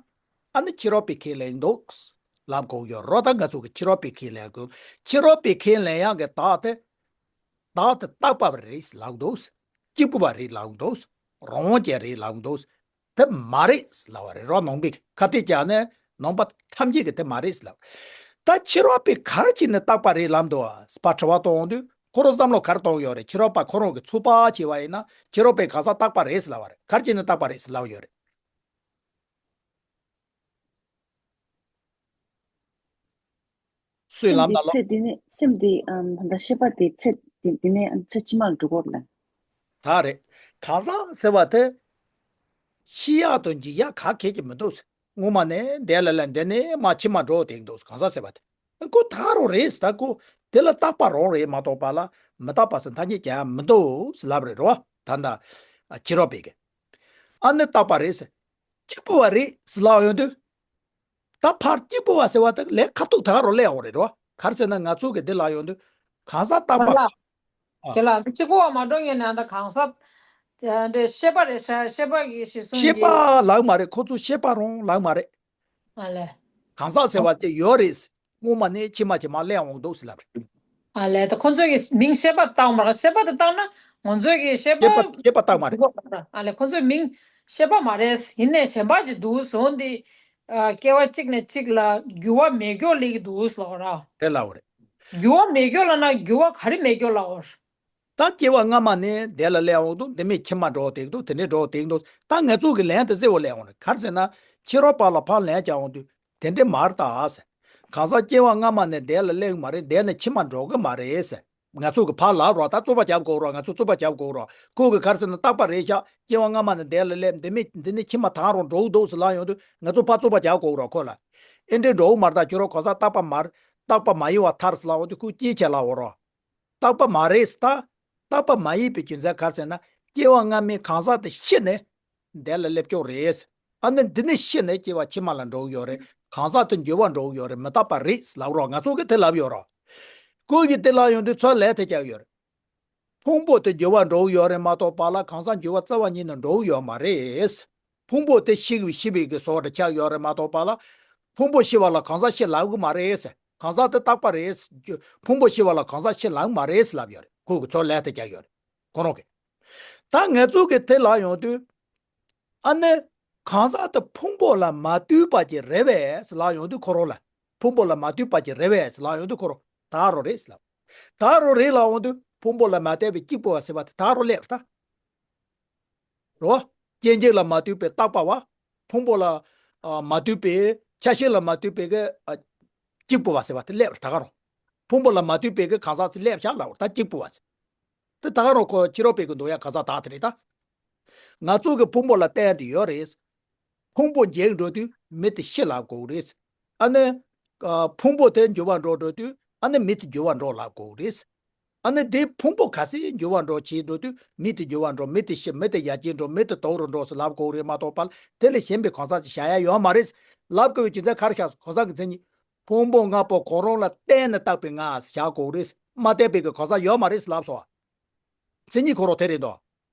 ཨ་ནི་ཕྱི་རོལ་པས་ཁས་ལེན་འདུག་ལབ་དགོས་ཡོད་རོ། ད་ང་ཚོ་གི་ཕྱི་རོལ་པས་ཁས་ལེན་དགོས། ཕྱི་རོལ་པས་ཁས་ལེན་ཡག་གི་རྟགས་དེ། རྟགས་དེ་རྟག་པ་རེད་ལབ་འདུག་གཅིག་པུ་བ་རེད་ལབ་འདུག་རང་དབང་ཅན་རེད་ལབ་འདུག་དེ་མ་རེད་ལབ་པ་རེད་རོ། ནང་པའི་ཁ་གཏད་བཅག་ནས་ནང་པ་ཐམས་ཅད་ཀྱིས་དེ་མ་རེད་ལབ། ད་ཕྱི་རོལ་པས་ག་རེ་བྱས་ནས་རྟག་པ་རེད་ལབ་འདུག་བ་ཕར་དྲི་བ་གཏོང་དུས་ཁོ་རང་བསམ་བློ་ག་རེ་གཏོང་ཡོད་རེད། ཕྱི་རོལ་པ་ཁོ་རང་གིས་ཚུར་ཕར་བྱས་པ་ཡིན་ན་ཕྱི་རོལ་པས་གང་ཟག་རྟག་པ་རེད་ལབ་པ་རེད། ག་རེ་བྱས་ནས་རྟག་པ་རེད་ལབ་ཡོད་རེད། སུས་ལབ་ན་ལོ། སེམས་འདི་ཚེ་འདི་ནས་སེམས་འདི་ཨམ་ད་ལྟ་ཤེས་པ་འདི་ཚེ་འདི་འདི་ནས་ཚེ་ཕྱི་མར་འགྲོ་གི་རེད་ལ། ད་རེད། གང་ཟག་ཟེར་བ་དེ། ཤི་ཡག་དང་འཇིག་ཡག་ག་གེ་ཅིག་མི་འདུག་སྔོན་མ་ནས་འདས་ལ་ལ་འདི་ནས་མར་ཕྱི་མ་འགྲོ་བསྡད་འདུག་གང་ཟག་ཟེར་བ་དེ། ཁོ་ད་རུང་རེད་ད་ཁོ། དེ་ལ་རྟག་པ་རང་རེད་མ་གཏོགས་པ་ལ་མི་རྟག་པ་ཟེར་ཐ་སྙད་ཀྱང་མི་འདུག་ལབ་རེད་རོ། ད་ལྟ་ཕྱི་རོལ་པས་ཀྱི། ཨ་ནི་རྟག་པ་རེད་ཟེར། གཅིག་པུ་བ་རེད་ཟེར་ལབ་ཡོང་དུས། ད་ཕར་གཅིག་པུ་བ་ཟེར་བ་དེ་ལས་ཁ་ཐུག་ད་རུང་སླེབས་ཡོང་རེད་རོ། ག་རེ་ཟེར་ན་ང་ཚོ་གི་འདི་ལ་ཡོང་དུས་གང་ཟག་རྟག་པ། ཨ། དེ་ལ་གཅིག་པུ་བ་མ་འགྲོ་ངེས་ནས་ཨ་ད་གང་ཟག་དེ་ཤེས་པ་རེད་ཤ་ཤེས་པ་གི་གཞི་བཟུང་ཤེས་པ་གི་ལབ་མ་རེད། ཁོ་ཚོ་ཤེས་པ་རང་ལབ་མ་རེད། ཨ་ལས། གང་ཟག་ཟེར་བ་དེ་ཡོད་རེད། སྔོན་མ་ནས་ཕྱི་མ་ཕྱི་མ་སླེབས་འོང་འདུག་ཟེར་ལབ་རེད། ཨ་ལས་ད་ཁོ་ཚོས་ཀྱི་མིང་ཤེས་པ་བཏགས་མ་རེད། ཤེས་པ་དེ་བཏགས་ན་ང་ཚོས་ཀྱི་ཤེས་པ་ཤེས་པ་ཤེས་པ་བཏགས་མ་རེད། ཨ་ལས་ཁོ་ཚོས་མིང་ཤེས་པ་མ་རེད། ཡིན་ནས་གཞན་པ་ཅིག་འདུག་བཟོ་འདི། ཨ་སྐྱེ་བ་གཅིག་ནས་གཅིག་ལ་འགྱུར་བ་མེད་སྐྱོ་ལེགས་འདུག་ཟེར་ར། དེ་ལབ་རེད། འགྱུར་བ་མེད་སྐྱོ་ལབ་ན་འགྱུར་བ་ག་རེ་མེད་སྐྱོ་ལབ་ར། ད་སྐྱེ་བ་སྔ་མ་ནས་འདས་ལ་སླེབས་འོང་དུས་འདི་མིན་ཕྱི་མ་འགྲོ་བསྡད་འདུག་དེ་འདྲས་འགྲོ་བསྡད་འདུག་ད་ང་ཚོ་གི་ལན་དེ་གསལ་བོ་སླེབས་འོང་རེད། ག་རེ་ཟེར་ན་ཕྱི་རོལ་པ་ལ་ཕར་ལན་རྒྱག་འོང་དུས་དེ་འདྲས་མ་རེད་ད་ཟེར། གང་ཟག་སྐྱེ་བ་སྔ་མ་ནས་འདས་ལ་སླེབས་མ་རེད། འདས་ནས་ཕྱི་མ་འགྲོ་གི་མ་རེད་ཟེར། ང་ཚོ་གི་ཕར་ལབ་རོགས། ད་རྩོད་པ་རྒྱབ་དགོས་རོགས། ང་ཚོ་རྩོད་པ་རྒྱབ་དགོས་རོགས། ཁོ་གི་ག་རེ་ཟེར་ན་རྟག་པ་རེད་ཤག་སྐྱེ་བ་སྔ་མ་ནས་འདས་ལ་སླེབས་འདི་མིན་འདི་ནས་ཕྱི་མ་ད་རུང་འགྲོ་གི་འདུག་ཟེར་ལབ་ཡོང་དུས་ང་ཚོ་ཕར་རྩོད་པ་རྒྱག་དགོས་རོགས་ཁོ་ལ། ཨེ་འདྲས་འགྲོ་གི་མ་རེད། ད་ཁྱོད་རང་གང་ཟག་རྟག་པ་མ་རེད། རྟག་པ་མ་ཡིན་པར་ཐལ་ཟེར་ལབ་ཡོང་དུས་ཁོ་སྐྱེས་ཆེ་ལབ་འོ་རོགས། རྟག་པ་མ་རེད་ཟེར། ད་རྟག་པ་མ་ཡིན་པའི་རྒྱུ་མཚན་ག་རེ་ཟེར་ན་སྐྱེ་བ་སྔ་མའི་གང་ཟག་དེ་ཤི་ནས་འདས་ལ་སླེབས་ཆོག་རེད་ཟེར། ཨ་ནི་འདི་ནས་ཤི་ནས་སྐྱེ་བ་ཕྱི་མ་ལ་འགྲོ་གི་ཡོད་རེད། གང་ཟག་དེ་འགྱུར་བ་འགྲོ་གི་ཡོད་རེད། མི་རྟག་པ་རེད་ཟེར་ལབ་རོགས། ང་ཚོ་གིས་དེ་ལབ་ཡོད་རོགས། ཁོ་གིས་དེ་ལབ་ཡོང་དུས་ཚུར་ལན་དེ་རྒྱག་གི་ཡོད་རེད། ཕུང་པོ་དེ་འགྱུར་བ་འགྲོ་གི་ཡོད་རེད་མ་གཏོགས་པ་ལ་གང་ཟག་འགྱུར་བ་རྩ་བ་ཉིད་ནས་འགྲོ་གི་ཡོད་མ་རེད། ཕུང་པོ་དེ་ཤི་བའི་ཤི་བའི་གི་བཟོ་འདྲ་ཆགས་ཡོད་རེད་མ་གཏོགས་པ་ལ། ཕུང་པོ་ཤི་བ་ལ་གང་ཟག་ཤི་ལབ་གི་མ་རེད་ཟེར། གང་ཟག་དེ་རྟག་པ་རེད་ཟེར། ཕུང་པོ་ཤི་བ་ལ་གང་ཟག་ཤི་ལབ་གི་མ་རེད་ཟེར་ལབ་ཡོད་རེད། ཁོ་གིས་ཚུར་ལན་དེ་རྒྱག་ཡོད་རེད། ཁོ་རང་གིས། ད་ང་ཚོ་གིས་དེ་ལབ་ཡོང་དུས། ཨ་ནི། གང་ཟག་དེ་ཕུང་པོ་ལ་མ་ལྟོས་པ་ཅིག་རེད་པས་ཟེར་ལབ་ཡོང་དུས་ཁོ་རང་ལ། ཕུང་པོ་ལ་མ་ལྟོས་པ་ཅིག་རེད་པས་ཟེར་ལབ་ཡོང་དུས་ཁོ་རང་ད་རུང་རེད་ཟེར་ལབ། ད་རུང་རེད་ལབ་ཡོང་དུས་ཕུང་པོ་ལ་མ་ལྟོས་པའི་གཅིག་པུ་བ་ཟེར་བ་དེ་ད་རུང་སླེབས་པ་ད། རོ། སྐྱེ་མཆེད་ལ་མ་ལྟོས་པའི་རྟག་པ་བ། ཕུང་པོ་ལ་ཨ་མ་ལྟོས་པའི་ཆ་ཤས་ལ་མ་ལྟོས་པའི་གི་ཨ་གཅིག་པུ་བ་ཟེར་བ་དེ་སླེབས་པ་ད་ག་རང་། ཕུང་པོ་ལ་མ་ལྟོས་པའི་གི་གང་ཟག་ཅིག་སླེབས་ཤག་ལབ་པ་ད་གཅིག་པུ་བ་ཟེར། དེ་ད་ག་རང་ཁོ་ཕྱི་རོལ་པའི་གི་འདོད་ཡག་གང་ཟག་དག་དེ་རེད་ད། ང་ཚོ་གི་ཕུང་པོ་ལ་བརྟེན་ཏེ་ཡོད་རེད། ཕུང་པོ་འཇིག་འགྲོ་དུས་མི་དེ་ཤི་ལབ་དགོས་རེད། ཨ་ནི། ཨ་ཕུང་པོ་དེ་འགྱུར་བ་འགྲོ་འགྲོ་དུས་ཨ་ནི་མི་དེ་འགྱུར་བ་འགྲོ་ལབ་དགོས་རེད། ཨ་ནི་དེ་ཕུང་པོ་ག་ཚད་འགྱུར་བ་འགྲོ་བྱེད་འགྲོ་དུས་མི་དེ་འགྱུར་བ་འགྲོ། མི་དེ་ཤི། མི་དེ་ཡར་རྒྱས་འགྲོ། མི་དེ་དུག་རུ་འགྲོ་ཟེར་ལབ་དགོས་རེད་མ་གཏོགས་པ་དེ་ལས་གཞན་པའི་གང་ཟག་ཅིག་བཞག་ཡ་ཡོད་མ་རེད། ལབ་དགོས་པའི་རྒྱུ་མཚན་ག་རེ་བཞག་སོང་། གང་ཟག་གི་མཚན་ཉིད། ཕུང་པོ་ལྔ་པོ་གང་རུང་ལ་བརྟེན་ནས་བཏགས་པའི་ང་བཞག་དགོས་རེད། མ་བརྟེན་པའི་གི་གང་ཟག་ཡོད་མ་རེད་ལབ་སོང་། མཚན་ཉིད་ཁོ་རང་དེ་རེད་དོ།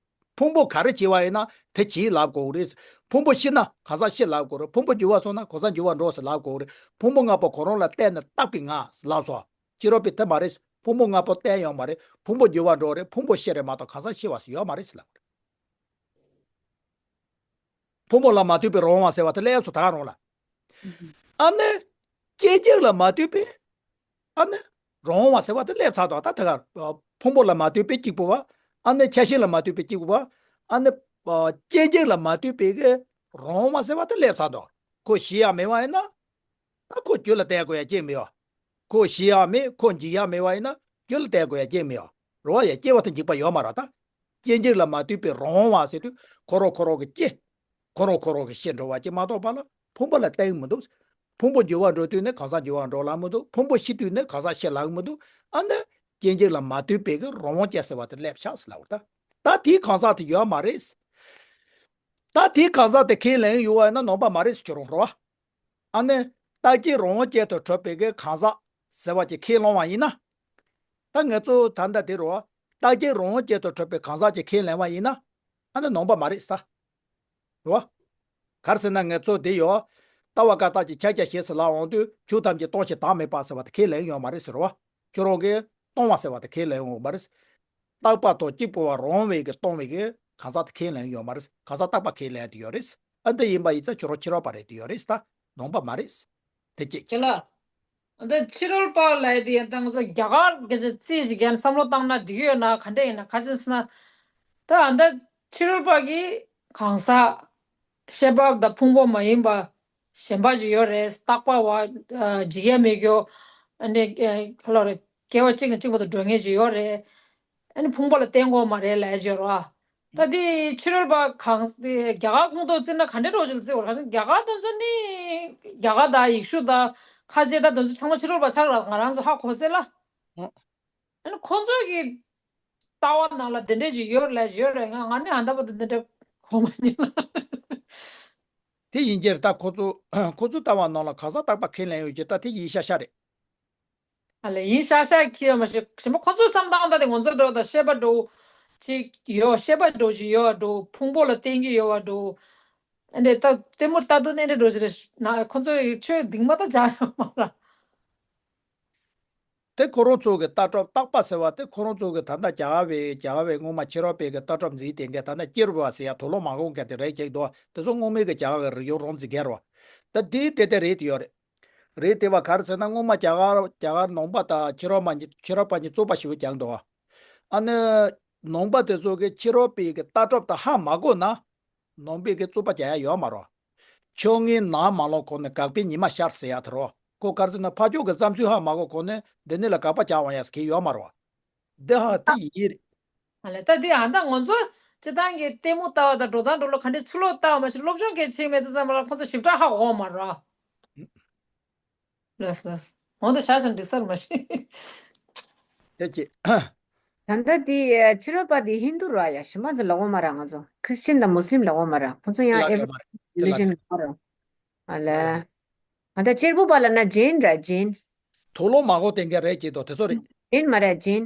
ཕུང་པོ་ག་རེ་བྱས་པ་ཡིན་ན་དེ་བྱས་ལབ་དགོས་རེད། ཕུང་པོ་ཤི་ན་གང་ཟག་ཤི་ལབ་དགོས་རེད། ཕུང་པོ་འགྱུར་བ་སོང་ན་གང་ཟག་འགྱུར་བ་འགྲོ་ཟེར་ལབ་དགོས་རེད། ཕུང་པོ་ལྔ་པོ་གང་རུང་ལ་བརྟེན་ནས་བཏགས་པའི་ང་ལབ་སོང་། ཕྱི་རོལ་པའི་དེ་མ་རེད། ཕུང་པོ་ལྔ་པོ་བརྟེན་ཡོད་མ་རེད། ཕུང་པོ་འགྱུར་བ་འགྲོ་རེད། ཕུང་པོ་ཤི་རེད་མ་གཏོགས་གང་ཟག་ཤི་བ་ཟེར་ཡོད་མ་རེད་ཟེར་ལབ་དགོས་རེད། ཕུང་པོ་ལ་མ་ལྟོས་པའི་རང་དབང་བ་ཟེར་བ་དེ་སླེབས་སོང་ད་ག་རང་ལ། ཨ་ནི། སྐྱེ་འཇིག་ལ་མ་ལྟོས་པའི། ཨ་ནི། རང་དབང་བ་ཟེར་བ་དེ་སླེབས་ཚར་དོ། ད་དེ་ག་ཕུང་པོ་ལ་མ་ལྟོས་པའི་གཅིག་པུ་བ། ཨ་ནི་ཆ་ཤས་ལ་མ་ལྟོས་པའི་གཅིག་པུ་བ། ཨ་ནི། སྐྱེ་འཇིག་ལ་མ་ལྟོས་པའི་གི་རང་དབང་བ་ཟེར་བ་དེ་སླེབས་ཚར་དོ། ཁོ་ཤི་ཡ་མེད་པ་ཡིན་ན། ད་ཁོ་རྒྱུ་ལ་བརྟེན་དགོས་ཡ་གཅིག་མེད་པ། ཁོ་ཤི་ཡ་མེད། ཁོ་འཇིག་ཡ་མེད་པ་ཡིན་ན་རྒྱུ་ལ་བརྟེན་དགོས་ཡ་གཅིག་མེད་པ། རེད་བ། ཡ་སྐྱེ་བ་དང་འཇིག་པ་ཡོད་མ་རེད་ད། སྐྱེ་འཇིག་ལ་མ་ལྟོས་པའི་རང་དབང་བ་ཟེར་དུས་ཁོ་རང་ཁོ་རང་གི་སྐྱེ། ཁོ་རང་ཁོ་རང་གི་ཤི་འགྲོ་བ་ཅིག་མ་གཏོགས་པ་ལ་ཕུང་པོ་ལ་བརྟེན་མི་འདུག་ཕུང་པོ་འགྱུར་བ་འགྲོ་དུས་ནི་གང་ཟག་འགྱུར་བ་འགྲོ་ལབ་མི་འདུག་ཕུང་པོ་ཤི་དུས་ནི་གང་ཟག་ཤི་ལབ་མི་འདུག་ཨ་ནི། སྐྱེ་འཇིག་ལ་མ་ལྟོས་པའི་གི་རང་དབང་ཅན་ཟེར་བ་དེ་སླེབས་ཤག་ཟེར་ལབ་པ་རེད་ད། ད་དེའི་གང་ཟག་དེ་ཡོད་མ་རེད། ད་དེའི་གང་ཟག་དེ་ཁས་ལེན་ཡོད་པ་ཡིན་ན་ནང་པ་མ་རེད་ཟེར་ཁྱོད་རང་རེད་བ། ཨ་ནི། རྟག་གཅིག་རང་དབང་ཅན་དུ་གྲུབ་པའི་གི་གང་ཟག་ཟེར་བ་ཅིག་ཁས་བླངས་པ་ཡིན་ན། ད་ང་ཚོ་ད་ལྟ་དེ་རུ། རྟག་གཅིག་རང་དབང་ཅན་དུ་གྲུབ་པའི་གང་ཟག་ཅིག་ཁས་ལེན་པ་ཡིན་ན། ཨ་ནི་ནང་པ་མ་རེད་ས། རེད་བ། ག་རེ་ཟེར་ན་ང་ཚོ་དེ་ཡོད། ལྟ་བ་བཀའ་རྟགས་ཀྱི་ཕྱག་རྒྱ་བཞེས་སུ་ལ་འོང་དུས་ཆོས་ཐམས་ཅད་སྟོང་ཞིང་བདག་མེད་པ་ཟེར་བ་དེ་ཁས་ལེན་ཡོད་མ་རེད་ཟེར་བ། ཁྱོད་རང་གིས་སྟོང་པ་ཟེར་བ་དེ་ཁས་ལེན་ཡོད་མ་རེད། རྟག་པ་དང་གཅིག་པུ་བ་རང་བའི་གི་སྟོང་བའི་གི་གང་ཟག་དེ་ཁས་ལེན་ཡོད་མ་རེད། གང་ཟག་རྟག་པ་ཁས་ལེན་དུ་ཡོད་རེད། ཨ་འདི་ཡིན་པ་ཡིན་ཙང་ཁྱོད་རང་ཕྱི་རོལ་པ་རེད་དུ་ཡོད་རེད་ད། ནང་པ་མ་རེད། དེ་གཅིག་དེ་ལ། འདི་ཕྱི་རོལ་པ་ལབ་དེ་ཡང་ད་ང་ཚོ་རྒྱ་གར་གི་ཅིག་རྩིས་ཤིག་རྒྱག་ན་བསམ་བློ་བཏང་ན་འགྲིག་ཡོད་ན་ག་འདྲ་ཡིན་ན་ག་ཅི་ཟེར་ན། ད་ཨ་འདི་ཕྱི་རོལ་པ་གི་གང་ཟག་ཤེས་པ་དང་ཕུང་པོ་མ་ཡིན་པ་གཞན་པ་ཞིག་ཡོད་རེད། རྟག་པ་བ་འཇིག་ཡ་མེད་རྒྱུ། ཨ་ནི་ཁ་ལོ་རེ་སྐྱེ་བ་གཅིག་ནས་གཅིག་བར་དུ་འགྲོ་མཁན་ཞིག་ཡོད་རེད། ཨ་ནི་ཕུང་པོ་ལ་བརྟེན་དགོས་མ་རེད་ལབ་ཡ་ཅིག་ཡོད་རེད་བ། ད་དེ་ཕྱི་རོལ་པ་གང་དེ་རྒྱ་གར་ཁོངས་གཏོགས་བརྩིས་ན་ག་འདྲའི་འདྲ་བོ་ཞིག་ལ་བརྩི་བར་ག་ཅིག་རྒྱ་གར་དེ་ཚོ་ནི་རྒྱ་གར་དང་ཡེ་ཤུ་དང་ཁ་ཆེ་དང་དེ་ཚོ་ཚང་མ་ཕྱི་རོལ་པ་ཆགས་ར་ང་རང་ཚོ་ཧ་གོ་སྲིད་ལ། ཨ་ནི་ཁོ་ཚོ་གི་ལྟ་བ་ནང་ལ་དེ་འདྲ་ཞིག་ཡོད་ལ་ཡོད་རེད། ང་ང་ནི་ཨ་འདྲ་པོ་དེ་འདྲ་གོ་མ་མྱོང་། དེ་ཡིན་གྱི་རེད་ད། ཁོ་ཚོ་ཁོ་ཚོའི་ལྟ་བ་ནང་ལ་གང་ཟག་རྟག་པ་ཁས་ལེན་ཡོད་ཀྱི་ད་དེ་ཡིན་ཤག་ཤག་རེད། ཨ་ལས་ཡིན་ཤག་ཤག་ཁྱི་ཡོད་མ་ཤེས་ཞིམ་པོ་ཁོ་ཚོའི་བསམ་སྟངས་ད་དེ་ང་ཚོ་འགྲོ་ད་ཤེས་པ་འགྲོ་ཅིག་ཡོད། ཤེས་པ་འགྲོ་ཅིག་ཡོད་འགྲོ་ཕུང་པོ་ལ་བརྟེན་གྱི་ཡོད་བ་འགྲོ། ཨ་འདྲ་ད་ལྟད་མོ་ལྟ་དུས་ཨ་འདྲ་འགྲོ་ཅིག་རེད་ན་ཁོ་ཚོ་ཡི་ཆོས་སྡིག་མ་ད་བྱ་ཡོད་མ་ར། དེ་ཁོ་རང་ཚོ་གི་ལྟ་གྲུབ་རྟག་པ་ཟེར་བ་དེ་ཁོ་རང་ཚོ་གི་ད་ལྟ་རྒྱ་གར་བའི་རྒྱ་གར་བའི་སྔོན་མ་ཕྱི་རོལ་པའི་གི་ལྟ་གྲུབ་འཛིན་དེ་འགའ་ད་ལྟ་སྐྱེ་རུ་བ་ཟེར་ཡ་དུག་ལོག་མ་གོ་མཁན་དེ་རེད་ཅེས་འདུག་དེ་ཚོ་སྔོན་མའི་གི་རྒྱ་གར་གི་རིག་གཞུང་རང་འཛིན་མཁན་རེད་བ། ད་དེའི་དེ་དེ་རེད་དེ་ཡོད་རེད། རེད་དེ་བ་ག་རེ་ཟེར་ན་སྔོན་མ་རྒྱ་གར་རྒྱ་གར་ནང་པ་དང་ཕྱི་རོལ་པ་གཉིས་ཕྱི་རོལ་པ་གཉིས་རྩོད་པ་ཞེ་པོ་རྒྱག་འདུག་བ། ཨ་ནི། ནང་པ་དེ་ཚོ་གི་ཕྱི་རོལ་པའི་གི་ལྟ་གྲུབ་དང་ཧ་མ་གོ་ན། ནང་པའི་གི་རྩོད་པ་རྒྱག་ཡ་ཡོད་མ་རེད། ཆོས་ངན་ནག་མ་ལོག་གོང་ནས་དགག་པའི་ཉི་མ་ཤར་ཟེར་ཡ་དེ་རེད། ཁོ་ག་རེ་ཟེར་ན་ཕར་ཕྱོགས་ཀྱི་བསམ་ཚུལ་ཧ་མ་གོ་གོང་ནས་འདི་ནས་ལ་དགག་པ་རྒྱག་འོང་ཡ་ཟེར་གི་ཡོད་མ་རེད། འདི་ཧ་དེ་ཡིན་རེད། ཨ་ལས་ད་འདི་ཨ་ད་ང་ཚོ་སྤྱི་བཏང་གི་ལྟད་མོ་ལྟ་བ་དང་འགྲོ་སྟངས་འགྲོ་ལུགས་ག་འདྲའི་ཚུལ་ལོག་ལྟ་བ་མ་གཞི་སློབ་སྦྱོང་གལ་ཆེ་མེད་དུས་ཙམ་པ་ལ་ཁོ་ཚོ་ཞིབ་ཕྲ་ཧ་གོ་མ་རེད། ལགས་ལགས། འོང་དུ་ཤ་ཞིང་འགྲིག་སར་མ་ཤེས། དེ་ཅི། ད་ལྟ་དེ་ཕྱི་རོལ་པ་དེ་ཧིན་རྡུ་ར་ཡ་ཞི་མ་ཚོ་ལ་འོ་མ་ར་ང་ཚོ་ཁྲིས་ཅན་དང་མུ་སླིམ་ལ་འོ་མ་ར་ཁོ་ཚོ་ཡང་དེ་ལ་ཨེ་རེད་མ་རེད། དེ་ལ་རི་ལི་ཇན་རེད། ལ་འོ་མ་ར། ཨ་ལ། ད་ལྟ་གཅེར་བུ་པ་ལ་ན་ཇེན་ར་ཇེན། དུག་ལོག་མ་གོ་དེ་འགའ་རེད་ཀྱི་དོ་དེ་ཚོ་རེད། ཇེན་མ་ར་ཇེན།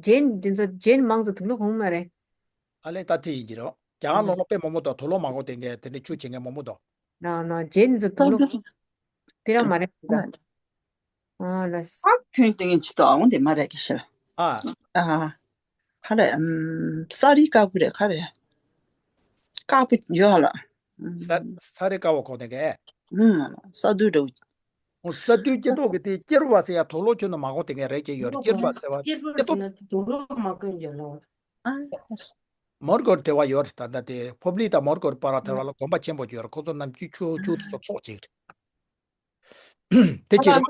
ཇེན་དེ་ཚོ་ཇེན་མང་ཚོ་དུག་ལོག་གོང་མ་རེད། ཨ་ལས་ད་དེ་ཡིན་གྱི་རོ། རྒྱ་གར་ནང་ལོགས་དཔེ་མང་པོ་དང་དུག་ལོག་མ་གོ་དེ་འགའ་དེ་འདྲ་ཆུ་ཆེ་འགའ་མང་པོ་དང་། ན་ན་ཇེན་ཚོ་དུག་ལོག་ཕི་ར་མ་རེད་ད། ཨ་ལ། ཨ་ཁྱོད་དེ་ངས་ཅི་ཏོ་ཨ་འོང་དེ་མ་རེད་ཀྱི་ཤི། ཨ། ཨ། ཧ་རེ་ཨམ། ས་རི་ཀ་བུ་རེད་ཁ་རེ། ཀ་བུ་ཡོད་ཧ་ལ། ས་ས་རི་ཀ་བ་གོ་དེ་གས། ཨུམ། ས་རྡུལ་འདྲ་བོ། ཨོ་ས་རྡུལ་སྐྱེ་ཐོག་གི་དེ་སྐྱེ་རུ་བ་ཟེར་ཡ་དུག་ལོག་ཁྱོད་ནི་མ་གོ་དེ་གས་རེད་ཀྱི་ཡོད་རེད་སྐྱེ་རུ་བ་ཟེར་བ་སྐྱེ་རུ་བ་སྐྱེ་ཟེར་ཐོག་ན་དུག་ལོག་མ་གོན་ཡོད་ལོ། ཨ། མོར་གོར་དེ་བ་ཡོད་རེད་ད་ལྟ་དེ་ཕོབ་ལི་དང་མོར་གོར་པ་ར་དེ་བ་ལ་གོམ་པ་ཆེན་པོ་ཡོད་རེད་ཁོ་ཚོ་ནམ་རྒྱུན་ཆུ་ཆུ་དེ་ཚོ་ཚོགས་ཅིག་རེད། དེ་ཅི་རེད།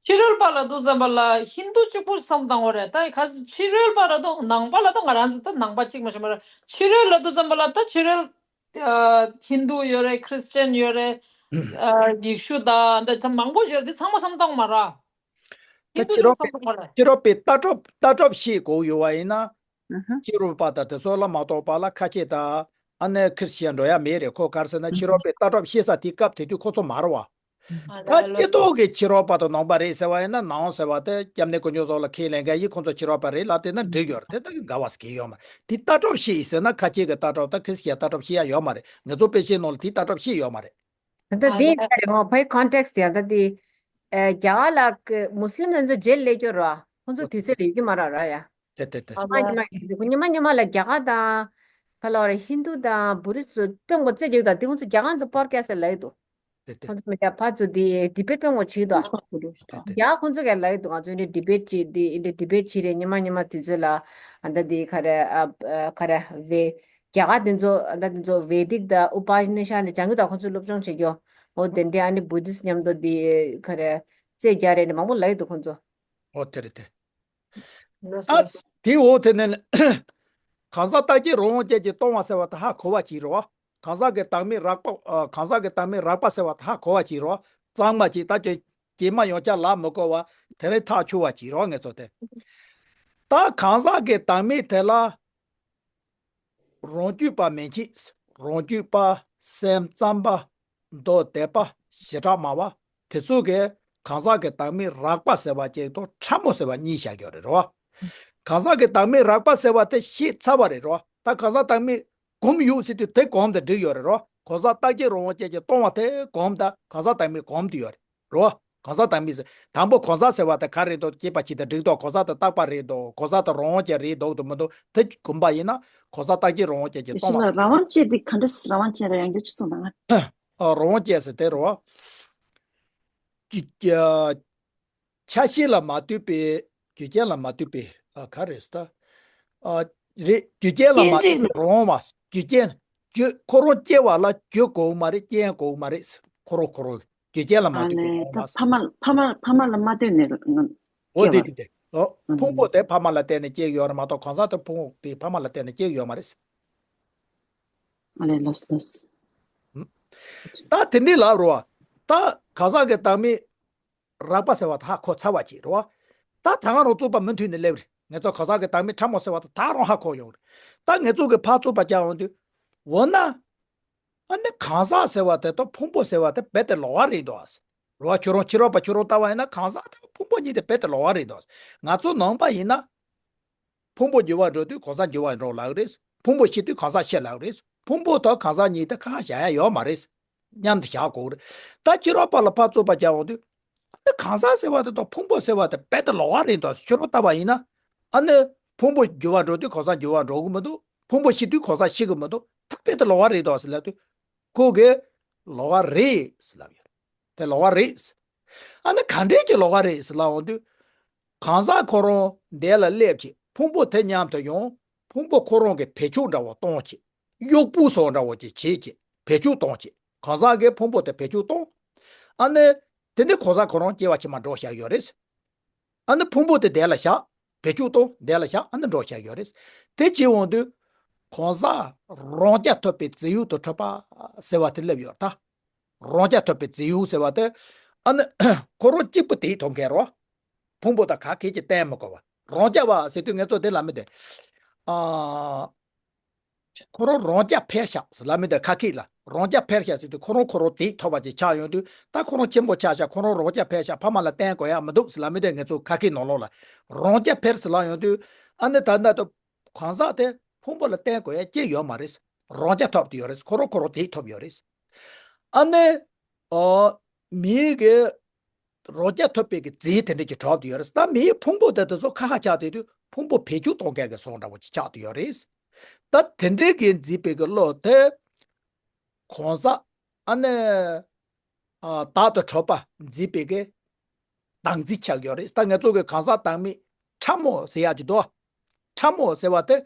ཕྱི་རོལ་པ་ལ་དུ་ཙམ་པ་ལ་ཧིན་དུ་གཅིག་པུ་བསམ་བཏང་བ་རེད་ད་ག་ཕྱི་རོལ་པ་ལ་དུ་ནང་པ་ལ་དུ་ང་རང་ཚོ་ད་ནང་པ་གཅིག་མ་ཤེས་མ་རེད་ཕྱི་རོལ་ལ་དུ་ཙམ་པ་ལ་ད་ཕྱི་རོལ་ཧིན་དུ་ཡོད་རེད་ཁྲིས་ཅན་ཡོད་རེད་ཡེ་ཤུ་ད་འདི་ཚང་མང་པོ་ཡོད་འདི་ཚང་མ་བསམ་བཏང་མ་ར། ད་ཕྱི་རོལ་པའི་ཕྱི་རོལ་པའི་ལྟ་གྲུབ་ལྟ་གྲུབ་ཤེས་དགོས་ཡོད་པ་ཡིན་ན། ཨ་ཧ། ཕྱི་རོལ་པ་དང་དེ་ཚོ་ལ་མ་གཏོགས་པ་ལ་ཁ་ཆེ་དང་ཨ་ནེ་ཁིར་ཤི་ཡ་འགྲོ་ཡ་མེད་རེད། ཁོ་གར་ཟེར་ན་ཕྱི་རོལ་པའི་ལྟ་གྲུབ་ཤེས་ས་དེ་སྐབས་དེ་དུས་ཁོ་ཚོ་མ་རེད་བ། ད་སྐྱེ་ཐོག་གི་ཕྱི་རོལ་པ་དང་ནང་པ་རེད་ཟེར་བ་ཡིན་ན་ནང་ཟེར་བ་དེ་སྐྱབས་གནས་དཀོན་མཆོག་སོགས་ལ་ཁས་ལེན་མཁན་ཡིན། ཁོ་ཚོ་ཕྱི་རོལ་པ་རེད་ལབ་དེ་ན་འགྲིག་ཡོད་རེད། དེ་ད་གི་འགལ་བ་ཟེར་གི་ཡོད་མ་རེད། དེ་ལྟ་གྲུབ་ཤེས་ཡིན་ཟེར་ན་ཁ་ཆེ་གི་ལྟ་གྲུབ་དང་ཁིར་ཤི་ཡ་ལྟ་གྲུབ་ཤེས་ཡ་ཡོད་མ་རེད། ང་ཚོ་དཔེ་ཆའི་ནང་ལ་དེ་ལྟ་གྲུབ་ཤེས་ཡོད་མ་རེད། ད་ལྟ་འདི་ཡིན་པ་རེད་འོ། ཕའི་ཀོན་ཊེག་སི་ཡང་ད་འདི་ཨ་རྒྱ་གར་ལ་ཀི་མུ་སི་ལིམ་ལ་ཚོ་རྗེས་ལས་སྐྱོ་ར་ཁོང་ཚོ་དུས་ཚོད་ལ་ཡོད་ཀྱི་མ་ར་ར་ཡ། དེ་དེ་དེ། ཉི་མ་ཉི་མ་ཉི་མ་ཉི་མ་ལ་རྒྱ་གར་དང་ག་ལ་བ་རེད། ཧིན་དུ་དང་བུ་རི་སི་སྤྲོད་འགོ་རྩེ་རྒྱུ་དང་དེ་ཁོང་ཚོ་རྒྱ་གར་ཚོ་པོར་ཀེ་སི་ལ་ཡོད་དོ། དེ་དེ། ཁོང་ཚོ་མི་རྒྱ་ཕ་ཚོ་དེ་ཌི་བེཊ་སྤྲོད་འགོ་བྱེད་དོ། དེ་དེ། རྒྱ་ཁོང་ཚོ་ག་ལ་ཡོད་དོ། ང་ཚོ་འདི་ཌི་བེཊ་བྱེད་དེ་འདི་ཌི་བེཊ་བྱེད་རེད། ཉི་མ་ཉི་མ་དུས་ཚོད་ལ་ཨ་ད་དེ་ག་རེ་ཨ་ག་རེ་བེ་རྒྱ་གར་དེ་ཚོ་ཨ་ད་དེ་ཚོ་བེ་དིག་དང་ཨུ་པ་ནི་ཤ་ནི་སྦྱང་གི་དང་ཁོང་ཚོ་སློབ་སྦྱོང་བྱེད་རྒྱུ། འོ་དེ་འདྲའི་ཨ་ནི་བུ་དིསི་མཉམ་དུ་དེ་ག་རེ་རྩེ་རྒྱག་རེད་ནི་མང་པོ་ལ་ཡོད་དོ་ཁོང་ཚོ། འོ་དེ་རེད་དེ། ལགས་ད་ལགས། དེའི་འོག་དེ་ནས་གང་ཟག་རྟག་གཅིག་རང་དབང་ཅན་གྱིས་སྟོང་པ་ཟེར་བ་དེ་ཧ་གོ་བ་ཅིག་རེད་བ། གང་ཟག་གི་བདག་མེད་རགས་པ། ཨ། གང་ཟག་གི་བདག་མེད་རགས་པ་ཟེར་བ་དེ་ཧ་གོ་བ་ཅིག་རེད་བ། གཙང་མ་ཅིག་ད་ཀྱེ་ཀྱེ་མ་ཡོང་ཆ་ལབ་མི་དགོས་བ་དེ་རིང་ཐག་ཆོད་བ་ཅིག་རེད་བ་ངེད་ཚོ་དེ། ད་གང་ཟག་གི་བདག་མེད་དེ་ལ། རང་རྒྱུད་པ་མན་ཆད། རང་རྒྱུད་པ། སེམས་ཙམ་པ། མདོ་སྡེ་པ། བྱེ་བྲག་སྨྲ་བ། དེ་ཚོ་གིས་གང་ཟག་གི་བདག་མེད་རགས་པ་ཟེར་བ་ཅིག་དང་ཕྲ་མོ་ཟེར་བ་གཉིས་བཞག་ཡོད་རེད་རོ། གང་ཟག་གི་བདག་མེད་རགས་པ་ཟེར་བ་དེ་ཤེས་ཚར་བ་རེད་རོ། ད་གང་ཟག་བདག་མེད་སྒོམ་ཡོད་ཟེར་དུས་དེ་སྒོམ་དང་འགྲིག་ཡོད་རེད་རོ། གང་ཟག་རྟག་གཅིག་རང་དབང་ཅན་གྱིས་སྟོང་པ་དེ་སྒོམ་དང་གང་ཟག་བདག་མེད་སྒོམ་དུ་ཡོད་རེད་རོ། གང་ཟག་བདག་མེད་ཟེར། དང་པོ་གང་ཟག་ཟེར་བ་དེ་ག་རེད་འདུག་སྐྱེས་པ་ཕྱི་དང་འགྲིག་འདུག་གང་ཟག་དེ་རྟག་པ་རེད་འདུག་གང་ཟག་དེ་རང་དབང་ཅན་རེད་འདུག་དང་མི་འདུག་དེ་སྒོམ་པ་ཡིན་ན་གང་ཟག་རྟག་གཅིག་རང་དབང་ཅན་གྱིས་སྟོང་པ། ཡེ་ཤེས་ལ་རང་དབང་ཅན་དེ་ག་འདྲ་རང་དབང་ཅན་རེད་ཡང་རྒྱུ་ཅི་ཙམ་དང་། ཨ། རང་དབང་ཅན་ཟེར་དེ་རོ། ཀྱི་ཀྱ། ཆ་ཤས་ལ་མ་ལྟོས་པའི། རྒྱུ་རྐྱེན་ལ་མ་ལྟོས་པའི། ཨ། ག་རེ་ཟེར་ད། ཨ། རེད། རྒྱུ་རྐྱེན་ལ་མ་ལྟོས་པའི་རང་དབང་བ། རྒྱུ་རྐྱེན། རྒྱུ་ཁོ་རང་སྐྱེ་བ་ལ་རྒྱུ་དགོས་མ་རེད། རྐྱེན་དགོས་མ་རེད། ཁོ་རང་ཁོ་རང་རྒྱུ་རྐྱེན་ལ་མ་ཨ་ལྟོས་པའི་ལས་རང་དབང་ད་བ། ཕ་མ་ཕ་མ་ཕ་མ་ལ་མ་ལྟོས་ནས་ང་། འོ་སྐྱེ་དེ་བ། དེ་དེ། ཨོ། ཨ་ཕུང་པོ་ལས་དེ་ཕ་མ་ལ་བརྟེན་ནས་སྐྱེ་ཡོད་རེད་མ་གཏོགས་གང་ཟག་དེ་ཕུང་པོ་དེ་ཕ་མ་ལ་བརྟེན་ནས་སྐྱེ་ཡོད་མ་རེད། ཨ་ལས་ལགས་ལགས། ད་དེ་འདྲའི་ལབ་རོ། ད་གང་ཟག་གི་བདག་མེད་རགས་པ་ཟེར་བ་ད་ཧ་གོ་ཚར་བ་ཅིག་རེད་བ། ད་ད་ང་རང་རྩོད་པ་མུ་མཐུད་ནས་སླེབས་རེད། ངེད་ཚོ་གང་ཟག་གི་བདག་མེད་ཕྲ་མོ་ཟེར་བ་ད་ད་རང་ཧ་གོ་ཡོང་རེད། ད་ངེད་ཚོ་གི་ཕར་རྩོད་པ་རྒྱག་ཡོང་དུས། འོ་ན། ཨ་ནི་གང་ཟག་ཟེར་བ་དེ་དང་ཕུང་པོ་ཟེར་བ་དེ་རྦད་དེ་ལོགས་ཀ་རེད་འདུག་ཨ། རེད་བ། ཁྱོད་རང་ཕྱི་རོལ་པ་ཁྱོད་རང་ལྟ་བ་ཡིན་ན་གང་ཟག་དང་ཕུང་པོ་གཉིས་དེ་རྦད་དེ་ལོགས་ཀ་རེད་འདུག་ཨ། ང་ཚོ་ནང་པ་ཡིན་ན། ཕུང་པོ་འགྱུར་བ་འགྲོ་དུས་གང་ཟག་འགྱུར་བ་འགྲོ་ལབ་རེད། ཕུང་པོ་ཤི་དུས་གང་ཟག་ཤི་ལབ་རེད། ཕུང་པོ་དང་གང་ཟག་གཉིས་དེ་ཁ་ཁ་བཞག་ཡ་ཡོད་མ་རེད། མཉམ་དུ་བཞག་དགོས་རེད། ད་ཕྱི་རོལ་པ་ལ་ཕར་རྩོད་པ་རྒྱག་འོང་དུས། ཨ་ནི་གང་ཟག་ཟེར་བ་དེ་དང་ཕུང་པོ་ཟེར་བ་དེ་རྦད་དེ་ལོགས་ཀ་རེད་འདུག་ཨ། ཁྱོད་རང་ལྟ་བ་ཡིན་ན། ཨ་ནི་ཕུང་པོ་འགྱུར་བ་འགྲོ་དུས་གང་ཟག་འགྱུར་བ་འགྲོ་གི་མི་འདུག་ཕུང་པོ་ཤི་དུས་གང་ཟག་ཤི་གི་མི་འདུག་ད་རྦད་དེ་ལོགས་ཀ་རེད་འདུག་ཨ་ཟེར་ལབ་དུས། ཁོ་གིས་ལོགས་ཀ་རེད་ཟེར་ལབ་ཡོད། དེ་ལོགས་ཀ་རེད། ཨ་ནི་ག་འདྲས་ཀྱི་ལོགས་ཀ་རེད་ཟེར་ལབ་འོང་དུས། གང་ཟག་ཁོ་རང་དེ་ལ་སླེབས་བྱས་ཕུང་པོ་དེ་མཉམ་དུ་ཡོང་། ཕུང་པོ་ཁོ་རང་གིས་བེད་སྤྱོད་འདྲ་བོ་གཏོང་བྱས། གཡོག་པོ་བཟོ་འདྲ་བོ་ཅིག་བྱས་བྱས་བེད་སྤྱོད་གཏོང་བྱས། གང་ཟག་གིས་ཕུང་པོ་དེ་བེད་སྤྱོད་གཏོང་། ཨ་ནི། དེ་ནས་གང་ཟག་ཁོ་རང་སྐྱེ་བ་ཕྱི་མ་འགྲོ་བཞག་ཡོད་རེད། ཨ་ནི་ཕུང་པོ་དེ་དེ་ལ་བཞག་བེད་སྤྱོད་གཏོང་དེ་ལ་བཞག་ཨ་ནི་འགྲོ་བཞག་ཡོད་རེད། དེ་བྱས་འོང་དུས། གང་ཟག་རང་རྐྱ་ཐུབ་པའི་རྫས་ཡོད་དུ་གྲུབ་པ་ཟེར་བ་དེ་སླེབས་ཡོད་ད། རང་རྐྱ་ཐུབ་པའི་རྫས་ཡོད་ཟེར་བ་དེ། ཨ་ནི། ཁོ་རང་གཅིག་པུ་དེ་ཐོབ་མཁན་རོ། ཕུང་པོ་དང་ག་གེ་ཅིག་བསྟན་མི་དགོས་པ། རང་རྐྱ་བ་ཟེར་དུས་ངེད་ཚོ་དེ་ལ་མི་དེ། ཨ། ཁོ་རང་རང་རྐྱ་འཕེར་ཤག་ཟེར་ལབ་མི་དེ་ཁ་ཁིག་ལ། རང་རྐྱ་འཕེར་ཤག་ཟེར་དུས་ཁོ་རང་ཁོ་རང་དེ་ཐོབ་པ་ཅིག་ཆགས་ཡོང་དུས་ད་ཁོ་རང་ཆེན་པོ་ཆགས་ཤག་ཁོ་རང་རང་རྐྱ་འཕེར་ཤག་ཕ་མ་ལ་བརྟེན་དགོས་ཡག་མི་འདུག་ཟེར་ལབ་མི་དེ་ངེད་ཚོ་ཁ་ཁིག་ནང་ལོགས་ལ། རང་རྐྱ་འཕེར་ཟེར་ལབ་ཡོང་དུས། ཨ་ནི་ད་ལྟ་དུ། གང་ཟག་དེ་ཕུང་པོ་ལ་བརྟེན་དགོས་ཡག་ཅི་ཡོད་མ་རེད། རང་རྐྱ་ཐོབ་དུ་ཡོད་རེད། ཁོ་རང་ཁོ་རང་དེ་ཐོབ་ཡོད་རེད། ཨ་ནི། ཨོ། མིའི་གི། རང་རྐྱ་ཐུབ་པའི་གི་རྫས་དེ་འདྲ་ཅིག་གྲུབ་ཏུ་ཡོད་རེད། ད་མིའི་ཕུང་པོ་དེ་དེ་ཚོ་ཁ་ཁ་ཆགས་དེ་དུས་ཕུང་པོ་བེད་སྤྱོད་གཏོང་མཁན་གྱི་བཟོ་འདྲ་བོ་ཅིག་ཆགས་ཏུ་ཡོད་རེད། ད་དེ་འདྲའི་གི་མཛེས་པའི་གི་བློ་དེ། གང་ཟག་ཨ་ནི། ཨ། བདག་ཏུ་གྲུབ་པ་མཛེས་པའི་གི་བདག་འཛིན་ཆགས་ཡོད་རེད། ད་ང་ཚོ་གི་གང་ཟག་བདག་མེད་ཕྲ་མོ་ཟེར་ཡག་ཅིག་འདུག་ཕྲ་མོ་ཟེར་བ་དེ།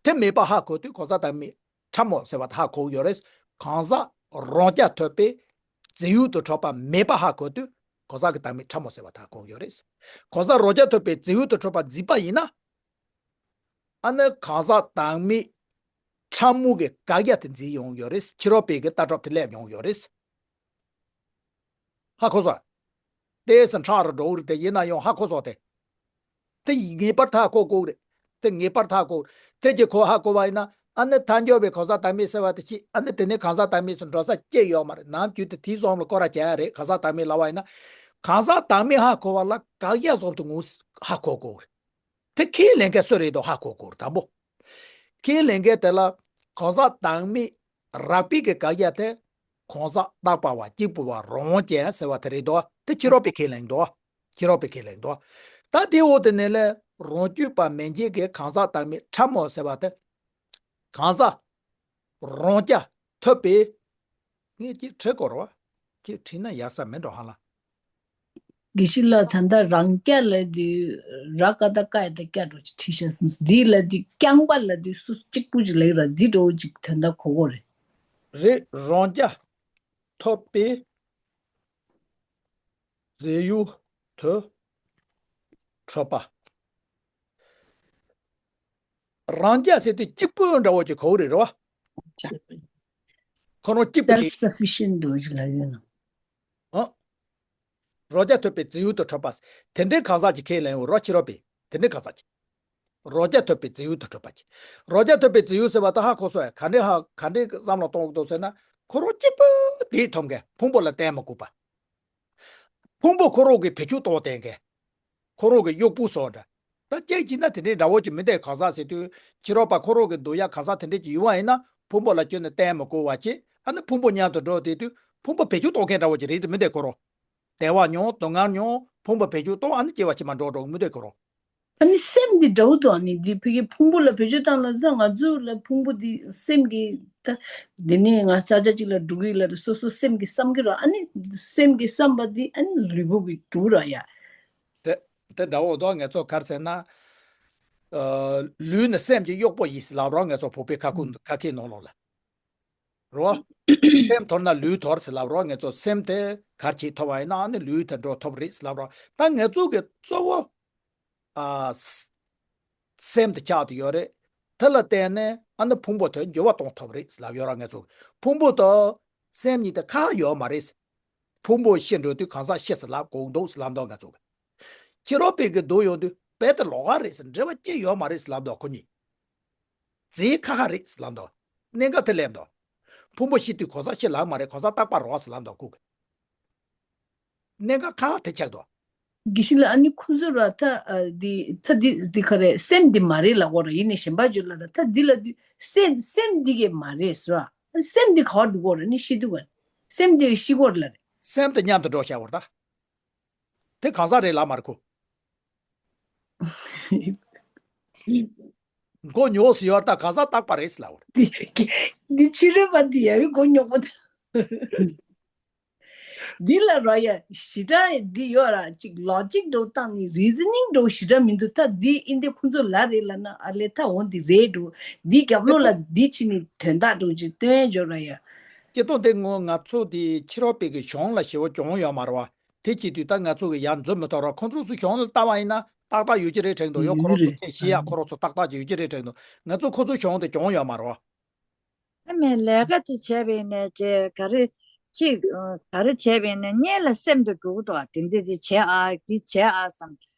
དེ་མེད་པ་ཧ་གོ་དུས་གང་ཟག་བདག་མེད་ཕྲ་མོ་ཟེར་བ་དེ་ཧ་གོ་གི་ཡོད་རེད། གང་ཟག་རང་རྐྱ་ཐུབ་པའི་རྫས་ཡོད་དུ་གྲུབ་པ་མེད་པ་ཧ་གོ་དུས་གང་ཟག་གི་བདག་མེད་ཕྲ་མོ་ཟེར་བ་དེ་ཧ་གོ་གི་ཡོད་རེད། གང་ཟག་རང་རྐྱ་ཐུབ་པའི་རྫས་ཡོད་དུ་གྲུབ་པ་མཛེས་པ་ཡིན་ན། ཨ་ནི་གང་ཟག་བདག་མེད་ཕྲ་མོ་གི་དགག་བྱ་དེ་འཛིན་ཡོང་ཡོད་རེད། ཕྱི་རོལ་པའི་གི་ལྟ་གྲུབ་དེ་སླེབས་ཡོང་ཡོད་རེད། ཧ་གོ་སོང་། ཏོག་ཙམ་ཕྲ་རུ་འགྲོ་གི་རེད་དེ། ཡིན་ན་ཡང་ཧ་གོ་སོང་སྟེ། དེ་ངེས་པར་དུ་ཧ་གོ་དགོས་རེད། དེ་ངེས་པར་དུ་ཧ་གོ། དེ་གྱི་ཁོ་ཧ་གོ་བ་ཡིན་ན། ཨ་ནི་ཐལ་འགྱུར་བའི་གང་ཟག་བདག་མེད་ཟེར་བ་དེ་གཅིག་ཨ་ནི་དེ་ནས་གང་ཟག་བདག་མེད་སུ་འགྲོ་ས་གཅིག་ཡོད་མ་རེད། ནམ་རྒྱུན་དུ་དེའི་བཟོ་འདྲ་སྐོར་ར་བྱ་ཡ་རེད། གང་ཟག་བདག་མེད་ལབ་པ་ཡིན་ན། གང་ཟག་བདག་མེད་ཧ་གོ་བ་ལ་དགག་ཡ་བཟོ་དུ་ངོ་ཧ་གོ་དགོས་རེད། དེ་ཁས་ལེན་མཁན་སུ་རེད་དོ་ཧ་གོ་དགོས་རེད། དང་པོ། ཁས་ལེན་མཁན་དེ་ལ་གང་ཟག་བདག་མེད་རགས་པའི་གི་དགག་ཡ་དེ། གང་ཟག་རྟག་པ་བ་གཅིག་པུ་བ་རང་རྐྱ་ཟེར་བ་དེ་རེད་དོ། དེ་ཕྱི་རོལ་པའི་ཁས་ལེན་དོ། ཕྱི་རོལ་པའི་ཁས་ལེན་དོ། ད་དེའི་འོག་དེ་ནས་ལས་རང་རྒྱུད་པ་མན་ཆད་ཀྱི་གང་ཟག་བདག་མེད་ཕྲ་མོ་ཟེར་བ་དེ། གང་ཟག་རང་རྐྱ་ཐུབ་པའི། ངས་ཅིག་བྲི་དགོས་རེད་བ། ཅིག་བྲིས་ན་ཡག་ས་མེད་འགྲོ་ཧ་ལ། དགེ་བཤེས་ལགས། ད་ལྟ་རང་རྐྱ་ལབ་དུས་ར་ཀ་ད་ཀ་ཡ་ད་རྐྱ་འགྲོ་ཅིག་བྲིས་ཤག་སོང་། འདི་ལབ་དུས་རྐྱང་པ་ལབ་དུས་སུ་གཅིག་པུ་ཅིག་ལབ་ར། འདི་འགྲོ་ཅིག་དོན་དག་གོ་གོ་རེད། རེད། རང་རྐྱ་ཐུབ་པའི་རྫས་ཡུལ་དུ་གྲུབ་པ། རང་རྐྱ་ཟེར་དུས་གཅིག་པུ་འདྲ་བོ་ཅིག་གོ་རེད་རེད་བ། ཁོ་རང་གཅིག་པུ་དེ། Self sufficient འདྲ་བོ་ཅིག་ལབ་ཡོད་ན། ཨ། རང་རྐྱ་ཐུབ་པའི་རྫས་ཡུལ་དུ་གྲུབ་པ། དེ་འདྲའི་གང་ཟག་ཅིག་ཁས་ལེན་ཡོད་རོ། ཕྱི་རོལ་པས་དེ་འདྲའི་གང་ཟག་ཅིག་རང་རྐྱ་ཐུབ་པའི་རྫས་ཡུལ་དུ་གྲུབ་པ་ཅིག་རང་རྐྱ་ཐུབ་པའི་རྫས་ཡུལ་ཟེར་བ་ད་ཧ་གོ་སོང་ཡ། ག་འདྲའི་ཧ་ག་འདྲའི་བསམ་བློ་གཏོང་དགོས་འདུག་ཟེར་ན། ཁོ་རང་གཅིག་པུ་དེ་ཐོབ་མཁན་ཕུང་པོ་ལ་བརྟེན་མ་དགོས་པ། ཕུང་པོ་ཁོ་རང་གི་བེད་སྤྱོད་གཏོང་བསྡད་མཁན། ཁོ་རང་གི་གཡོག་པོ་བཟོ་འདྲ། ད་ཅིག་བྱས་ན་དེ་འདྲའི་འདྲ་བོ་ཅིག་མི་འདུག་གང་ཟག་ཟེར་དུས། ཕྱི་རོལ་པ་ཁོ་རང་གི་འདོད་ཡ་གང་ཟག་དེ་འདྲ་ཅིག་ཡོད་པ་ཡིན་ན། ཕུང་པོ་ལ་ཁྱོན་ནས་བརྟེན་མ་དགོས་པ་ཅིག་ཨ་ནི་ཕུང་པོ་མཉམ་དུ་འགྲོ་བསྡད་དུས་ཕུང་པོ་བེད་སྤྱོད་གཏོང་མཁན་འདྲ་བོ་ཅིག་རེད་དེ་མི་འདུག་ཁོ་རང་། བདེ་བ་མྱོང་། སྡུག་བསྔལ་མྱོང་། ཕུང་པོ་བེད་སྤྱོད་གཏོང་། ཨ་ནི་སྐྱེ་བ་ཕྱི་མ་འགྲོ་འགྲོ་མི་འདུག་ཁོ་རང་། ཨ་ནི་སེམས་འདི་འདྲ་བོ་འདུག་ཨ་ནི་འདི་ཕ་གི་ཕུང་པོ་ལ་བེད་སྤྱོད་བཏང་ན། ད་ང་ཚོ་ལ་ཕུང་པོ་འདི་སེམས་ཀྱི་ད་འདི་ནས་ང་ས་ཆ་གཅིག་ལ་འགྲོ་གི་ལ་སོ་སོ་སེམས་ཀྱི་བསམ་གྱི་རོ། ཨ་ནི་སེམས་ཀྱི་བསམ་པ་འདི་ཨ་ནི་ལུས་པོ་གི་འགྲོ་ར་ཡ། དེ་དེ་འདྲ་བོ་འདུག་ང་ཚོ་ག་རེ་ཟེར་ན། ཨ། ལུས་ནི་སེམས་ཀྱི་གཡོག་པོ་ཡིན་ཟེར་ལབ་རོགས། ང་ཚོ་བོད་པའི་ཁ་ཁུ་ཁ་ཁའི་ནང་ལོགས་ལ། རོ། སེམས་དོར་ན་ལུས་དོར་ཟེར་ལབ་རོགས། ང་ཚོ་སེམས་དེ་གར་གྱིས་ཐོབ་པ་ཡིན་ན་ཨ་ནི་ལུས་དེ་འགྲོ་ཐོབ་རེད་ཟེར་ལབ་རོགས། ད་ང་ཚོ་གི་གཙོ་བོ། ཨ། ས- སེམས་དེ་ཆགས་དུ་ཡོད་རེད། དེ་ལ་བརྟེན་ནས་ཨ་ནི་ཕུང་པོ་དེ་འགྱུར་བ་གཏོང་ཐུབ་རེད་ཟེར་ལབ་ཡོད་ར། ང་ཚོ་ཕུང་པོ་དང་སེམས་གཉིས་དེ་ཁ་ཡོད་མ་རེད། ཕུང་པོ་ཤི་འགྲོ་དུས་གང་ཟག་ཤི་ཟེར་ལབ་དགོས་འདུག་ཟེར་ལབ་འདུག་ང་ཚོ་གི། ཕྱི་རོལ་པའི་གི་འདུག་ཡོང་དུས་རྦད་དེ་ལོགས་ཀ་རེད་ཟེར། འབྲེལ་བ་ཅི་ཡོད་མ་རེད་ཟེར་ལབ་འདུག་ཁོ་གཉིས། རྫས་ཁ་ཁ་རེད་ཟེར་ལབ་འདུག་གནད་འགག་དེ་སླེབས་འདུག་ཕུང་པོ་ཤི་དུས་གང་ཟག་ཤི་ལབ་མ་རེད། གང་ཟག་རྟག་པ་རེད་ཟེར་ལབ་འདུག་ཁོ་གི། གནད་འགག་ཁ་ཁ་དེ་ཆགས་འདུག་དགེ་བཤེས་ལགས། ཨ་ནི་ཁོང་ཚོ་ར་ད་ཨ་འདི་ད་འདི་འདི་ག་རེ། སེམས་འདི་མ་རེད་ལབ་གོ་ར། ཡིན་ནའི་གཞན་པ་ཚོ་ལ་ར་ད་འདི་ལ་འདི་སེམས་སེམས་འདི་གས་མ་རེད་ཟེར་ར། སེམས་འདི་ག་བར་འགྲོ་གོ་ར། ནི་ཤི་དུས་ག་སེམས་འདི་ཤི་གོ་ར་ལ་རེད། སེམས་དེ་མཉམ་དུ་འགྲོ་བྱ་བར་ད། དེ་གང་ཟག་རེད་ལབ་མ་རེད་ཁོ། མགོ་ཉོག་སུ་ཡོད་ད། གང་ཟག་རྟག་པ་རེད་ལབ་བར། འདི་འདི་ཕྱི་རོལ་པ་འདི་ཡ་བའི་མགོ་ཉོག་པོ་ད། འདི་ལ་ར་ཡ་ཞི་དྲག་འདི་ཡོད་ར། ཅིག་ལོ་ཇིག་འགྲོ་བཏང་ནི་རི་ཛི་ནིང་འགྲོ་ཞི་དྲག་མི་འདུག་ད་འདི་ཨིན་དེ་ཁོང་ཚོ་ལ་རེད་ལབ་ན་ཨ་ལས་ད་འོ་འདི་རེད་འགྲོ། འདི་རྒྱབ་ལོགས་ལ་འདི་ཕྱི་ནི་དོན་དག་འགྲོ་ཅིག་སྟོན་འཇོག་ར་ཡ། སྐྱེ་སྟོང་དེ་ངོ་ང་ཚོ་དེ་ཕྱི་རོལ་པའི་གི་གཞུང་ལ་ཞེ་བོ་གྱོང་ཡོད་མ་རེད་བ། དེ་བྱེད་དུས་ད་ང་ཚོ་གི་ཡར་འཛུལ་མི་ཐུབ་ར། ཁོང་ཚོ་ཚོ་གཞུང་ལ་ལྟ་བ་ཡིན་ན་ཏག་ཏག་ཡོད་ཀྱི་རེད་དྲན་འདུག་ཡོད་ཁོ་རང་ཚོ་ཡོད་རེད། ཁས་ཤི་ཡ་ཁོ་རང་ཚོ་ཏག་ཏག་ཅིག་ཡོད་ཀྱི་རེད་དྲན་འདུག་ང་ཚོ་ཁོ་ཚོ་གཞུང་དེ་གྱོང་ཡོད་མ་རེད་བ། ཨ་མས་ལས་ཀ་ཅིག་བྱས་པ་ཡིན་ནའི་ཅེ་ག་རེ་ཅིག་ཨ་ག་རེ་བྱས་པ་ཡིན་ནའི་སྔོན་ལ་སེམས་དེ་འགྲོ་གི་འདུག་དེ་འདི་འདི་བྱས་ཨ་འདི་བྱས་ཨ་བསམ།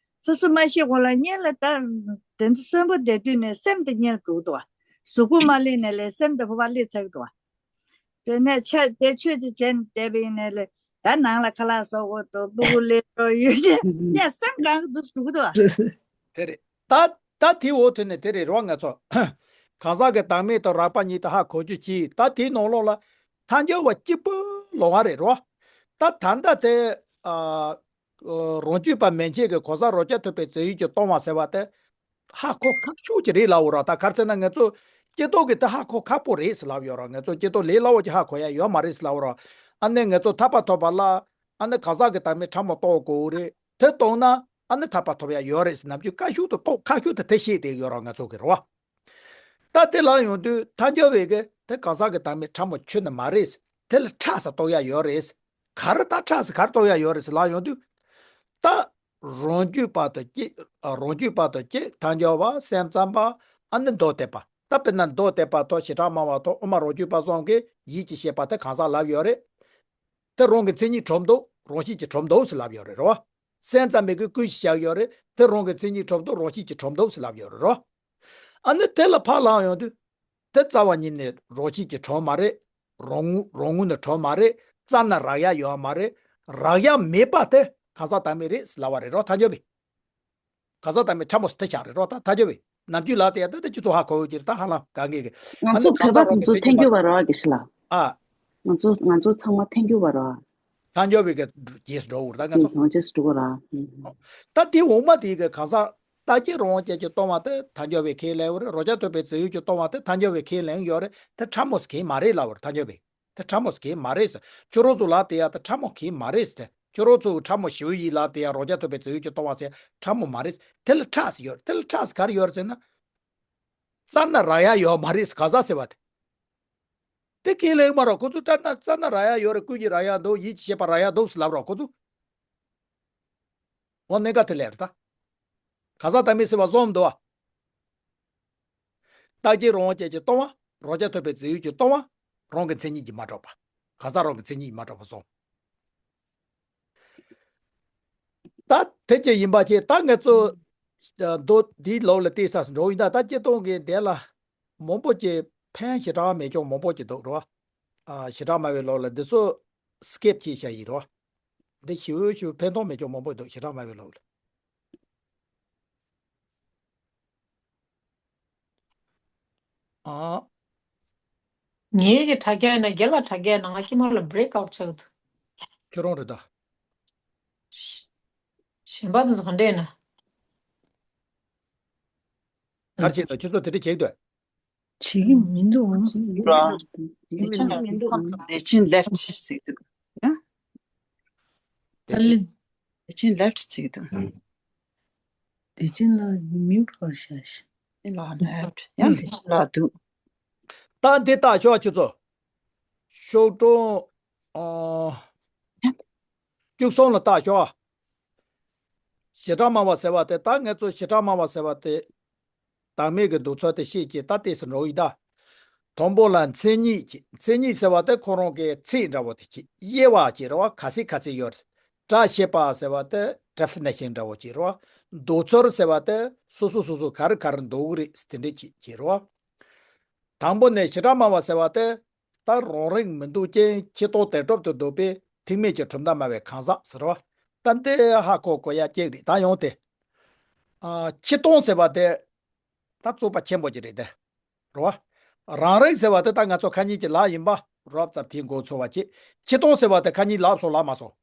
སོ་སོ་མ་ཤི་གོང་ལ་སྔོན་ལ་ད་དེ་ཚོ་གསོན་པོ་བསྡད་དུས་ནས་སེམས་དེ་སྔོན་འགྲོ་གི་འདུག་གཟུགས་པོ་མ་སླེབས་ནས་ལས་སེམས་དེ་ཕོ་བ་སླེབས་ཚར་གི་འདུག་དེ་ནས་ཆ་དེ་ཆོས་ཅིག་བྱས་ནས་བསྡད་པ་ཡིན་ནའི་ལས་ད་ནང་ལ་ཁ་ལག་བཟོ་དགོས་འདུག་སྤུ་གུ་སླེབས་འགྲོ་ཡོད་ཅེ་ཡ་སེམས་གང་གི་འདུག་འགྲོ་གི་འདུག་དེ་རེད། ད་ད་དེའི་འོག་ཐོན་ནས་དེ་རེད་རོགས་ང་ཚོ། གང་ཟག་གི་བདག་མེད་དང་རགས་པ་གཉིས་དེ་ཧ་གོ་རྒྱུ་གྱིས། ད་དེའི་ནང་ལོགས་ལ་ཐལ་འགྱུར་བ་གཅིག་པུ་ལོགས་ཀ་རེད་རོ། ད་ད་ལྟ་དེ་ཨ་རང་རྒྱུད་པ་མན་ཆད་ཀྱི་གང་ཟག་རང་རྐྱ་ཐུབ་པའི་རྫས་ཡུལ་གྱི་སྟོང་པ་ཟེར་བ་དེ་ཧ་གོ་ཁག་ཤོས་ཅིག་རེད་ལབ་འོ་ར། ད་ག་རེ་ཟེར་ན་ང་ཚོ་སྐྱེ་སྟོང་གི་དེ་ཧ་གོ་ཁག་པོ་རེད་ཟེར་ལབ་ཡོད་ར། ང་ཚོ་སྐྱེ་སྟོང་ལས་སླ་བོ་ཅིག་ཧ་གོ་ཡ་ཡོད་མ་རེད་ཟེར་ལབ་འོ་ར། ཨ་ནི་ང་ཚོ་ཐར་པ་ཐོབ་པ་ལ་ཨ་ནི་གང་ཟག་གི་བདག་མེད་ཕྲ་མོ་རྟོགས་དགོས་རེད། དེ་རྟོགས་ན་ཨ་ནི་ཐར་པ་ཐོབ་ཡ་ཡོད་རེད་ཟེར་ནམ་རྒྱུན་ཁག་ཤོས་དེ་རྟོགས་ཁག་ཤོས་དེ་དེ་ཤེས་བསྡད་ཡོད་ར་ང་ཚོ་གི་རེད་བ། ད་དེ་ལ་ཡོང་དུས་ཐལ་འགྱུར་བའི་གི་དེ་གང་ཟག་གི་བདག་མེད་ཕྲ་མོ་ཁྱོན་ནས་མ་རེད། དེ་ལ་ཕྲ་ས་རྟོགས་ཡ་ཡོད་རེད། ག་རེ་ད་ཕྲ་ས་ག་རེ་རྟོགས་ཡ་ཡོད་རེད་ལ་ཡོང་དུས། ད་རང་རྒྱུད་པ་དང་གཅིག་ཨ་རང་རྒྱུད་པ་དང་གཅིག་ཐལ་འགྱུར་བ་སེམས་ཙམ་པ་ཨ་ནི་མདོ་སྡེ་པ། ད་དཔེར་ན་མདོ་སྡེ་པ་དང་བྱེ་བྲག་སྨྲ་བ་དང་དབུ་མ་རང་རྒྱུད་པ་གསུམ་གྱིས་ཡིད་ཀྱི་ཤེས་པ་དེ་གང་ཟག་ལབ་ཡོད་རེད། དེ་རང་གི་མཚན་ཉིད་གྲུབ་འདུག་རང་བཞིན་གྱིས་གྲུབ་འདུག་ཟེར་ལབ་ཡོད་རེད་རོ། སེམས་ཙམ་པའི་གི་ཀུན་གཞི་བཞག་ཡོད་རེད། དེ་རང་གི་མཚན་ཉིད་གྲུབ་འདུག་རང་བཞིན་གྱིས་གྲུབ་འདུག་ཟེར་ལབ་ཡོད་རེད་རོ། ཨ་ནི་དེ་ལ་ཕར་ལངས་ཡོང་དུས། དེ་རྩ་བ་ཉིད་ནས་རང་བཞིན་གྱིས་གྲུབ་མ་རེད། རང་ངོ་རང་ངོས་ནས་གྲུབ་མ་རེད། རྩ་ནས་རག་ཡ་ཡོད་མ་རེད། རག་ཡ་མེད་པ་དེ་གང་ཟག་བདག་མེད་རེད་ཟེར་ལབ་པ་རེད་རོ། ཐལ་འགྱུར་བས། གང་ཟག་བདག་མེད་ཕྲ་མོ་ཟེར་དེ་ཆགས་རེད་རོ། ད་ཐལ་འགྱུར་བས་ནམ་རྒྱུན་ལ་དེ་ཡ་ད་ད་ཁྱེད་ཚོ་ཧ་གོ་ཡོད་ཀྱི་རེད། ད་ཧ་ལམ་ག་ངེས་གི། ང་ཨ་ནི་ཚོ་གང་བོད་པ་ཟག་རང་དེ་གི་ཚོ་མཚན་ཐལ་ཉིད་འགྱུར་བ་རོ་གི་ཤི་ལ། ཨ། ང་ཚོ་ང་ཚོ་ཚང་མ་ཐལ་འགྱུར་བ་རོ། ཐལ་འགྱུར་བའི་གི་རྗེས་སུ་འགྲོ་བར་ད་ང་ཚོ། ང་ཚོ་འགྲོ་བ་ར། ད་དེ་འོག་མ་དེའི་གི་གང་ཟག་རྟག་གཅིག་རང་དབང་ཅན་གྱིས་སྟོང་བ་དེ་ཐལ་འགྱུར་བས་ཁས་ལེན་ཡོད་རེད། རང་རྐྱ་ཐུབ་པའི་རྫས་ཡོད་ཀྱིས་སྟོང་བ་དེ་ཐལ་འགྱུར་བས་ཁས་ལེན་ཡོད་རེད། དེ་ཕྲ་མོ་ཟེར་མཁན་མ་རེད་ལབ་པར་ཐལ་འགྱུར་བས། དེ་ཕྲ་མོ་ཟེར་མཁན་མ་རེད་ཟེར། ཁྱོད་རང་ཚོ་ལ་དེ་ཡ་དེ་ཕྲ་མོ་མཁན་མ་རེད་ཟེར། དེ་ཁྱོད་རང་ཚོ་ཕྲ་མོ་ཞེ་པོ་ཡིན་ལ་དེ་ཡ་རང་རྐྱ་ཐུབ་པའི་རྫས་ཡོད་ཀྱིས་སྟོང་བ་ཟེར་ཕྲ་མོ་མ་རེད་ཟེར། དེ་ལ་ཕྲ་ཟེར་ཡོད་རེད། དེ་ལ་ཕྲ་ཟེར་ག་རེ་ཡོད་རེད་ཟེར་ན། རྩ་ནས་རག་ཡ་ཡོད་མ་རེད་ཟེར་གང་ཟག་ཟེར་བ་དེ། དེ་ཁས་ལེན་མ་རོགས། ཁོ་ཚོ་རྩ་ནས་རྩ་ནས་རག་ཡ་ཡོད་རེད། ཀུན་གྱིས་རག་ཡ་འདུག་ཡིད་ཀྱིས་ཤེས་པ་རག་ཡ་འདུག་ཟེར་ལབ་རོགས་ཁོ་ཚོ། འོ་གནད་འགག་དེ་ལས་རེད་ད། གང་ཟག་བདག་མེད་ཟེར་བ་བཟོ་མི་འདུག་བ། རྟག་གཅིག་རང་དབང་ཅན་གྱིས་སྟོང་བ། རང་རྐྱ་ཐུབ་པའི་རྫས་ཡོད་ཀྱིས་སྟོང་བ། རང་གི་མཚན་ཉིད་ཀྱིས་མ་གྲུབ་པ། གང་ཟག་རང་གི་མཚན་ཉིད་ཀྱིས་མ་གྲུབ་པ་བཟོ། ད་དེ་ཅི་ཡིན་པ་ཅིག་ད་ངས་ཚོ། མདོ་འདིའི་ལོགས་ལ་བལྟས་ས་འགྲོ་ཡིན་ད། ད་སྤྱིར་བཏང་གི་འདས་ལ། མང་པོ་ཅིག་ཕན་ཞེ་དྲག་མེད་ཀྱང་མང་པོ་ཅིག་འདུག་རོ། ཨ་ཞེ་དྲག་སྨྲ་བའི་ལོགས་ལ་འདི་ཚོ་སི་ཀིབ་བྱས་བཞག་ཡིན་རོ། འདི་ཞེ་པོ་ཞེ་པོ་ཕན་ཐོགས་མེད་ཀྱང་མང་པོ་འདུག་ཞེ་དྲག་སྨྲ་བའི་ལོགས་ལ། ཨ། ངེད་ཀྱི་དྲ་རྒྱ་ཡིན་ན་རྒན་ལགས་དྲ་རྒྱ་ཡིན་ན་ང་ཁྱི་མོ་ལ་བྷི་རེག་ཨའུ་ཊི་ཆགས་འདུག་ཁྱོད་རང་རེད་ད། གཞན་པ་དེ་ཚོ་ག་འདྲ་ཡིན་ན། གར་བྱེད་དང་ཁྱོད་ཚོ་དེ་འདྲ་བྱེད་འདོད། བྱེད་ཀྱི་མི་འདུག་ཨང་། བྱེད་ཀྱི་མི་འདུག་བྱེད་ཀྱི་མི་འདུག་བྱེད་ཀྱི་མི་འདུག་བྱེད་ཀྱི་མི་འདུག་བྱེད་ཀྱི་མི་འདུག་བྱེད་ཀྱི་མི་འདུག་བྱེད་ཀྱི་མི་འདུག་བྱེད་ཀྱི་མི་འདུག་ཨ་ལེ། དེ་ཕྱིན་left་ཅིག་འདུག་དེ་ཕྱིན་ལ་mute་གར་བྱ་ཞིག་དེ་ལ་left་ཡང་དེ་ཕྱིན་ལ་འདུག་ད་འདི་ལྟ་ཞོག་ཁྱེད་ཚོ། ཤོག་གྲངས་ཨ་བཅུ་གསུམ་ལ་ལྟ་ཞོག་ཞེ་དྲག་སྨྲ་བ་ཟེར་བ་དེ་ད་ངེད་ཚོ་ཞེ་དྲག་སྨྲ་བ་ཟེར་བ་དེ། བདག་མེད་ཀྱི་འདུག་ཚུལ་དེ་ཤེས་ཀྱི་ད་ལྟས་སུ་འགྲོ་ཡི་ད། དང་པོ་ལ་མཚན་ཉིད་ཀྱི་མཚན་ཉིད་ཟེར་བ་དེ་ཁོ་རང་གི་ཚིག་འདྲ་བོ་དེ་ཀྱི་དབྱེ་བ་ཀྱི་རེད་བ། ག་ཚད་ག་ཚད་ཡོད་རེད། བཀྲ་ཤིས་པ་ཟེར་བ་དེ་definition་འདྲ་བོ་ཀྱི་རེད་བ། འདུག་ཚུལ་ཟེར་བ་དེ་སོ་སོ་སོ་སོ་ག་རེ་ག་རེ་འདུག་གི་རེད་དེ་འདྲ་ཀྱི་ཀྱི་རེད་བ། དང་པོ་ནས་ཞེ་དྲག་སྨྲ་བ་ཟེར་བ་དེ། ད་རང་རིག་མི་འདུག་ཅིང་ཕྱི་ལྟོང་དེ་གྲུབ་ཏུ་འདོད་པའི་ཐེག་དམན་གྱི་གྲུབ་མཐའ་སྨྲ་བའི་གང་ཟག་ཟེར་བ། ད་འདི་ཧ་གོ་དགོས་ཡ་གཅིག་རེད། ད་ཡང་དེ། ཨ་ཕྱི་ལྟོང་ཟེར་བ་དེ། ད་རྩོད་པ་ཆེན་པོ་ཅིག་རེད་དེ། རེད་བ། རང་རིག་ཟེར་བ་དེ་ད་ང་ཚོ་ཁ་ཉིན་གྱི་ལབ་ཡིན་པ་རོབ་ཙམ་དེའི་མགོ་ཚོས་པ་ཅིག་ཕྱི་ལྟོང་ཟེར་བ་དེ་ཁ་ཉིན་ལབ་སོང་ལབ་མ་སོང་།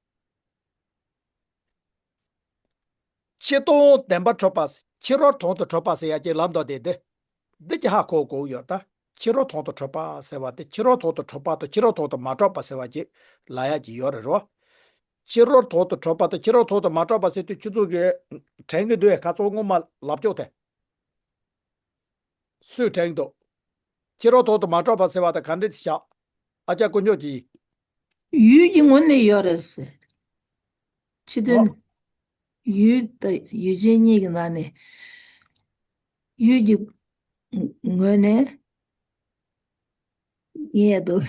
ཕྱི་ལྟོང་བདེན་པར་གྲུབ་པ། ཕྱི་རོལ་དོན་དུ་གྲུབ་པ་ཟེར་ཡ་གྱི་ལབ་འདུག་སྟེ་འདི། འདི་གྱི་ཧ་གོ་དགོས་ཡོད་ད། ཕྱི་རོལ་དོན་དུ་གྲུབ་པ་ཟེར་བ་དེ་ཕྱི་རོལ་དོན་དུ་གྲུབ་པ་དང་ཕྱི་རོལ་དོན་དུ་མ་གྲུབ་པ་ཟེར་བ་གྱི་ལབ་ཡ་གྱི་ཡོད་རེད་རོ། ཕྱི་རོལ་དོན་དུ་གྲུབ་པ་དང་ཕྱི་རོལ་དོན་དུ་མ་གྲུབ་པ་ཟེར་དུས་ཁྱོད་ཚོ་གི་དྲན་གྱི་འདུག་ག་ཚོད་སྔོན་མ་ལབ་ཕྱོགས་དེ། སུས་དྲན་འདུག་ཕྱི་རོལ་དོན་དུ་མ་གྲུབ་པ་ཟེར་བ་དེ་ག་འདྲ་ཞིག་ཨ་ཅག་དཀོན་མཆོག་གིས། ཡུལ་གྱི་ངོས་ནས་ཡོད་རེད་ཟེར། ཕྱི་དོན། ཡུལ་དང་ཡུལ་ཅན་གཉིས་ཀྱི་ནང་ནས། ཡུལ་གྱི་ངོས་ནས། ཡིན་ཡ་འདུག་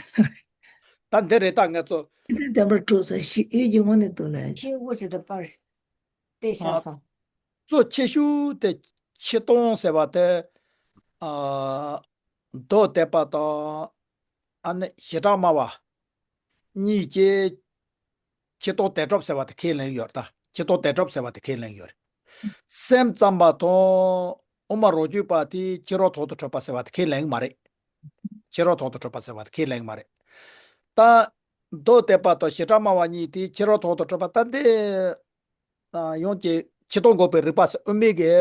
ད་འདི་རེད་ད་ངས་ཚོ། ཕྱི་དོན་བདེན་པར་གྲུབ་ཟེར་ཞིག་ཡུལ་གྱི་ངོས་ནས་འདུག་ལ། ཤེས་དགོས་ཅི་ད་པར་དཔེ་བཞག་སོང་། གཙོ་ཆེ་ཤོས་དེ་ཕྱི་ལྟོང་ཟེར་བ་དེ། ཨ། མདོ་སྡེ་པ་དང་། ཨ་ནི་ཞེ་དྲག་སྨྲ་བ། གཉིས་ཀྱིས་ཕྱི་ལྟོང་དོན་གྲུབ་ཟེར་བ་དེ་ཁས་ལེན་ཡོད་ད། ཕྱི་ལྟོང་དོན་གྲུབ་ཟེར་བ་དེ་ཁས་ལེན་ཡོད། སེམས་ཙམ་པ་དང་དབུ་མ་རང་རྒྱུད་པ་དེས་ཕྱི་རོལ་དོན་དུ་གྲུབ་པ་ཟེར་བ་དེ་ཁས་ལེན་གྱི་མ་རེད། ཕྱི་རོལ་དོན་དུ་གྲུབ་པ་ཟེར་བ་དེ་ཁས་ལེན་གྱི་མ་རེད། ད། མདོ་སྡེ་པ་དང་ཞེ་དྲག་སྨྲ་བ་གཉིས་དེས་ཕྱི་རོལ་དོན་དུ་གྲུབ་པ་ད་འདི། ཡང་ཅིག་ཕྱི་ལྟོང་འགོག་པའི་རིགས་པ་ཟེར་དབུ་མའི་གི།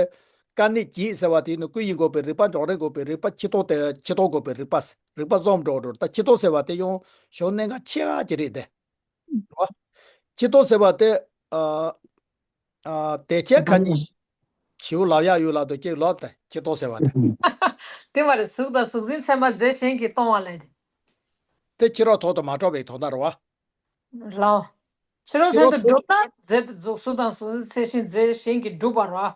དཀའ་གནད་བརྒྱད་ཟེར་བ་དེ་ནི་ཀུན་གཞི་འགོག་པའི་རིགས་པ། འབྱུང་རིགས་འགོག་པའི་རིགས་པ། ཕྱི་ལྟོང་དེ་ཕྱི་ལྟོང་འགོག་པའི་རིགས་པ་ཟེར་རིགས་པ་གསུམ་འགྲོ་འགྲོ། ད་ཕྱི་ལྟོང་ཟེར་བ་དེ་ཡང་ཞོར་གནད་འགག་ཆེ་བ་ཅིག་རེད་དེ། རེད་བ། ཕྱི་ལྟོང་ཟེར་བ་དེ། ཨ། ཨ། དེ་ཆེ་ཁ་ཉིན་ཞིའུ་ལབ་ཡག་ཡོད་ལབ་འདུག་ཅིག་ལབ་དེ་ཕྱི་ལྟོང་ཟེར་བ་དེ། དེ་མ་རེད། གཟུགས་དང་གཟུགས་འཛིན་ཚད་མ་རྫས་གཞན་གྱིས་སྟོང་བ་ལས་དེ། དེ་ཕྱི་རོལ་དོན་དུ་མ་གྲུབ་པའི་དོན་དག་རེད་བ། ལའོ། ཕྱི་རོལ་དོན་དུ་གྲུབ་ན་རྫས་དེ་གཟུགས་གཟུགས་དང་གཟུགས་འཛིན་ཚད་གཞན་རྫས་གཞན་གྱིས་གྲུབ་པ་རེད་བ།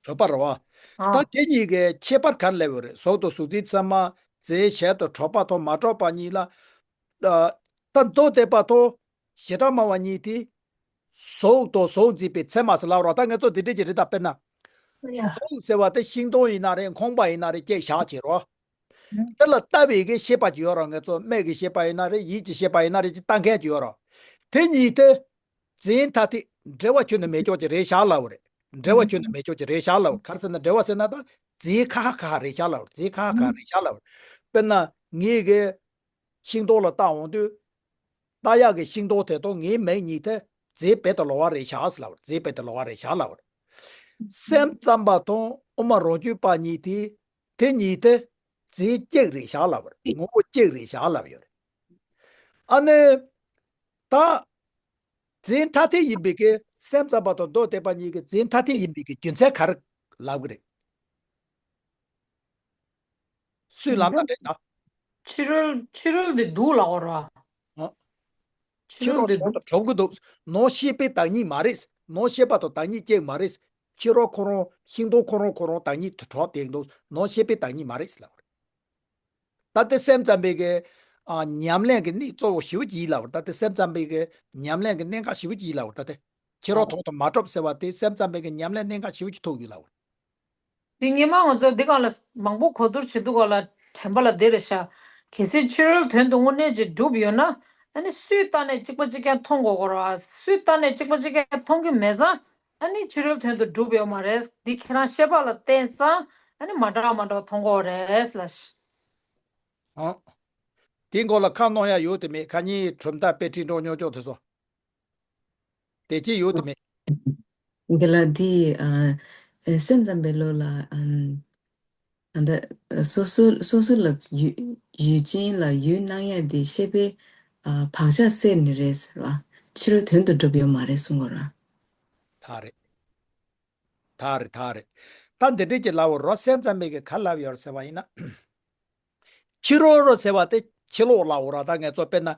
གྲུབ་པ་རེད་བ། ཨ། ད་དེ་གཉིས་ཀའི་ཁྱད་པར་ག་རེ་སླེབས་ཡོད་རེད། གཟུགས་དང་གཟུགས་འཛིན་ཚད་མ་རྫས་གཞན་དུ་གྲུབ་པ་དང་མ་གྲུབ་པ་གཉིས་ལ། ཨ། ད་མདོ་སྡེ་པ་དང་ཞེ་དྲག་སྨྲ་བ་གཉིས་དེ། གཟུགས་དང་གཟུགས་འཛིན་པའི་མཚན་མ་ཟེར་ལབ་རོ། ད་ང་ཚོ་འདི་འདྲ་ཅིག་རེད། ད་དཔེར་ན། ཡ། གཟུགས་ཟེར་བ་དེ་ཤིང་སྡོང་ཡིན་ན་རེད། ཁང་པ་ཡིན་ན་རེད། ཅིག་བཞག་བྱས་རོ། ཡ། དེ་ལ་ལྟ་བའི་གི་ཤེས་པ་ཅིག་ཡོད་རོ། ང་ཚོ་སྨྲས་ཀྱི་ཤེས་པ་ཡིན་ན་རེད། ཡིད་ཀྱི་ཤེས་པ་ཡིན་ན་རེད། ཅིག་ལྟ་མཁན་ཅིག་ཡོད་རོ། དེ་གཉིས་དེ་འཛིན་ཐ་དད་འབྲེལ་བ་ཁྱོན་ནས་མེད་ཀྱོག་ཅིག་རེད་བཞག་ལབ་རེད། འབྲེལ་བ་ཁྱོན་ནས་མེད་ཀྱོག་ཅིག་རེད་བཞག་ལབ། ག་རེ་ཟེར་ན་འབྲེལ་བ་ཟེར་ན་ད་རྫས་ཁ་ཁ་ཁ་རེད་བཞག་ལབ། རྫས་ཁ་ཁ་ཁ་རེད་བཞག་ལབ། དཔེར་ན་ངའི་གི་ཤིང་སྡོང་ལ་ལྟ་འོང་དུས། ལྟ་ཡག་གི་ཤིང་སྡོང་དེ་དང་ངའི་མིག་གཉིས་དེ་རྫས་རྦད་དེ་ལོགས་ཀ་རེད་བཞག་ཟེར་ལབ། རྫས་རྦད་དེ་ལོགས་ཀ་རེད་བཞག་ལབ། སེམས་ཙམ་པ་དང་དབུ་མ་རང་རྒྱུད་པ་གཉིས་དེ། དེ་གཉིས་དེ་རྫས་གཅིག་རེད་བཞག་ལབ། ངོ་བོ་གཅིག་རེད་བཞག་ལབ་ཡོད་རེད། ཨ་ནི། ད། རྫས་ཐ་དད་ཡིན་པའི་གི་སེམས་ཙམ་པ་དང་མདོ་སྡེ་པ་གཉིས་ཀྱི་རྫས་ཐ་དད་ཡིན་པའི་གི་རྒྱུ་མཚན་ག་རེ་ལབ་གི་རེད། སུས་ལབ་ན་འགྲིག་ན། ཕྱི་རོལ་ཕྱི་རོལ་འདི་སྡུག་ལབ་པ་རེད་བ། ཨ། ཕྱི་ཕྱི་རོལ་རོལ་འདི་དོན་སྡུག་དུ་གྲུབ་ཀྱི་འདུག། ནང་ཤེས་པའི་བདག་ཉིད་མ་རེད། ནང་ཤེས་པ་དང་བདག་ཉིད་གཅིག་མ་རེད། ཕྱི་རོལ་ཁོ་རང་ཤིང་སྡོང་ཁོ་རང་ཁོ་རང་བདག་ཉིད་དུ་གྲུབ་བསྡད་འདུག། ནང་ཤེས་པའི་བདག་ཉིད་མ་རེད་ལབ་པ་རེད། ད་ལྟ་སེམས་ཙམ་པའི་གི་ཨ་ཉམས་ལེན་གྱི་གནད་གཙོ་བོ་ཞེ་པོ་ཅིག་ལབ་པ་རེད། ད་ལྟ་སེམས་ཙམ་པའི་གི་ཉམས་ལེན་གྱི་གནད་འགག་ཞེ་པོ་ཅིག་ལབ་པ་རེད། ད་ལྟ་ཕྱི་རོལ་དོན་དུ་མ་གྲུབ་ཟེར་བ་དེ་སེམས་ཙམ་པའི་གི་ཉམས་ལེན་གནད་འགག་ཞེ་པོ་ཅིག་ཐུག་ཡོད་ལབ་པ་རེད། འདི་སྔོན་མ་ང་ཚོ་འདི་སྒང་ལ་མང་པོ་གོ་བསྡུར་བྱེད་དུས་སྒང་ལ་དྲན་པ་ལ་བསྡད་རེད་ཤག། གལ་སྲིད་ཕྱི་རོལ་དོན་དུ་དངོས་གནས་ཅིག་གྲུབ་ཡོད་ན། ཨ་ནི་སུའི་ལྟ་ནས་གཅིག་པ་གཅིག་རྐྱང་མཐོང་དགོས་ཀྱི་རེད་བ། སུའི་ལྟ་ནས་གཅིག་པ་གཅིག་རྐྱང་མཐོང་གི་མེད་ཙང་། ཨ་ནི་ཕྱི་རོལ་དོན་དུ་གྲུབ་ཡོད་མ་རེད། འདི་ཁྱེད་རང་ཤེས་པ་ལ་བརྟེན་ཙང་། ཨ་ནི་མ་འདྲ་བ་མ་འདྲ་བ་མཐོང་གི་ཡོད་རེད་ལབ། ཨང་། དེའི་སྐོར་ལ་ཁ་གནོན་ཡ་ཡོད་དེ་མེད། ཁ་ཉིན་གྲུབ་མཐའ་དཔེ་ཁྲིད་འགྲོ་ཉོ་ཆོག་དེ་ཚོ། དེ་ཅི་ཡོད་དེ་མེད། འདི་ལ་འདི་ཨ་ཨ་སེམས་ཙམ་པའི་ལུགས་ལ། ཨམ། ཨ་ད་སོ་སོ་སོ་སོ་ལ་ཡུལ་ཡུལ་ཅན་ལ་ཡུལ་སྣང་ཡ་དེ་ཤེས་པའི་ཨ་བག་ཆགས་སད་ནི་རེད་ཟེར་བ། ཕྱི་རོལ་དོན་དུ་གྲུབ་ཡོད་མ་རེད་གསུང་གི་རེད། ད་རེད། ད་རེད་ད་རེད། ད་འདི་འདྲས་ཀྱི་ལབ་པ་རོ། སེམས་ཙམ་པའི་གི་ག་ལབ་ཡོད་ཟེར་བ་ཡིན་ན། ཕྱི་རོལ་རོ་ཟེར་བ་དེ་ཕྱི་ལོགས་ལབ་པ་ར། ད་ང་ཚོ་དཔེར་ན།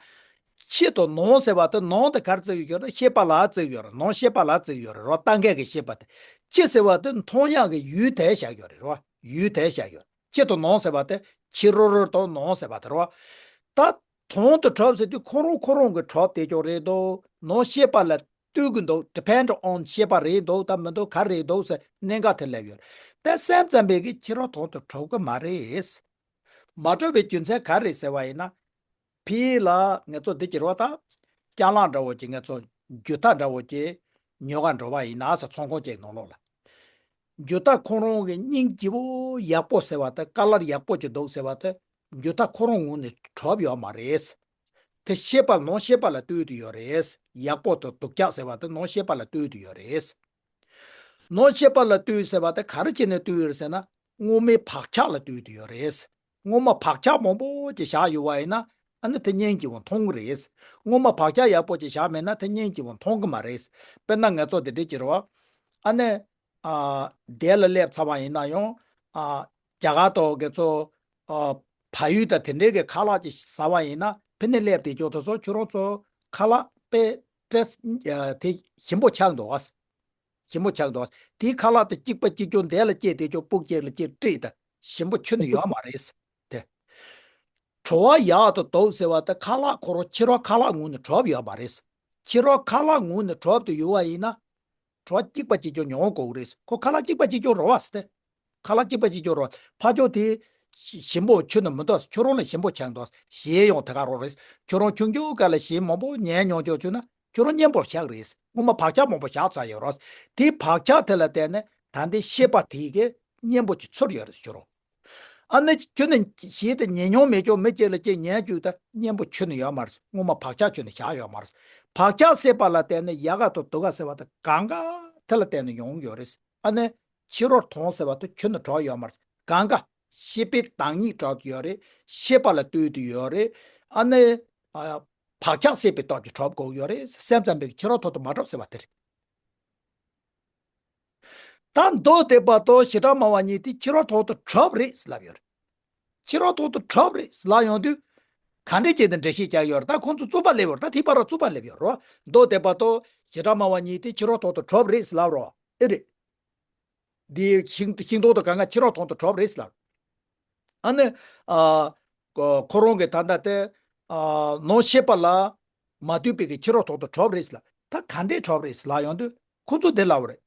ཕྱི་དང་ནང་ཟེར་བ་དེ། ནང་དེ་གར་བརྩི་གི་ཡོད་རེད། ཤེས་པ་ལ་བརྩི་གི་ཡོད་རེད། ནང་ཤེས་པ་ལ་བརྩི་གི་ཡོད་རེད་རོ། ལྟ་མཁན་གྱི་ཤེས་པ་དེ། ཕྱི་ཟེར་བ་དེ་མཐོང་ཡག་གི་ཡུལ་དེ་བཞག་ཡོད་རེད་རོ། ཡུལ་དེ་བཞག་ཡོད། ཕྱི་དང་ནང་ཟེར་བ་དེ་ཕྱི་རོལ་རོལ་དང་ནང་ཟེར་བ་དེ་རོ། ད་དོན་དུ་གྲུབ་ཟེར་དུས་ཁོ་རང་ཁོ་རང་གི་གྲུབ་བསྡད་ཀྱོག་རེད་འདུག། ནང་ཤེས་པ་ལ་ལྟོས་ཀྱི་འདུག། depend on ཤེས་པ་རེད་འདུག་ད་མི་འདུག་ག་རེད་འདུག་ཟེར་གནད་འགག་དེ་སླེབས་ཡོད། དེ་སེམས་ཙམ་པའི་གི་ཕྱི་རོལ་དོན་དུ་གྲུབ་ཀྱི་མ་རེད། མ་གྲུབ་པའི་རྒྱུ་མཚན་ག་རེ་ཟེར་བ་ཡིན་ན། ཕི་ལ་ང་ཚོ་འདི་གྱི་རོ་ད། ཅ་ལག་འདྲ་བོ་ཅིག་ང་ཚོ་རྒྱུ་ཐ་འདྲ་བོ་ཅིག་ཉོ་ག་འགྲོ་བ་ཡིན་ན་ཟེར། ཚོང་ཁང་ཅིག་ནང་ལོགས་ལ། རྒྱུ་ཐ་ཁོ་རང་གི་སྙིང་རྗེ་བོ་ཡག་པོ་ཟེར་བ་དེ། ཀ་ལར་ཡག་པོ་ཅིག་འདུག་ཟེར་བ་དེ། རྒྱུ་ཐ་ཁོ་རང་ངོས་ནས་གྲུབ་ཡོད་མ་རེད། དེ་ཤེས་པ། ནང་ཤེས་པ་ལ་ལྟོས་དེ་ཡོད་རེད། ཡག་པོ་དང་སྡུག་ཅག་ཟེར་བ་དེ་ནང་ཤེས་པ་ལ་ལྟོས་དེ་ཡོད་རེད། ནང་ཤེས་པ་ལ་ལྟོས་ཟེར་བ་དེ་ག་རེ་བྱས་ནས་ལྟོས་ཡོད་རེད་ཟེར་ན། སྔོན་མའི་བག་ཆགས་ལ་ལྟོས་དེ་ཡོད་རེད། སྔོན་མ་བག་ཆགས་མང་པོ་ཅིག་བཞག་ཡོད་པ་ཡིན་ན། ཨ་ནི་དེ་སྙིང་རྗེ་བོ་མཐོང་གི་རེད། སྔོན་མ་བག་ཆགས་ཡག་པོ་ཅིག་བཞག་མེད་ན་དེ་སྙིང་རྗེ་བོ་མཐོང་གི་མ་རེད། དཔེར་ན་ང་ཚོ་དེ་འདྲས་ཀྱི་རེད་བ། ཨ་ནི། ཨ། དེ་ལ་སླེབས་ཚར་བ་ཡིན་ན་ཡང་། ཨ། རྒྱ་གར་དང་ང་ཚོ། ཨ། བལ་ཡུལ་དང་དེ་འདྲས་ཀྱི་ཁ་ལག་ཅིག་ཟ་བ་ཡིན་ན། ཕི་ནས་སླེབས་དེ་ཅོག་དེ་ཚོ་ཁྱོད་རང་ཚོ་ཁ་ལག་དཔེ་སྤྲད། ཨ། དེ་ཞིམ་པོ་ཆགས་འདུག་ཨ། ཞིམ་པོ་ཆགས་འདུག་ཨ། དེའི་ཁ་ལག་དེ་གཅིག་པ་གཅིག་རྐྱང་དེ་ལ་སྐྱེས་དེ་ཅོག་སྤུག་གཅིག་ལ་སྐྱེས་སྤྲད་དེ་ཞིམ་པོ་ཁྱོན་ནས་ཡོད་མ་རེད། དེ། བྲོ་བ་ཡག་ཏུ་འདུག་ཟེར་བ་དེ་ཁ་ལག་ཁོ་རང་ཕྱི་རོལ་ཁ་ལག་ངོས་ནས་གྲུབ་ཡོད་མ་རེད། ཕྱི་རོལ་ཁ་ལག་ངོས་ནས་གྲུབ་ཏུ་ཡོད་པ་ཡིན་ན། བྲོ་བ་གཅིག་པ་གཅིག་རྐྱང་མྱོང་དགོས་ཀྱི་རེད། ཁོ་ཁ་ལག་གཅིག་པ་གཅིག་རྐྱང་རེད་བ་ཟེར་ཏེ། ཁ་ལག་གཅིག་པ་གཅིག་རྐྱང་རེད་བ། ཕར་ཕྱོགས་དེ་ཞིམ་པོ་ཁྱོན་ནས་མི་འདུག། ཁྱོད་རང་ལ་ཞིམ་པོ་ཆགས་འདུག། ཞེས་ཡང་དེ་ག་རང་རེད། ཁྱོད་རང་ཆུང་ཆུང་སྐབས་ལ་ཞིམ་མང་པོ་ཉན་མྱོང་ཆོག་བྱུང་ན། ཁྱོད་རང་མཉེན་པོ་ཆགས་རེད། སྔོན་མ་བག་ཆགས་མང་པོ་བཞག་ཚར་ཡོད་རེད། དེའི་བག་ཆགས་དེ་ལ་བརྟེན་ནས་ད་ལྟའི་ཤེས་པ་དེ་གས་མཉེན་པོ་ཅིག་ཚོར་ཡོད་རེད་ཟེར་རོ། ཨ་ནི་ཁྱོད་ནི་ཞེས་དེ་ཉན་མྱོང་མེད་ཀྱང་མི་གཅིག་ལ་གཅིག་ཉན་རྒྱུ་ད་མཉེན་པོ་ཁྱོན་ནས་ཡོད་མ་རེད། སྔོན་མ་བག་ཆགས་ཁྱོན་ནས་བཞག་ཡོད་མ་རེད། བག་ཆགས་སད་པ་ལ་བརྟེན་ནས་ཡག་ག་དང་སྡུག་ག་ཟེར་བ་དེ་གང་ག་དེ་ལ་བརྟེན་ནས་ཡོང་གི་ཡོད་རེད། ཨ་ནི་ཕྱི་རོལ་མཐོང་ཟེར་བ་དེ་ཁྱོན་ནས་གྲུབ་ཡོད་མ་རེད། གང་ག་ཤེས་པའི་བདག་ཉིད་གྲུབ་ཡོད་རེད། ཤེས་པ་ལ་ལྟོས་ཏེ་ཡོད་རེད། ཨ་ནི། ཨ། བག་ཆགས་སད་པའི་སྟོབས་ཀྱིས་གྲུབ་དགོས་ཡོད་རེད། སེམས་ཙམ་པའི་ཕྱི་རོལ་ཐོག་ཏུ་མ་གྲུབ་ཟེར་བ་དེ་རེད། ད་མདོ་སྡེ་པ་དང་བྱེ་བྲག་སྨྲ་བ་གཉིས་དེ་ཕྱི་རོལ་ཐོག་ཏུ་གྲུབ་རེད་ལབ་ཡོད་རེད། ཕྱི་རོལ་ཐོག་ཏུ་གྲུབ་རེད་ལབ་ཡོང་དུས། ག་འདྲས་བྱས་ཏེ་འགྲེལ་བཤད་རྒྱག་ཡོད་རེད། ད་ཁོང་ཚོ་རྩོད་པ་སླེབས་ཡོད་རེད། ད་དེའི་བར་ལ་རྩོད་པ་སླེབས་ཡོད་རེད། མདོ་སྡེ་པ་དང་བྱེ་བྲག་སྨྲ་བ་གཉིས་དེ་ཕྱི་རོལ་ཐོག་ཏུ་གྲུབ་རེད་ལབ་རོ། ཨེ་རེད། འདི་ཤིང་ཤིང་སྡོང་དང་གང་ག་ཕྱི་རོལ་ཐོག་ཏུ་གྲུབ་རེད་ལབ། ཨ་ནི། ཨ། ཁོ་ཁོ་རང་གི་ད་ལྟ་དེ། ཨ། ནང་ཤེས་པ་ལ་མ་ལྟོས་པའི་གི་ཕྱི་རོལ་ཐོག་ཏུ་གྲུབ་རེད་ལབ། ད་ག་འདྲས་གྲུབ་རེད་ལབ་ཡོང་དུས་ཁོ་ཚོ་དེ་ལབ་པ་རེད།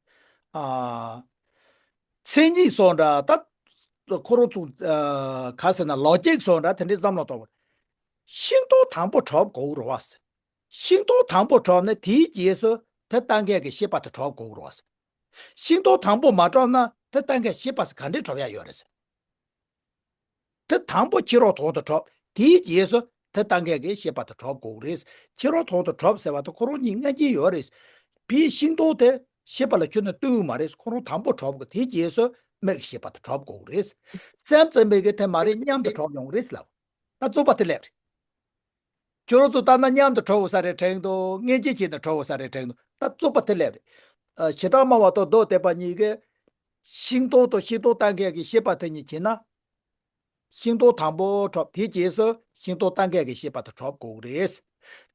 ཨ། མཚན་ཉིད་སོགས་འདྲ་ད་ཁོ་རང་ཚོ་ཨ་ག་ཟེར་ན་ལོ་རྒྱུས་སོགས་འདྲ་དེ་འདྲས་བསམ་བློ་གཏོང་བ་རེད། ཤིང་སྡོང་དང་པོ་གྲུབ་དགོས་རེད་བ། ཤིང་སྡོང་དང་པོ་གྲུབ་ནས་དེའི་རྗེས་སུ་དེ་ལྟ་མཁན་གྱི་ཤེས་པ་དེ་གྲུབ་དགོས་རེད་བ། ཤིང་སྡོང་དང་པོ་མ་གྲུབ་ན་དེ་ལྟ་མཁན་ཤེས་པ་ཟེར་ག་འདྲས་གྲུབ་ཡ་ཡོད་རེད་ཟེར། དེ་དང་པོ་ཕྱི་རོལ་དོན་དུ་གྲུབ། དེའི་རྗེས་སུ་དེ་ལྟ་མཁན་གྱི་ཤེས་པ་དེ་གྲུབ་དགོས་རེད། ཕྱི་རོལ་དོན་དུ་གྲུབ་ཟེར་བ་དེ་ཁོ་རང་གཉིས་སྔ་རྗེས་ཡོད་རེད། བའི་ཤིང་སྡོང་དེ་ཤེས་པ་ལ་ཁྱོན་ནས་ལྟོས་ཀྱི་མ་རེད། ཁོ་རང་དང་པོ་གྲུབ་དགོས། དེའི་རྗེས་སུ་མིག་གི་ཤེས་པ་དེ་གྲུབ་དགོས་རེད། སེམས་ཙམ་པའི་གི་དེ་མ་རེད། མཉམ་དུ་གྲུབ་ཡོང་རེད་ལབ། ད་རྩོད་པ་དེ་སླེབས་རེད། ཁྱོད་རང་ཚོ་ལྟ་ན་མཉམ་དུ་གྲུབ་ས་རེད་དྲན་འདུག། མངོན་བརྗོད་བྱས་ནས་གྲུབ་ས་རེད་དྲན་འདུག། ད་རྩོད་པ་དེ་སླེབས་རེད། ཨ། བྱེ་བྲག་སྨྲ་བ་དང་མདོ་སྡེ་པ་གཉིས་ཀས་ཤིང་སྡོང་དང་ཤིང་སྡོང་ལྟ་མཁན་གྱི་ཤེས་པ་དེ་གཉིས་བྱེད་ན། ཤིང་སྡོང་དང་པོ་གྲུབ། དེའི་རྗེས་སུ་ཤིང་སྡོང་ལྟ་མཁན་གྱི་ཤེས་པ་དེ་གྲུབ་དགོས་རེད།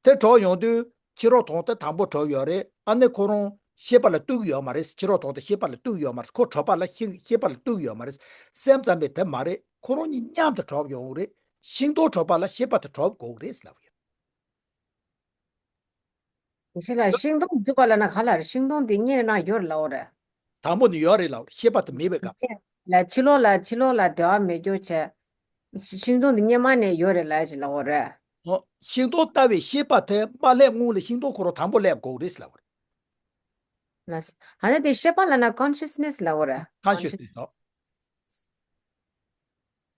དེ་གྲུབ་ཡོང་དུས་ཕྱི་རོལ་དོན་དེ་དང་པོ་གྲུབ་ཡོད་རེད། ཨ་ནི་ཁོ་རང་ཤེས་པ་ལ་ལྟོས་ཀྱི་ཡོད་མ་རེད། ཕྱི་རོལ་དོན་དེ་ཤེས་པ་ལ་ལྟོས་ཀྱི་ཡོད་མ་རེད། ཁོ་གྲུབ་པ་ལ་ཤེས་ཤེས་པ་ལ་ལྟོས་ཀྱི་ཡོད་མ་རེད། སེམས་ཙམ་པས་དེ་མ་རེད། ཁོ་རང་གཉིས་མཉམ་དུ་གྲུབ་ཡོང་རེད། ཤིང་སྡོང་གྲུབ་པ་ལ་ཤེས་པ་དེ་གྲུབ་དགོས་རེད་ལབ་ཡོད། ཞེས་ལ་ཤིང་སྡོང་འཇུག་པ་ལ་ན་ག་ལ་རེད། ཤིང་སྡོང་དེ་རྙེད་ན་ཡོད་རེད་ལབ་རེད། དང་པོ་ནི་ཡོད་རེད་ལབ། ཤེས་པ་དེ་མེད་པའི་སྐབས། ལ་ཕྱི་ལོགས་ལ་ཕྱི་ལོགས་ལ་འབྲེལ་བ་མེད་རྒྱུ་བྱས། ཤིང་སྡོང་དེ་རྙེད་མ་ནས་ཡོད་རེད་ལབ་ཅིག་ལབ་རེད། ཨོ། ཤིང་སྡོང་ལྟ་བའི་ཤེས་པ་དེ་མ་སླེབས་སྔོན་ལ་ཤིང་སྡོང་ཁོ་རང་དང་པོ་སླེབས་དགོས་རེད་ལབ་རེད། ལ། ཨ་ནི་དེ་ཤེས་པ་ལ་ན་ཀོན་ཤི་ཡ་སི་ནེ་སི་ལབ་རེད། ཀོན་ཤི་ཡ་སི་ནེ་སི།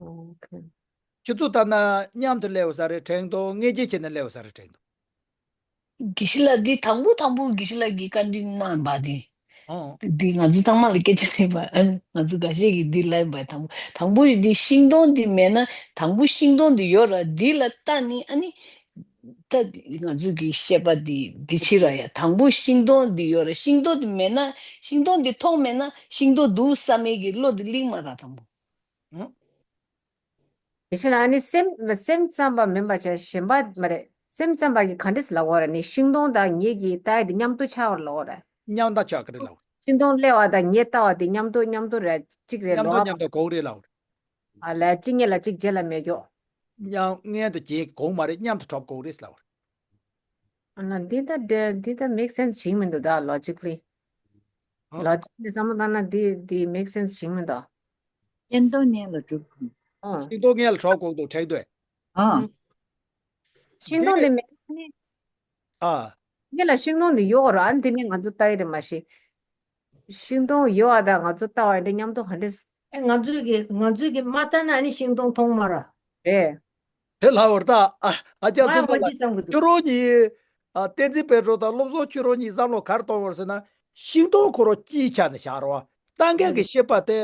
ཨོ་ཁེ། ཁྱོད་ཚོ་ལྟ་ན་མཉམ་དུ་སླེབས་ས་རེད་དྲན་འདུག། མངོན་བརྗོད་བྱས་ནས་སླེབས་ས་རེད་དྲན་འདུག། དགེ་བཤེས་ལགས། འདི་དང་པོ་དང་པོ་དགེ་བཤེས་ལགས་ཀྱིས་བཀའ་འདྲི་གནང་བ་དེ། ཨོ། འདི་ང་ཚོ་ཚང་མ་ལ་སྐད་ཆ་དྲིས་པ། ཨ། ང་ཚོ་འགའ་ཤས་ཀྱིས་འདི་ལབ་པ་དང་པོ་དང་པོ་ཡི་འདི་ཤིང་སྡོང་འདི་མེད་ན། དང་པོ་ཤིང་སྡོང་འདི་ཡོད་ར། འདི་ལ་ལྟ་ནི་ཨ་ནི། ད་ང་ཚོ་གི་བཤད་པ་འདི་འདི་ཕྱིར་ར་ཡ། དང་པོ་ཤིང་སྡོང་འདི་ཡོད་ར། ཤིང་སྡོང་འདི་མེད་ན། ཤིང་སྡོང་འདི་མཐོང་མེད་ན་ཤིང་སྡོང་འདུག་བསམ་མེད་ཀྱི་བློ་འདི་གླེང་མ་ར་དང་པོ། ཨོ། དེ་བཞིན་ཨ་ནི་སེམས་སེམས་ཙམ་པ་མིན་པ་བྱས་གཞན་པ་མ་རེད། སེམས་ཙམ་པ་གིས་ག་འདྲས་ལབ་དགོས་རེད། ནི་ཤིང་སྡོང་དང་ངེད་ཀྱི་ལྟ་ཡ་དེ་མཉམ་དུ་ཆགས་པར་ལབ་དགོས་རེད། མཉམ་དུ་ཆགས་ཀྱི་རེད་ལབ། ཤིང་སྡོང་སླེབས་པ་དང་ངེད་ལྟ་བ་དེ་མཉམ་དུ་མཉམ་དུ་རེད། གཅིག་རེད་མཉམ་ལབ། དུ་མཉམ་དུ་གོ་རེད་ལབ། ཨ་ལས་གཅིག་སྔོན་ལ་གཅིག་རྗེས་ལ་མེད་རྒྱུ། མཉམ་སྔོན་དུ་རྗེས་གོ་མ་རེད། མཉམ་དུ་གྲུབ་དགོས་རེད་ལབ། ཨ་ན་འདི་ད་འདྲ་འདི་ད་མེག་སེན་སི་ཞིག་མི་འདུག་ད་ལོ་ཇིག་ལི། ཨ། ལོ་ཇིག་ལི་བསམ་བློ་བཏང་ན་འདི་འདི་མེག་སེན་སི་ཞིག་མི་འདུག། ཤིང་སྡོང་སྔོན་ལ་གྲུབ། ཨ། ཤིང་སྡོང་སྔོན་ལ་གྲུབ་དགོས་འདུག་དྲན་འདུག། ཨ། ཤིང་སྡོང་འདི་མེད་ནི། ཨ། ངེད་ལ་ཤིང་སྡོང་འདི་ཡོད་ར། ཨ་འདི་ནི་ང་ཚོ་ལྟ་ཡི་རེད་མ་གཞི། ཤིང་སྡོང་ཡོད་པ་དང་ང་ཚོ་ལྟ་བ་ཡིན་དེ་མཉམ་དུ་ག་འདྲས། ཨེ་ང་ཚོས་ཀྱི་ང་ཚོས་ཀྱི་མ་ལྟ་ན་ནི་ཤིང་སྡོང་མཐོང་མ་ར། རེད། དེ་ལབ་པ་རེད་ད། ཨ། ཨ་ཅག་ང་ཚོ་ཡང་མ་ཅི་བསམ་གི་འདུག། ཁྱོད་རང་གཉིས། ཨ། བསྟན་འཛིན་དཔལ་སྒྲོན་དང་བློ་བཟང་ཁྱོད་རང་གཉིས་བསམ་བློ་ག་རེ་གཏོང་བ་རེད་ཟེར་ན། ཤིང་སྡོང་ཁོ་རང་སྤྱིའི་ཆ་ནས་བཞག་རོགས། ལྟ་མཁན་གྱི་ཤེས་པ་དེ།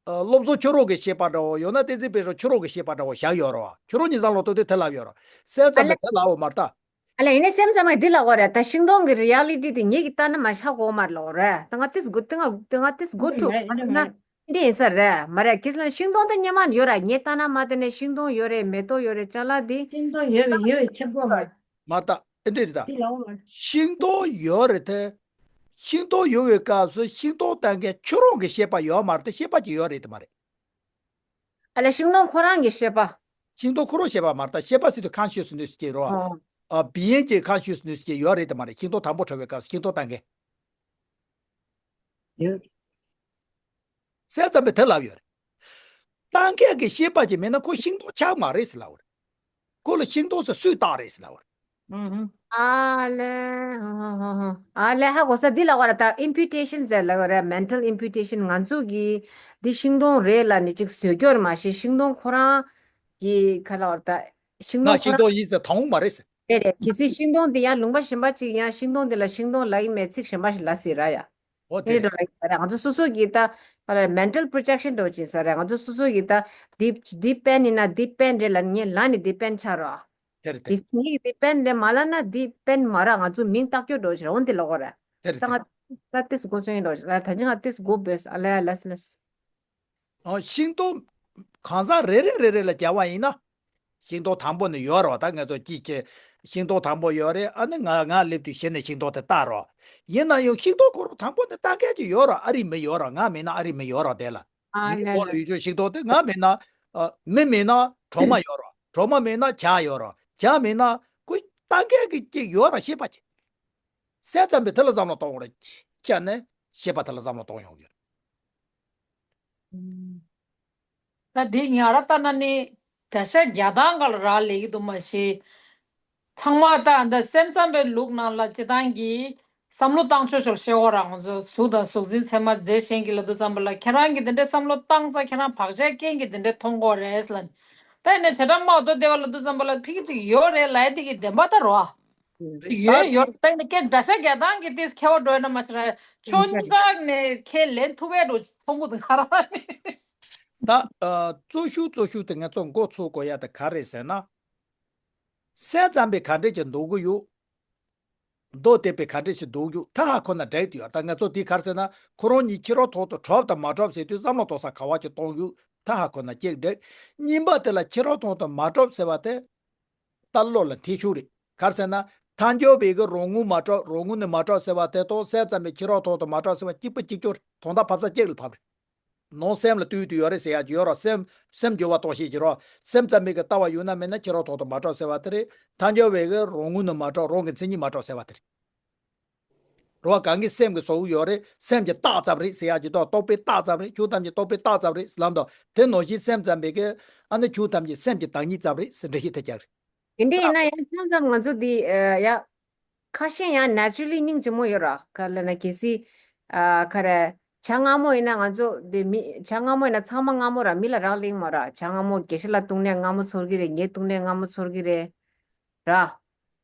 ཨ། བློ་བཟང་ཁྱོད་རང་གི་ཤེས་པ་འདྲ་བོ་ཡང་ན་བསྟན་འཛིན་དཔལ་སྒྲོན་ཁྱོད་རང་གི་ཤེས་པ་འདྲ་བོ་བཞག་ཡོད་རོགས། ཁྱོད་རང་གཉིས་བསམ་བློ་གཏོང་དུས་དེ་ལབ་ཡོད་རོགས། སེམས་ཙམ་པས་དེ་ལབ་ཡོད་མ་རེད་ད། ཨ་ལས་ཡིན་ནའི་སེམས་ཙམ་པས་འདི་ལབ་དགོས་རེད། ད་ཤིང་སྡོང་གི་རི་ཡ་ལི་ཊི་དེ་ངེད་ཀྱིས་ལྟ་ན་མ་ཤ་གོ་མ་རེད་ལབ་དགོས་རེད། ད་ང་ཏིས་གོ་ཏི་ང་ཏི་ང་ཏིས་གོ་ཐུབ་ང་ཚོ་ན་འདི་ཡིན་ས་རེད་མ་རེད། ཁྱེད་ཚོ་ལ་ཤིང་སྡོང་ད་སྔོན་མ་ཡོད་ར། ངས་ལྟ་ན་མ་ལྟ་ནས་ཤིང་སྡོང་ཡོད་རེད། མེ་ཏོག་ཡོད་རེད། ཅ་ལག་འདི། ཤིང་སྡོང་ཡོད་རེད། ཡོད་རེད། ཁྱབ་གོ་མ་རེད། མ་ལྟ་ཨེ་འདྲས་རེད་ད། འདི་ལབ་དགོས་མ་རེད། ཤིང་སྡོང་ཡོད་རེད་དེ། ཤིང་སྡོང་ཡོད་པའི་སྐབས་སུ་ཤིང་སྡོང་ལྟ་མཁན་ཁྱོད་རང་གི་ཤེས་པ་ཡོད་མ་རེད་དེ། ཤེས་པ་ཅིག་ཡོད་རེད་དེ་མ་རེད། ཨ་ལས་ཤིང་སྡོང་ཁོ་རང་གི་ཤེས་པ། ཤིང་སྡོང་ཁོ་རང་ཤེས་པ་མ་རེད་ད། ཤེས་པ་ཟེར་དུས་ཀོན་ཤི་ཡ་སི་ནེ་སི་ཅིག་རོ། ཨོ། ཨ། བི་ཡིན་གྱི་ཀོན་ཤི་ཡ་སི་ནེ་སི་ཅིག་ཡོད་རེད་དེ་མ་རེད། ཤིང་སྡོང་དང་པོ་གྲུབ་པའི་སྐབས་སུ་ཤིང་སྡོང་ལྟ་མཁན། ཡོད། སེམས་ཙམ་པས་དེ་ལབ་ཡོད་རེད། ལྟ་མཁན་གྱི་ཤེས་པ་ཅིག་མེད་ན་ཁོ་ཤིང་སྡོང་ཆགས་མ་རེད་ཟེར་ལབ་པ་རེད། ཁོ་ལ་ཤིང་སྡོང་ཟེར་སུས་བཏགས་རེད་ཟེར་ལབ་པ་རེད། ཨ་ལས། ཨ་ལས་ཧ་གོ་ས་འདི་ལབ་པ་རེད་ད། ཨིམ་པུ་ཊེ་ཤན་ཟེར་ལབ་པ་རེད། མེན་ཊལ་ཨིམ་པུ་ཊེ་ཤན། ང་ཚོ་གིས་འདི་ཤིང་སྡོང་རེད་ལབ་ནས་ཅིག་བཟོས་རྒྱུ་རེད་མ་གཞི་ཤིང་སྡོང་ཁོ་རང་གི་ག་ལབ་པ་རེད་ད། ཤིང་སྡོང་ང་ཤིང་སྡོང་ཡིན་ཟེར་དོན་མ་རེད་ཟེར། རེད་རེད། གལ་སྲིད་ཤིང་སྡོང་དེ་ཡང་ལུང་པ་གཞན་པ་ཅིག་ཡང་ཤིང་སྡོང་དེ་ལ་ཤིང་སྡོང་ལབ་ཀྱི་མེད། ཚིག་གཞན་པ་ཞིག་ལབ་སྲིད་ར་ཡ། འོ་དེ་རེད། འགྲོ་ལ་ཡིན་ས་རེད། ང་ཚོ་སོ་སོ་གིས་ད་ག་ལ་མེན་ཊལ་པོ་རོ་ཇེག་ཤན་འགྲོ་ཅིག་ས་རེད། ང་ཚོ་སོ་སོ་གིས་ད་འདི་འདི་པེན་ཡིན་ན་འདི་པེན་རེད་ལབ་ངས་ལབ་ནས་འདི་པེན་ཆགས་རོགས། དེ་རེད་དེ། གལ་སྲིད་ངས་འདི་པེན་རེད་མ་ལབ་ན་འདི་པེན་མ་རེད། ང་ཚོ་མིང་བཏགས་རྒྱུ་འགྲོ་ཅིག་རེད། འོ་འདི་ལབ་དགོས་རེད། དེ་རེད་ད་དེ། ང་ད་ཏིས་གོ་ཚོད་ཡིན་འགྲོ་ཅིག་ལ། ད་ཅི་ང་ཏིས་གོ་བོས་ཨ་ལ་ཡ་ལ་སི་ལ་སི། ཨོ། ཤིང་སྡོང་གང་ཟག་རེ་རེ་རེ་རེ་ལ་བརྒྱབ་པ་ཡིན་ན། ཤིང་སྡོང་དང་པོ་ནི་ཡོད་རེད་པ། ད་ང་ཚོ་ཅིག་ཅིག་ཤིང་སྡོང་དང་པོ་ཡོད་རེད། ཨ་ནི་ང་ང་སླེབས་དུས་གཞི་ནས་ཤིང་སྡོང་དེ་བཏགས་རེད་པ། ཡིན་ན་ཡང་ཤིང་སྡོང་ཁོ་རང་དང་པོ་ནི་བཏགས་མཁན་ཅིག་ཡོད་རེད་པ། ཨ་རི་མི་ཡོད་རེད་པ། ང་མིན་ན་ཨ་རི་མི་ཡོད་རེད་པ། དེ་ལ་ཨ་ངའི་ལ་འཁོར་ལ་ལ་ཡོད་ཆོག་ཤིང་སྡོང་དེ་ང་མིན་ན། ཨ། མི་མིན་ན་གྲོག་མ་ཡོད་རེད་པ། གྲོག་མ་མིན་ན་བྱ་ཡོད་རེད་པ། བྱ་མིན་ན་ཁོ་བཏགས་མཁན་གྱི་ཅིག་ཡོད་རེད་པ། ཤེས་པ་ཅིག། སེམས་ཙམ་པས་དེ་ལ་བསམ་བློ་གཏོང་དགོས་རེད། བྱས་ནས་ཤེས་པ་དེ་ལ་བསམ་བློ་གཏོང་ཡོང་གི་རེད། ད་འདི་ང་རང་ལྟ་ན་ནི་གྲྭ་ཤག་རྒྱག་སྟངས་སྒང་ལ་རག་ལས་ཀྱི་འདུག་མ་གཞི། ཚང་མ་ད་འདི་སེམས་ཙམ་པའི་ལུགས་ནང་ལ་སྤྱི་བཏང་གི་བསམ་བློ་བཏང་ཕྱོགས་ཕྱོགས་ཤེས་འོ་རང་ཚོ་གཟུགས་དང་གཟུགས་འཛིན་ཚད་མ་རྫས་གཞན་གྱི་ལ་དུ་ཙམ་པ་ལ་ཁྱེད་རང་གི་འདི་འདྲའི་བསམ་བློ་བཏང་ཙང་ཁྱེད་རང་བག་ཆགས་རྐྱེན་གྱིས་འདི་འདྲའི་མཐོང་གོ་རེད་ལ། ད་ཡིན་ན་བྱེ་བྲག་སྨྲ་བ་མདོ་སྡེ་པ་ལ་དུ་ཙམ་པ་ལ་ཕི་གི་ཅིག་ཡོད་རེད་ལ་ཡ་འདི་གི་བདེན་པ་ད་རོ། ད་ཡོད་ཡོད་ད་ཡིན་ན་ཀྱེ་འདྲ་ཤ་རྒྱ་དང་གི་ཏིས་ཁེ་བ་འགྲོ་ཡ་ན་མ་ཤི་ར་ཆོ་ཉི་ག་ནས་ཁེ་ལེན་ཐུབ་པའི་རུ་མཐོང་གི་འདུག་ང་རང་ནི། ད་ཨ་གཙོ་ཤུགས་གཙོ་ཤུགས་དེ་ང་ཚོ་འགོ་ཚུགས་དགོས་ཡ་དེ་ག་རེད་ཟེར་ན། སེམས་ཙམ་པས་ག་འདྲས་ཀྱི་འདུག་གི་ཡོད། མདོ་སྡེ་པས་ག་འདྲས་ཞིག་འདུག་ཡོད་ད་ཧ་གོ་ན་འགྲིག་ཡོད། ད་ང་ཚོ་དེ་ག་རེ་ཟེར་ན་ཁོ་རང་ཉིད་ཕྱི་རོལ་ཐོག་ཏུ་གྲུབ་དང་མ་གྲུབ་ཟེར་དུས་བསམ་བློ་གཏོང་ས་ག་བ་ཅིག་གཏོང་ཡོད་ད་ཧ་གོ་ན་གཅིག་འགྲིག་གཉིས་པ་དེ་ལ་ཕྱི་རོལ་ཐོག་ཏུ་མ་གྲུབ་ཟེར་བ་དེ། ད་བློ་ལ་འཐད་ཤུགས་རེད། ག་རེ་ཟེར་ན། ཐལ་འགྱུར་བའི་གི་རང་ངོས་མ་གྲུབ་རང་ངོས་ནས་མ་གྲུབ་ཟེར་བ་དེ་དང་སེམས་ཙམ་པའི་ཕྱི་རོལ་ཐོག་ཏུ་མ་གྲུབ་ཟེར་བ་གཅིག་པ་གཅིག་རྐྱང་རེད། དོན་དག་བབ་ས་གཅིག་ལ་བབ་རེད། ནང་སེམས་ལ་ལྟོས་དུས་ཡོད་རེད་ཟེར་ཡག་ཅིག་ཡོད་ར། སེམས་སེམས་འགྱུར་བ་གཏོང་ཤེས་ཀྱི་རོ། སེམས་ཙམ་པའི་གི་ལྟ་བ་ཡོད་ན་མེད་ན་ཕྱི་རོལ་ཐོག་ཏུ་མ་གྲུབ་ཟེར་བ་དེ་རེད། ཐལ་འགྱུར་བའི་གི་རང་ངོས་ནས་མ་གྲུབ་རང་གི་མཚན་ཉིད་མ་གྲུབ་ཟེར་བ་དེ་རེད། རོ་བ་གང་གི་སེམས་ཀྱི་བཟོ་བོ་ཡོད་རེད། སེམས་ཀྱི་རྟགས་ཙམ་རེད་ཟེར་ཡག་ཅིག་དང་རྟོག་པའི་རྟགས་ཙམ་རེད། ཆོས་ཐམས་ཅད་རྟོག་པའི་རྟགས་ཙམ་རེད་ལབ་དང་དེ་ནང་བཞིན་སེམས་ཙམ་པའི་གི་ཨ་ནི་ཆོས་ཐམས་ཅད་སེམས་ཀྱི་བདག་ཉིད་ཙམ་རེད་ཟེར་འགྲེལ་བཤད་ཐེབས་ཀྱག་རེད། དེ་འདྲ་ཡིན་ན་ཡང་མཚམས་མཚམས་ང་ཚོ་འདི་ཨ་ཡ། ཁ་ཤས་ཡང་ནེ་ཅུ་ར་ལི་སྙིང་རྗེ་མོ་ཡོད་ར། ག་ལ་ན་གལ་སྲིད་ཨ་ག་རེ། བྱ་སྔ་མོ་ཡིན་ན་ང་ཚོ་འདི་མི་བྱ་སྔ་མོ་ཡིན་ན་ཚང་མ་སྔ་མོ་ར། མི་ལ་རག་ལས་མ་ར། བྱ་སྔ་མོ་དགེ་བཤེས་ལགས་བཏུང་ནས་སྔ་མོ་ཚོར་གི་རེད། ངས་བཏུང་ནས་སྔ་མོ་ཚོར་གི་རེད་ར།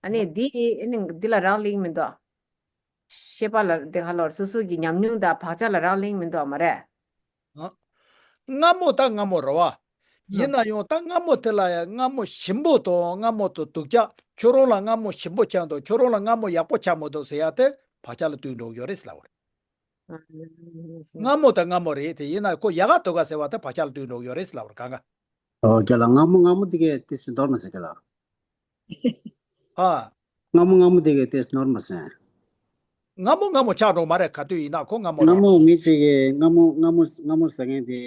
ཨ་ནི་འདི་ཨ་ནི་འདི་ལ་རག་ལས་མི་འདུག་ཤེས་པ་ལ་དེ་ཧ་ལོར་སོ་སོ་གི་ཉམས་མྱོང་དང་བག་ཆགས་ལ་རག་ལས་མི་འདུག་མ་རེད། ཨ། སྔ་མོ་ད་སྔ་མོ་རེད་བ། ཡིན་ན་ཡང་ད་སྔ་མོ་དེ་ལ་ཡང་སྔ་མོ་ཞིམ་པོ་དང་སྔ་མོ་དང་སྡུག་ཅག་ཁྱོད་རང་ལ་སྔ་མོ་ཞིམ་པོ་ཆགས་འདུག་ཁྱོད་རང་ལ་སྔ་མོ་ཡག་པོ་ཆགས་མི་འདུག་ཟེར་ཡ་དེ་བག་ཆགས་ལ་ལྟོས་འགྲོ་གི་ཡོད་རེད་ཟེར་ལབ་པ་རེད། སྔ་མོ་ད་སྔ་མོ་རེད་དེ་ཡིན་ན་ཁོ་ཡག་ག་སྡུག་ག་ཟེར་བ་ད་བག་ཆགས་ལ་ལྟོས་འགྲོ་གི་ཡོད་རེད་ཟེར་ལབ་པ་རེད་གང་ག་ཨོ་རྒྱ་ལ་སྔ་མོ་སྔ་མོ་དེ་གས་དེ་སུ་འདོར་མ་ཟེར་རྒྱ་ལ། ཨ། སྔ་མོ་སྔ་མོ་དེ་གས་དེ་ནོར་མ་སོན། སྔ་མོ་སྔ་མོ་ཆགས་འགྲོ་མ་རེད། ག་དུས་ཡིན་ན་ཁོ་སྔ་མོ་སྔ་རེད། མོ་མི་གཅིག་གིས་སྔ་མོ་སྔ་མོ་སྔ་མོ་ཟ་མཁན་དེ་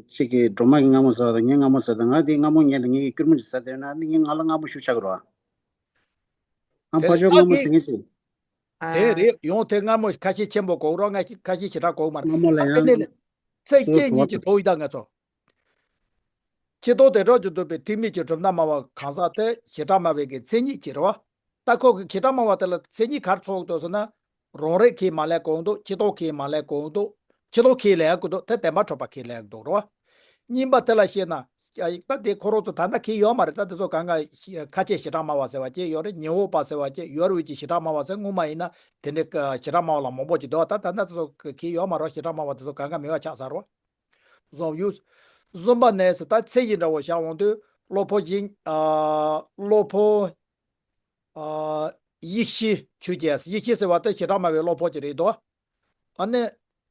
གཅིག་གིས་སྒྲོལ་མ་གིས་སྔ་མོ་ཟ་བ་དང་ངས་སྔ་མོ་ཟ་དང་ང་དེ་སྔ་མོ་ཉལ་ལ་ངེད་ཀྱི་སྐྱུར་མོ་ཅིག་ཟ་བསྡད་ན་ནི་ངས་ང་ལ་སྔ་མོ་ཞུ་ཆགས་ཀྱི་རེད་བ། ཨ་དེ་ཕ་ཆོས་སྔ་མོ་ཟ་མཁན་ཅིག་དེ་རེད། ཡང་དེ་སྔ་མོ་ཁ་ཤས་ཆེན་པོ་གོ་རོགས། ང་ཁ་ཤས་ཞེ་དྲག་གོ་མ་རེད། སྔ་མོ་ལ་ཨ་དེ་ཡང་ནི་ཚེ་སྐྱེ་གཉིས་ཀྱི་དོ་ཡི་ད་ང་ཚོ། ཕྱི་ལྡོག་དེ་གྲོགས་ཀྱི་འདུག་པའི་ཐེག་དམན་གྱི་གྲུབ་མཐའ་སྨྲ་བ་གང་ཟག་དེ་བྱེ་བྲག་སྨྲ་བའི་གི་མཚན་ཉིད་ཀྱི་རེད་བ། ད་ཁོ་གི་བྱེ་བྲག་སྨྲ་བ་དེ་ལ་མཚན་ཉིད་ག་རེ་ཚོགས་འདུག་ཟེར་ན། རང་རིག་ཁས་མ་ལེན་གོ་འདུག་ཕྱི་ལྡོག་ཁས་མ་ལེན་གོ་འདུག་ཕྱི་ལྡོག་ཁས་ལེན་གོ་འདུག་དེ་བདེན་པ་འཁྲུལ་པ་ཁས་ལེན་འདུག་རེད་བ། གཉིས་པ་དེ་ལ་བཤད་ན། ད་དེ་ཁོ་རང་ཚོ་ད་ལྟ་ཁས་ཡོད་མ་རེད། ད་དེ་ཚོ་གང་ག་ཁ་ཆེ་བྱེ་བྲག་སྨྲ་བ་ཟེར་བ་ཅིག་ཡོད་རེད། ཉི་འོག་པ་ཟེར་བ་ཅིག་ཡོད་རེད། བྱེ་བྲག་སྨྲ་བ་ཟེར་སྔོན་མ་ཡིན་ན་དེ་འདྲའི་བྱེ་བྲག་སྨྲ་བ་ལ་མང་པོ་ཅིག་འདུག་ད་ད་ལྟ་དེ་ཚོ་ཁས་ཡོད་མ་རེད། བྱེ་བྲག་སྨྲ་བ་དེ་ཚོ་གང་ག་མེད་པ་ཆགས་ཚར་རེད་བ། བཟོ་ཡུལ། བཟོ་འབའ་ནས་སུ་ད་ཚེ་ཡི་འདྲ་བོ་བཞག་འོང་དུས་བློ་ཕོ་ཡིན། ཨ། བློ་ཕོ། ཨ། ཡེ་ཤེས་ཆོས་ཅན། ཡེ་ཤེས་ཟེར་བ་དེ་བྱེ་བྲག་སྨྲ་བའི་བློ་ཕོ་ཅིག་རེད་དོ། ཨ་ནི།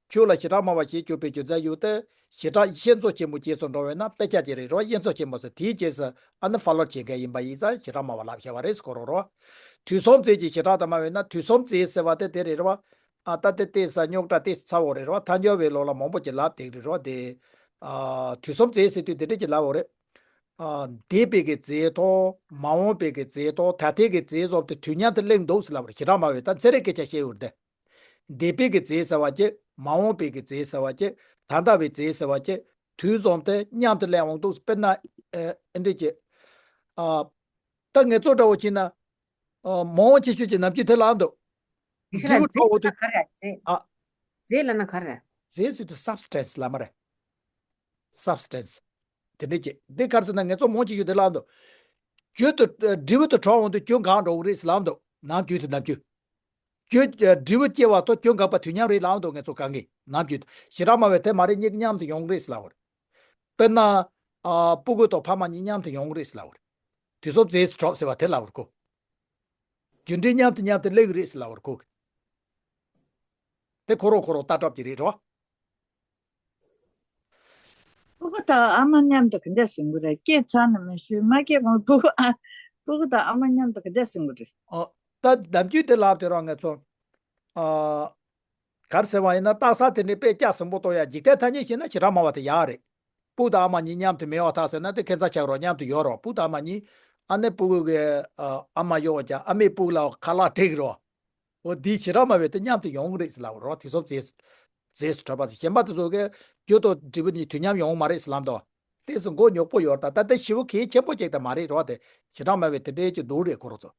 ཆོས་ལ་བྱེ་བྲག་སྨྲ་བ་ཞེས་བརྗོད་པའི་རྒྱུ་མཚན་ཡོད་དེ། བྱེ་བྲག་ཡེ་ཤེས་མཚོ་ཆེན་པོའི་རྗེས་སུ་འགྲོ་བས་ན་དཔེ་ཆ་ཅིག་རེད་རོ། ཡེ་མཚོ་ཆེན་པོ་ཟེར་དེའི་རྗེས་སུ་ཨ་ནི་ཧྥ་ལོར་བྱེད་མཁན་ཡིན་པ་ཡིན་ཙང་བྱེ་བྲག་སྨྲ་བ་ལབ་བྱ་བ་རེད་ཟེར་གོ་རོགས་རོ། དུས་གསུམ་རྫས་ཀྱི་བྱེ་བྲག་དུ་སྨྲ་བས་ན་དུས་གསུམ་རྫས་ཟེར་བ་དེ་དེ་རེད་རོ། ཨ་ད་དེ་ཏོག་ཙམ་རྙོག་དྲ་ཏོག་ཙམ་ཚ་བོ་རེད་རོ། ཐལ་འགྱུར་བའི་ལུགས་ལ་མང་པོ་ཅིག་ལབ་བསྡད་རེད་རོ། དེ། ཨ། དུས་གསུམ་རྫས་ཟེར་དུས་དེ་འདྲ་ཅིག་ལབ་བོ་རེད། ཨ། འདས་པའི་གི་རྫས་དང་མ་འོངས་པའི་གི་རྫས་དང་ད་ལྟའི་གི་རྫས་སོགས་དེ་དུས་མཉམ་དུ་གླེང་འདུག་ཟེར་ལབ་བོ་རེད། བྱེ་བྲག་སྨྲ་བས་ད་ཚན་རིག་སྐད་ཆ་བཤད་ཡོད་རེད་དེ། འདས་པའི་གི་རྫས་ཟེར་བ་ཅིག་མ་འོངས་པའི་གི་རྫས་ཟེར་བ་ཅིག་ད་ལྟ་བའི་རྫས་ཟེར་བ་ཅིག་དུས་གསུམ་དེ་མཉམ་དུ་གླེང་འོང་འདུག་དཔེར་ན། ཨེ་འདྲ་ཅིག་ཨ། ད་ངེད་ཚོ་འདྲ་བོ་བྱས་ན། ཨ། མ་འོངས་ཆེ་ཤོས་ཀྱི་ནམ་རྒྱུན་དེ་ལབ་འདུག་དེ་ཤི་ལ་འབྲས་བུ་ཐོག་འོ་དུ། རྫས་ལབ་ན་ག་རེ་རེད། ཨ། རྫས་ལབ་ན་ག་རེ་རེད། རྫས་ཟེར་དུས་སབ་སི་ཊན་སི་ལབ་མ་རེད། སབ་སི་ཊན་སི། དེ་འདྲ་ཅིག་འདི་ག་རེ་ཟེར་ན་ངེད་ཚོ་མང་ཆེ་ཤོས་དེ་ལབ་འདུག་རྒྱུན་དུ་འབྲས་བུ་དུ་གྲོགས་འོང་དུས་རྒྱུན་གང་འགྲོ་གི་རེད་ཟེར་ལབ་འདུག་ནམ་རྒྱུན་དུ་ནམ་རྒྱུན། རྒྱུན། འབྲས་བུ་སྐྱེ་བ་དང་རྒྱུན་འགག་པ་དུས་མཉམ་རེད་ལབ་འདུག་ངེད་ཚོ་གང་གིས་ནམ་རྒྱུན་དུ་བྱེ་བྲག་སྨྲ་བས་དེ་མ་རེད། གཉིས་མཉམ་དུ་ཡོང་གི་རེད་ཟེར་ལབ་པ་རེད། དཔེར་ན། ཨ། སྤུ་གུ་དང་ཕ་མ་གཉིས་མཉམ་དུ་ཡོང་གི་རེད་ཟེར་ལབ་པ་རེད། དུས་གསུམ་རྫས་སུ་གྲུབ་ཟེར་བ་དེ་ལབ་པ་རེད་ཁོ། རྒྱུ་འབྲས་མཉམ་དུ་མཉམ་དུ་སླེབས་ཀྱི་རེད་ཟེར་ལབ་པ་རེད་ཁོ། དེ་ཁོ་རང་ཁོ་རང་ལྟ་གྲུབ་ཀྱི་རེད་རོ། སྤུ་གུ་དང་ཨ་མ་མཉམ་དུ་ག་འདྲས་བཟུང་གི་རེད། སྐྱེས་ཚར་ན་མ་ཞུས། མ་སྐྱེས་གོང་སྤུ་གུ་ཨ། སྤུ་གུ་དང་ཨ་མ་མཉམ་དུ་ག་འདྲས་བཟུང་གི་རེད། ཨོ། ད་ནམ་རྒྱུན་དེ་ལབ་དེ་རང་ངེད་ཚོ། ཨ། ག་རེ་ཟེར་བ་ཡིན་ན་རྟགས་གསལ་དེ་འདྲའི་དཔེ་སྐྱ་སེང་པོ་ཏོ་ཡ་འཇིག་རྟེན་ཐ་སྙད་བཤད་ན་བྱེ་བྲག་སྨྲ་བ་དེ་ཡག་རེད། སྤུ་གུ་དང་ཨ་མ་གཉིས་མཉམ་དུ་མེད་པར་ཐལ་ཟེར་ན་དེ་ཁྱད་མཚར་ཆགས་རོགས། མཉམ་དུ་ཡོད་རོགས། སྤུ་གུ་དང་ཨ་མ་གཉིས། ཨ་ནི་སྤུ་གུ་གི། ཨ། ཨ་མ་གཡོག་ཀྱང་ཨ་མས་སྤུ་གུ་ལ་ཁ་ལག་སྤྲད་ཀྱི་རོགས། འོ་འདི་བྱེ་བྲག་སྨྲ་བའི་དོན་མཉམ་དུ་ཡོང་གི་རེད་ཟེར་ལབ་རོ། དེ་ཚོ་རྫས་རྫས་སུ་གྲུབ་པ་ཟེར། གཞན་པ་དེ་ཚོ་གི་རྒྱུ་དང་འབྲས་བུ་གཉིས་དུས་མཉམ་ཡོང་གི་མ་རེད་ཟེར་ལབ་འདུག་དེ་སུ་མགོ་ཉོག་པོ་ཡོད་ད། ད་ལྟ་ཞེ་པོ་གལ་ཆེན་པོ་ཅིག་ད་མ་རེད་རོ། དེ་བྱེ་བྲག་སྨྲ་བའི་དེ་འདྲའི་ཅིག་འདུག་རེད་ཁོ་རང་ཚོ།